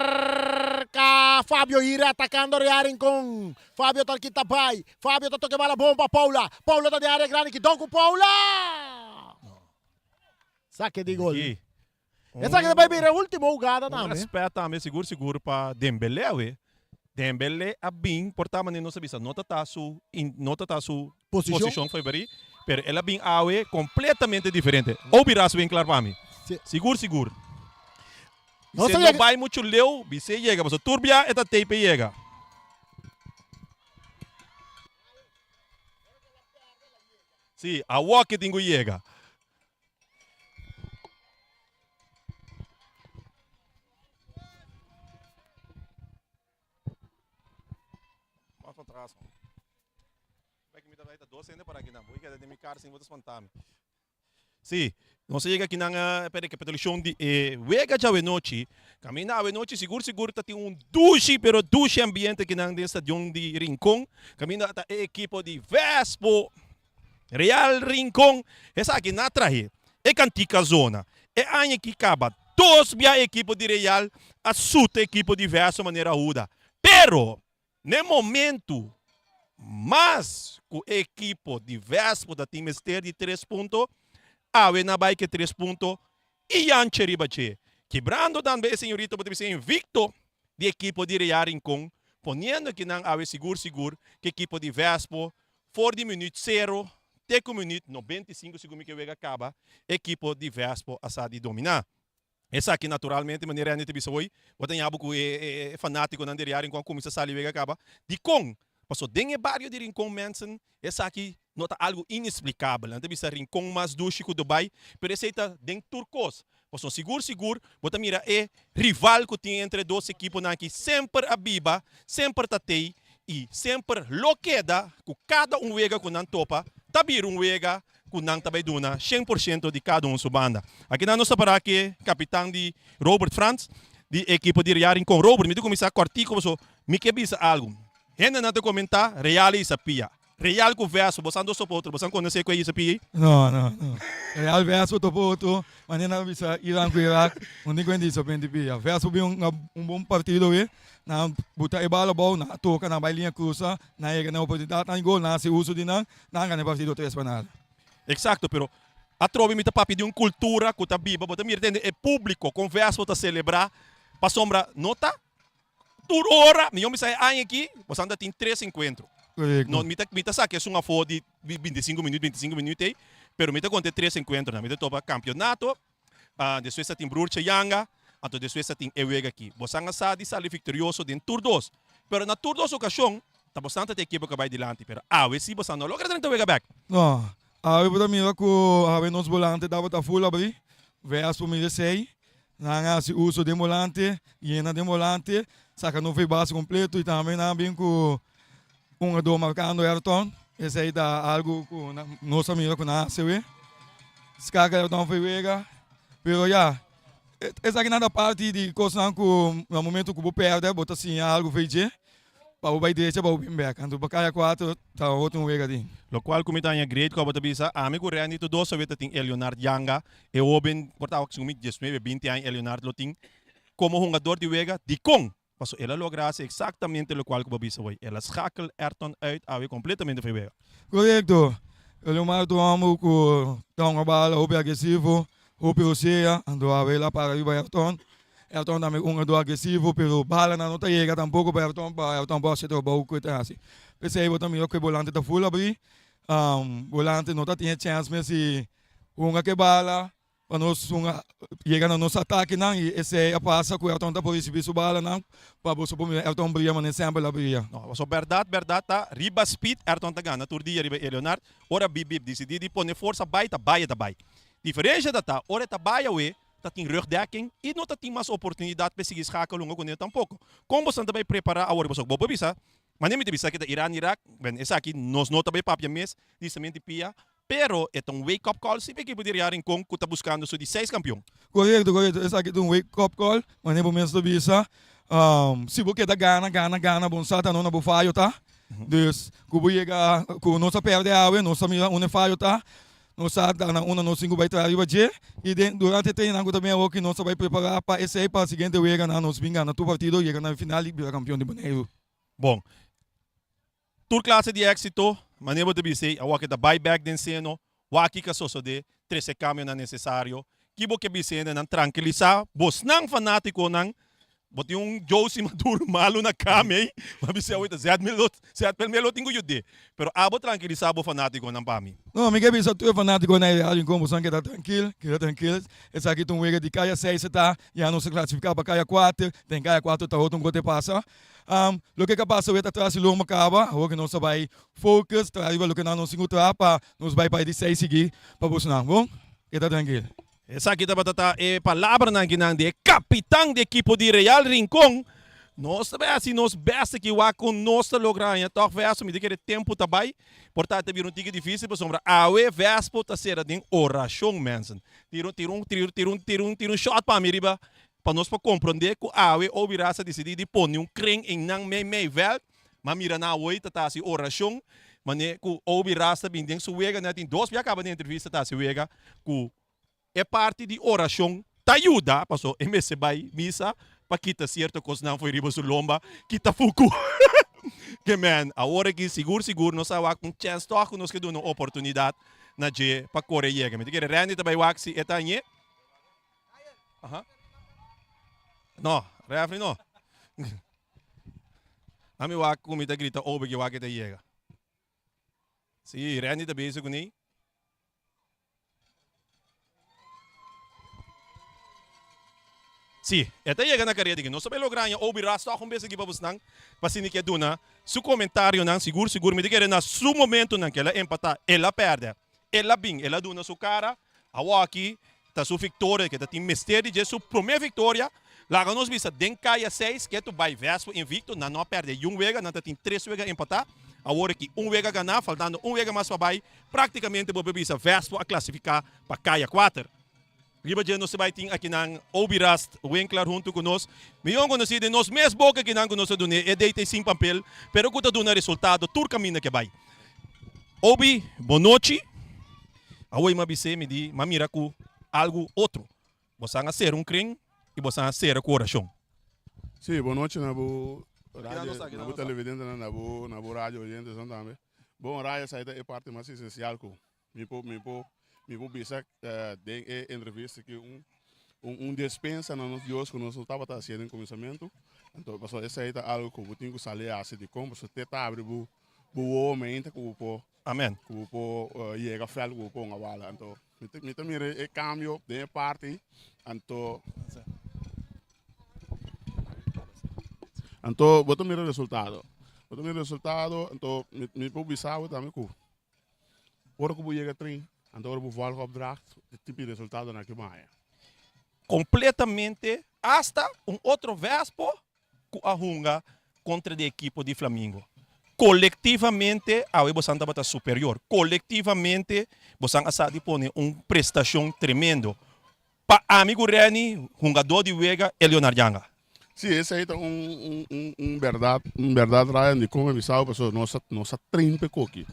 serka Fabio Ira atakando Real Rincon. Fabio ta kita bai. Fabio ta toka e bala bon pa Paula. Paula ta den area grandi kidon ku Paula. Sake di gol. Esaki ta bai bira e ultimo hugada Un tambe. respet tambe sigur sigur pa Dembele awe. Dembele a bin por ta manera nos a bisa no ta ta su no ta ta su Posicion. posicion favori pero el a bin awe completamente diferente. Obi ras bien klar pa mi. Si. Sigur sigur. Nos Bisé a no yega. bai mucho leu, bisé yega pasobra tur bia e ta tei p'e yega. Si, awor ke tin ku yega. Mas pa tras, man. Bai que mi ta bai ta dos hende para akinan. Bo keda den mi kar sin bo ta spanta mi. Sí, nos a yega akinan pa e rekapitulashon di e wega djawe-nochi. Kaminda awe-nochi sigur sigur ta tin un dushi pero dushi ambiente akinan den stadion di Rincon. Kaminda ta e ekipo di Vespo. Real Rincon, esaki na trahe e kantika zona. E aña ki kaba dos bia ekipo di Real a suta ekipo di Verso manera huda. Pero n'e momento mas ku e ekipo di Vespo ta tin mester di tres punto, awe na bai ke tres punto i yanche riba dje. Kibrando tambe e señorito bo ta bisa invicto di ekipo di Real Rincon, poniendo kinan awe sigur sigur ku ekipo di Vespo For di minuut sero te ku minuut 95 segun mi ke wega kaba, ekipo di Vespo a sa di dominá. Esaki naturalmente, manera hende ta bisa hoy, bo ta ña bo ku e fanátikonan di Real Rincon a kuminsá sali wega kaba. Dikon? Pasobra den e bario di Rincon mensen esaki no ta algu inesplikabel. Nan ta bisa Rincon mas dushi ku Dubai, pero esei ta den tur kos. Pasobra sigur sigur bo ta mira e rival ku tin entre e dos ekiponan aki semper a biba, semper ta tei i semper lo keda ku kada un wega ku nan topa ta bira un wega ku nan ta bai duna 100% di kada un su banda. Akinan nos ta para ku e kapitan di Robert Frans di ekipo di Real Rincon. Robert, mi ta kuminsá kòrtiku pasobra mi ke bisa algu. Hendenan ta komentá Real a hisa pia. Real ku Verso, boso ando sopa otro, boso an konosé ku e isa pii? No, no, no. Real Verso topa otro, manera nan a bisa Iran ku Irak, un tin kuenta isa penti pia. Verso bin un un bon partido awe, nan buta e bal abou, nan a toka, nan bai liña krusa, nan yega na e oportunidat, nan gol, nan hasi uso di nan, nan a gana e partido tres pa nada. Eksakto, pero atrobe mi ta papia di un kultura ku ta biba, bo ta mira tende e públiko kon Verso ta selebrá, pasobra no ta Tur ora, mi yombi sa e aña aki, boso anda tin tres encuentro. Correcto. No, mi ta, mi ta saca esun afo di 25 minuut, 25 minuut ey, pero mi ta conta e tres encuentronan. Mi ta topa campeonato, ah, despues ta tin Broertje Janga, anto despues ta tin e wega aki. Boso a sa di sali victorioso den tur dos. Pero na tur dos ocasion, ta boso ta e ekipo cu a bay dilanti, pero awe si boso no logra drenta wega bek. No, awe bo ta mira cu awe nos volante tabata full abri, Veas por mira esey, Nan a hasi uso den volante, yena den volante, saka no base kompleto i tambe nan a bin ku un jugador markando Ayrton. Esei ta algu ku nos a mira ku nan a hasi awe. Skaka Ayrton for e wega. Pero ya, esakinan ta parti di kosnan ku na momento ku bo pèrdè bo ta siña algu for dje. Pa bo bai drecha pa bo bin bek. Anto pa kaya kuater ta otro un wega di. Lokual ku mi ta haña great ku abo ta bisa, ami ku Randy tur dos aweta tin Elionard Yanga, e hoben por ta segun mi diesnuebe, binti aña Elionard lo tin komo hungador di wega, dikon? Paso el a logra hasi eksaktamente lokual ku bo a bisa hoy, el a schakel Ayrton uit awe kompletamente for e wega. Korekto, Elionard ta un homber ku ta hunga bala hopi agresivo, hopi hosea, anto awe el a para riba Ayrton. Ayrton tambe un hungador agresivo, pero balanan no ta yega tampoco pa Ayrton, pa Ayrton por haci e trabou cu e ta haci. P'esey bo ta mira cu e bolante ta full abri, bolante no ta tin e chance mes di hunga cu e bala pa nos hunga yega na nos atakenan y esey a pasa cu Ayrton ta por ricibi su balanan pa boso por mira Ayrton bria manera semper el a bria. No, pasobra berdad berdad ta riba speed Ayrton ta gana tur dia riba e Leonard, ora Bip Bip dicidi di pone forsa bay ta bay e ta bay. Diferencia ta ta ora e ta bay awe ta tin rugdekking y no ta tin mas oportunidad pa e sigui schakel hunga cune tampoco. Con boso ta bay prepara awor? Boso bo por bisa, manera mi ta bisa aki ta Iran Irak, bueno esaki nos no ta bay papia mes di cemento y pia, pero e ta un wake up call si pa ekipo di Real Rincon cu ta buscando su di seis campeon. Corecto, corecto, esaki ta un wake up call, manera bo mes ta bisa, si bo keda gana, gana, gana, bon sa ta no na bo fayo ta, dus cu bo yega, cu nos a perde awe, nos a mira unda e fayo ta, Nos sa ta na unda nos tin ku bai traha riba dje i den durante e trenan ku ta bin awoki nos ta bai prepará pa esei pa siguiente weganan nos bin gana tur partido yega na e final i bira kampion di Boneiru. Bon. Tur klase di éksito, manera bo ta bisa ei, awoki ta bai bèk den seno, wak kiko a sosodé, trese kambionan nesesario. Ki bo ke bisa hendenan? Trankilisá bosnan fanátikonan Bo tin un Josie Maduro malu na kama ei, m'a bisa awor ta zet mi lo, zet pel mi lo tin ku yud'é. Pero abo trankilisá bo fanátikonan pa mi. No, mi ke bisa tur e fanátikonan ei Real Rincon, boso nan keda trankil, keda trankil. Esaki ta un wega di kaya seis e ta, ya nos a klasifiká pa kaya kuater, den kaya kuater ta otro un kote pasa. Loke ka pasa awor ta tras di lomba kaba, awor ke nos ta bai focus, traha riba loke nan nos tin ku traha pa nos bai pa e di seis sigui pa bosonan, bon? Keda trankil. Esaki tabata ta e palabranan kinan di e kapitan di ekipo di Real Rincon. Nos ta bai hasi nos best aki wak kon nos ta logra haña tòg Vespo. Mi ta kere tempu ta bai. Por ta ta bira un tiki difísil pasobra awe Vespo ta sera den orashon mensen. Tira un tira un tira un tira un tira un shòt pa mi riba pa nos por komprondé ku awe Obi Ras a disidí di pone un kren einan mei mei vèlt. M'a mira nan awoi ta ta hasi orashon manera ku Obi Ras ta bin den su wega. Nan tin dos bia kaba den entrevista ta hasi wega ku e parti di orashon ta yuda paso e mester bai misa pa kita sierto kosnan fo'i riba su lomba, kita fuku. Ke men, awor aki sigur sigur nos a wak un chèns tòg ku nos ke duna un oportunidat na dje pa kore yega. Mi ta kere Randy ta bai wak si e ta hañ'é. Aha. No, refri no. Ami wak ku mi ta grita obe ki wak e ta yega. Si, Randy ta bezig kuné. Si, e ta yega na karea di ki nos ta bai logra haña Obi Ras tòg un bes aki pa bosnan pa asina ke duna su komentarionan. Sigur sigur mi ta kere na su momentonan ke el a empatá, el a pèrdè, el a bin, el a duna su kara. Awoki ta su viktoria ke ta tin mester di dje, su promé viktoria. Laga nos bisa den kaya seis ke tu bai Vespo invicto, nan no a pèrdè yun wega, nan ta tin tres wega empatá. Awor aki un wega ganá, faltando un wega mas pa bai. Práktikamente bo por bisa Vespo a klasifiká pa kaya kuater. Riba dje nos ta bai tin akinan Obi Rast Winkler huntu ku nos. Miyon konosí den nos mes boka akinan ku nos ta dun'é e deite sin pampel, pero ku ta duna resultado tur kaminda ke bai. Obi, bonochi. Awor mi a bis'é, mi di, mi a mira ku algu otro. Bosan a sera un kren i bosan a sera ku orashon. Sí, bonochi na bo radio, na bo televidentenan, na bo na bo radio oyentenan tambe. Bon, radio esaki ta e parti mas esensial ku mi por mi por mi por bisa den e entrevista aki un un despensa na nos Dios ku nos no tabata hasié den kuminsamentu. Anto pasobra esei ta algu ku bo tin ku sali hasi dikon pasobra te ta abri bo bo wowo mente ku bo por Amen. Ku bo por yega vèlt ku bo por hunga bala. Anto mi ta mi ta mira e kambio den e parti anto anto bo ta mira resultado. Bo ta mira resultado anto mi mi por bisa bo tambe ku ora ku bo yega trin anto ora bo vòlg opdracht e tipo di resultadonan aki bo haña. Kompletamente hasta un otro vèspo ku a hunga kontra di ekipo di Flamingo. Kolektivamente awe bosan tabata superior. Kolektivamente bosan a sa di pone un prestashon tremendo. Pa ami ku Renny, hungadó di wega e Leonard Janga. Sí, esei ta un un un bèrdat, un bèrdat Ryan di kon a bisa bo pasobra nos a nos a train p'e koki.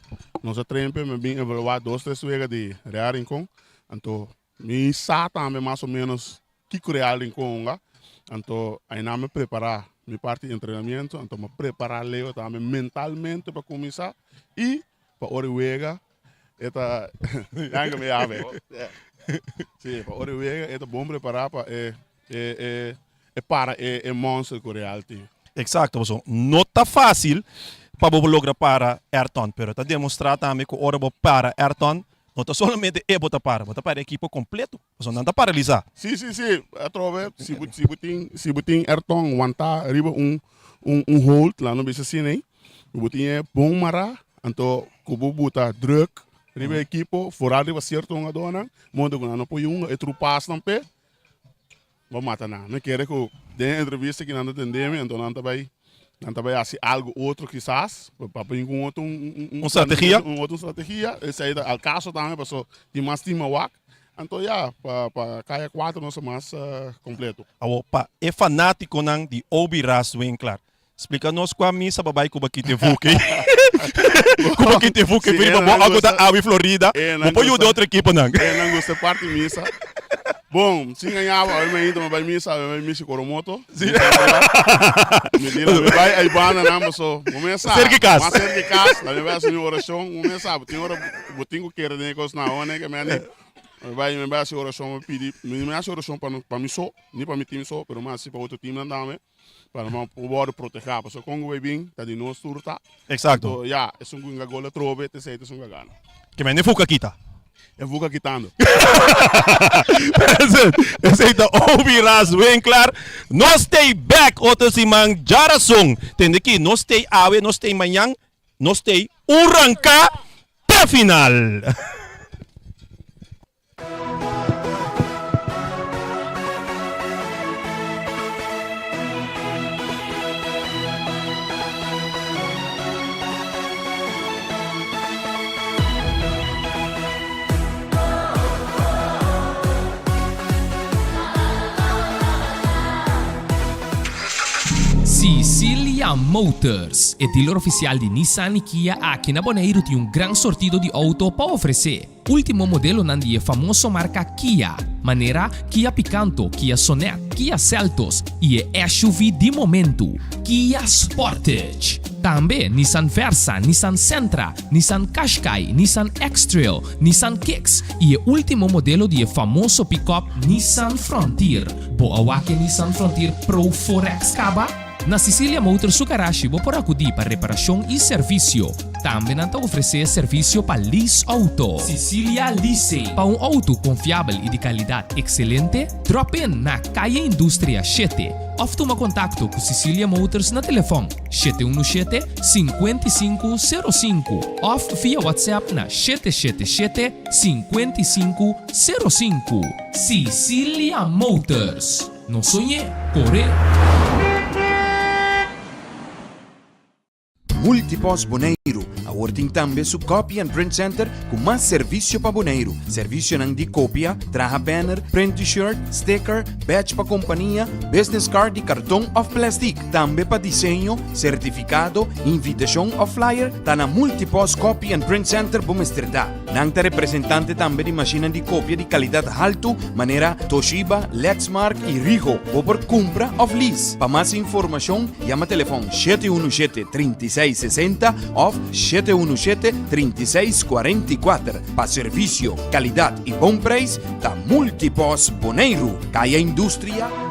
Nos a train p'e, mi bin evaluá dos tres wega di Real Rincon, anto Mi sa tambe mas o menos kiko Real Rincon hunga, anto ainan mi prepara mi parti di entrenamiento, anto mi prepara Leo tambe mentalmente pa cuminsa y pa ora e wega e ta danki mi yabe si pa ora e wega e ta bon prepara pa e e e para e e monster cu Real tin. Exacto, pasobra no ta facil pa bo logra para Ayrton, pero ta demostra tambe cu ora bo para Ayrton No ta solamente e bo ta para, bo ta para e ekipo kompleto, pasobra nan ta paralisá. Sí, sí, sí, atrobe, si bo, si bo tin, si bo tin Ayrton wantá riba un, un, un hold, laat nos bisa asina ei, bo tin e bon mará, anto ku bo buta druk riba e ekipo, foral riba sierto hungadónan, modo ku nan no por yunga e trupasnan p'e, Bo mata nan. Mi kere ku den e entrevista ki nan ta tende mi, anto nan ta bai nan ta bai hasi algu otro kisas pa bin ku un otro un strategia. Un otro strategia. Esei ta al kaso tambe paso tin mas tim a wak. Anto ya, pa pa kaya kuater nos ta mas kompleto. Awor pa e fanatikonan di Obi Ras Winklar, splika nos kua misa bo bai ku bo kita e vuki. Ku bo kita e vuki riba bo oko ta awi Florida, bo por yuda otro ekiponan. E nan gusta e parti misa. Bon, sin gaña bo, awe mainta mi bai misa, awe mi bai misa Coromoto. Si. Mi di mi bai ay banda nan paso bo mes sa. Serki kas. Mas serki kas, la mi bai hasi mi orashon, bo mes sa, bo tin ora bo tin ku kere den e kosnan awor ne ke mi a di, mi bai mi bai hasi orashon, mi pidi, mi hasi orashon pa pa mi so, ni pa mi tim so, pero mi hasi pa otro timnan tambe, pa nan por wòrdu protehá, pasobra kon ku bai bin ta di nos tur ta. Exacto. Anto ya, esun ku hinka gol atrobe, ta esei ta esun ku a gana. Ke men e fuka kita. E fuka kitando. Present. Esei ta Obi Ras Winklar. Nos stay back otro siman djarason. Tende ki nos stay awe, nos stay mañan, nos stay un ranka te final. Sicilia Motors, e dealer oficial di Nissan y Kia aki na Boneiru tin un gran sortido di auto pa ofrece. Ultimo modelonan di e famoso marka Kia, manera Kia Picanto, Kia Sonet, Kia Seltos i e SUV di momentu, Kia Sportage. Tambe Nissan Versa, Nissan Sentra, Nissan Qashqai, Nissan X-Trail, Nissan Kicks i e ultimo modelo di e famoso pickup Nissan Frontier. Bo a wak e Nissan Frontier Pro 4X kaba? Na Sicilia Motor su garashi bo por akudí pa reparashon i servisio. Tambe nan ta ofresé servisio pa lease outo. Sicilia Leasing. Pa un outo konfiabel i di kalidat ekselente, drop in na Kaye Industria shete òf tuma kontakto ku Sicilia Motors na telefòn 717 5505 òf via WhatsApp na 777 5505. Sicilia Motors. No soñ'é, kor'é! Multipost Boneiru. Awor tin tambe su Copy and Print Center ku mas servisio pa Boneiru. Servisionan di kopia, traha banner, print t-shirt, sticker, badge pa kompania, business card di karton òf plèstik. Tambe pa diseño, sertifikado, invitashon òf flyer, ta na Multipost Copy and Print Center bo mester ta. Nan ta representante tambe di mashinnan di kopia di kalidat haltu manera Toshiba, Lexmark i Ricoh. Bo por kumpra òf lease. Pa mas informashon yama telefòn 717 36 60 òf 717 36 44. Pa servisio, kalidat i bon preis ta Multipost Boneiru, Kaya Industria.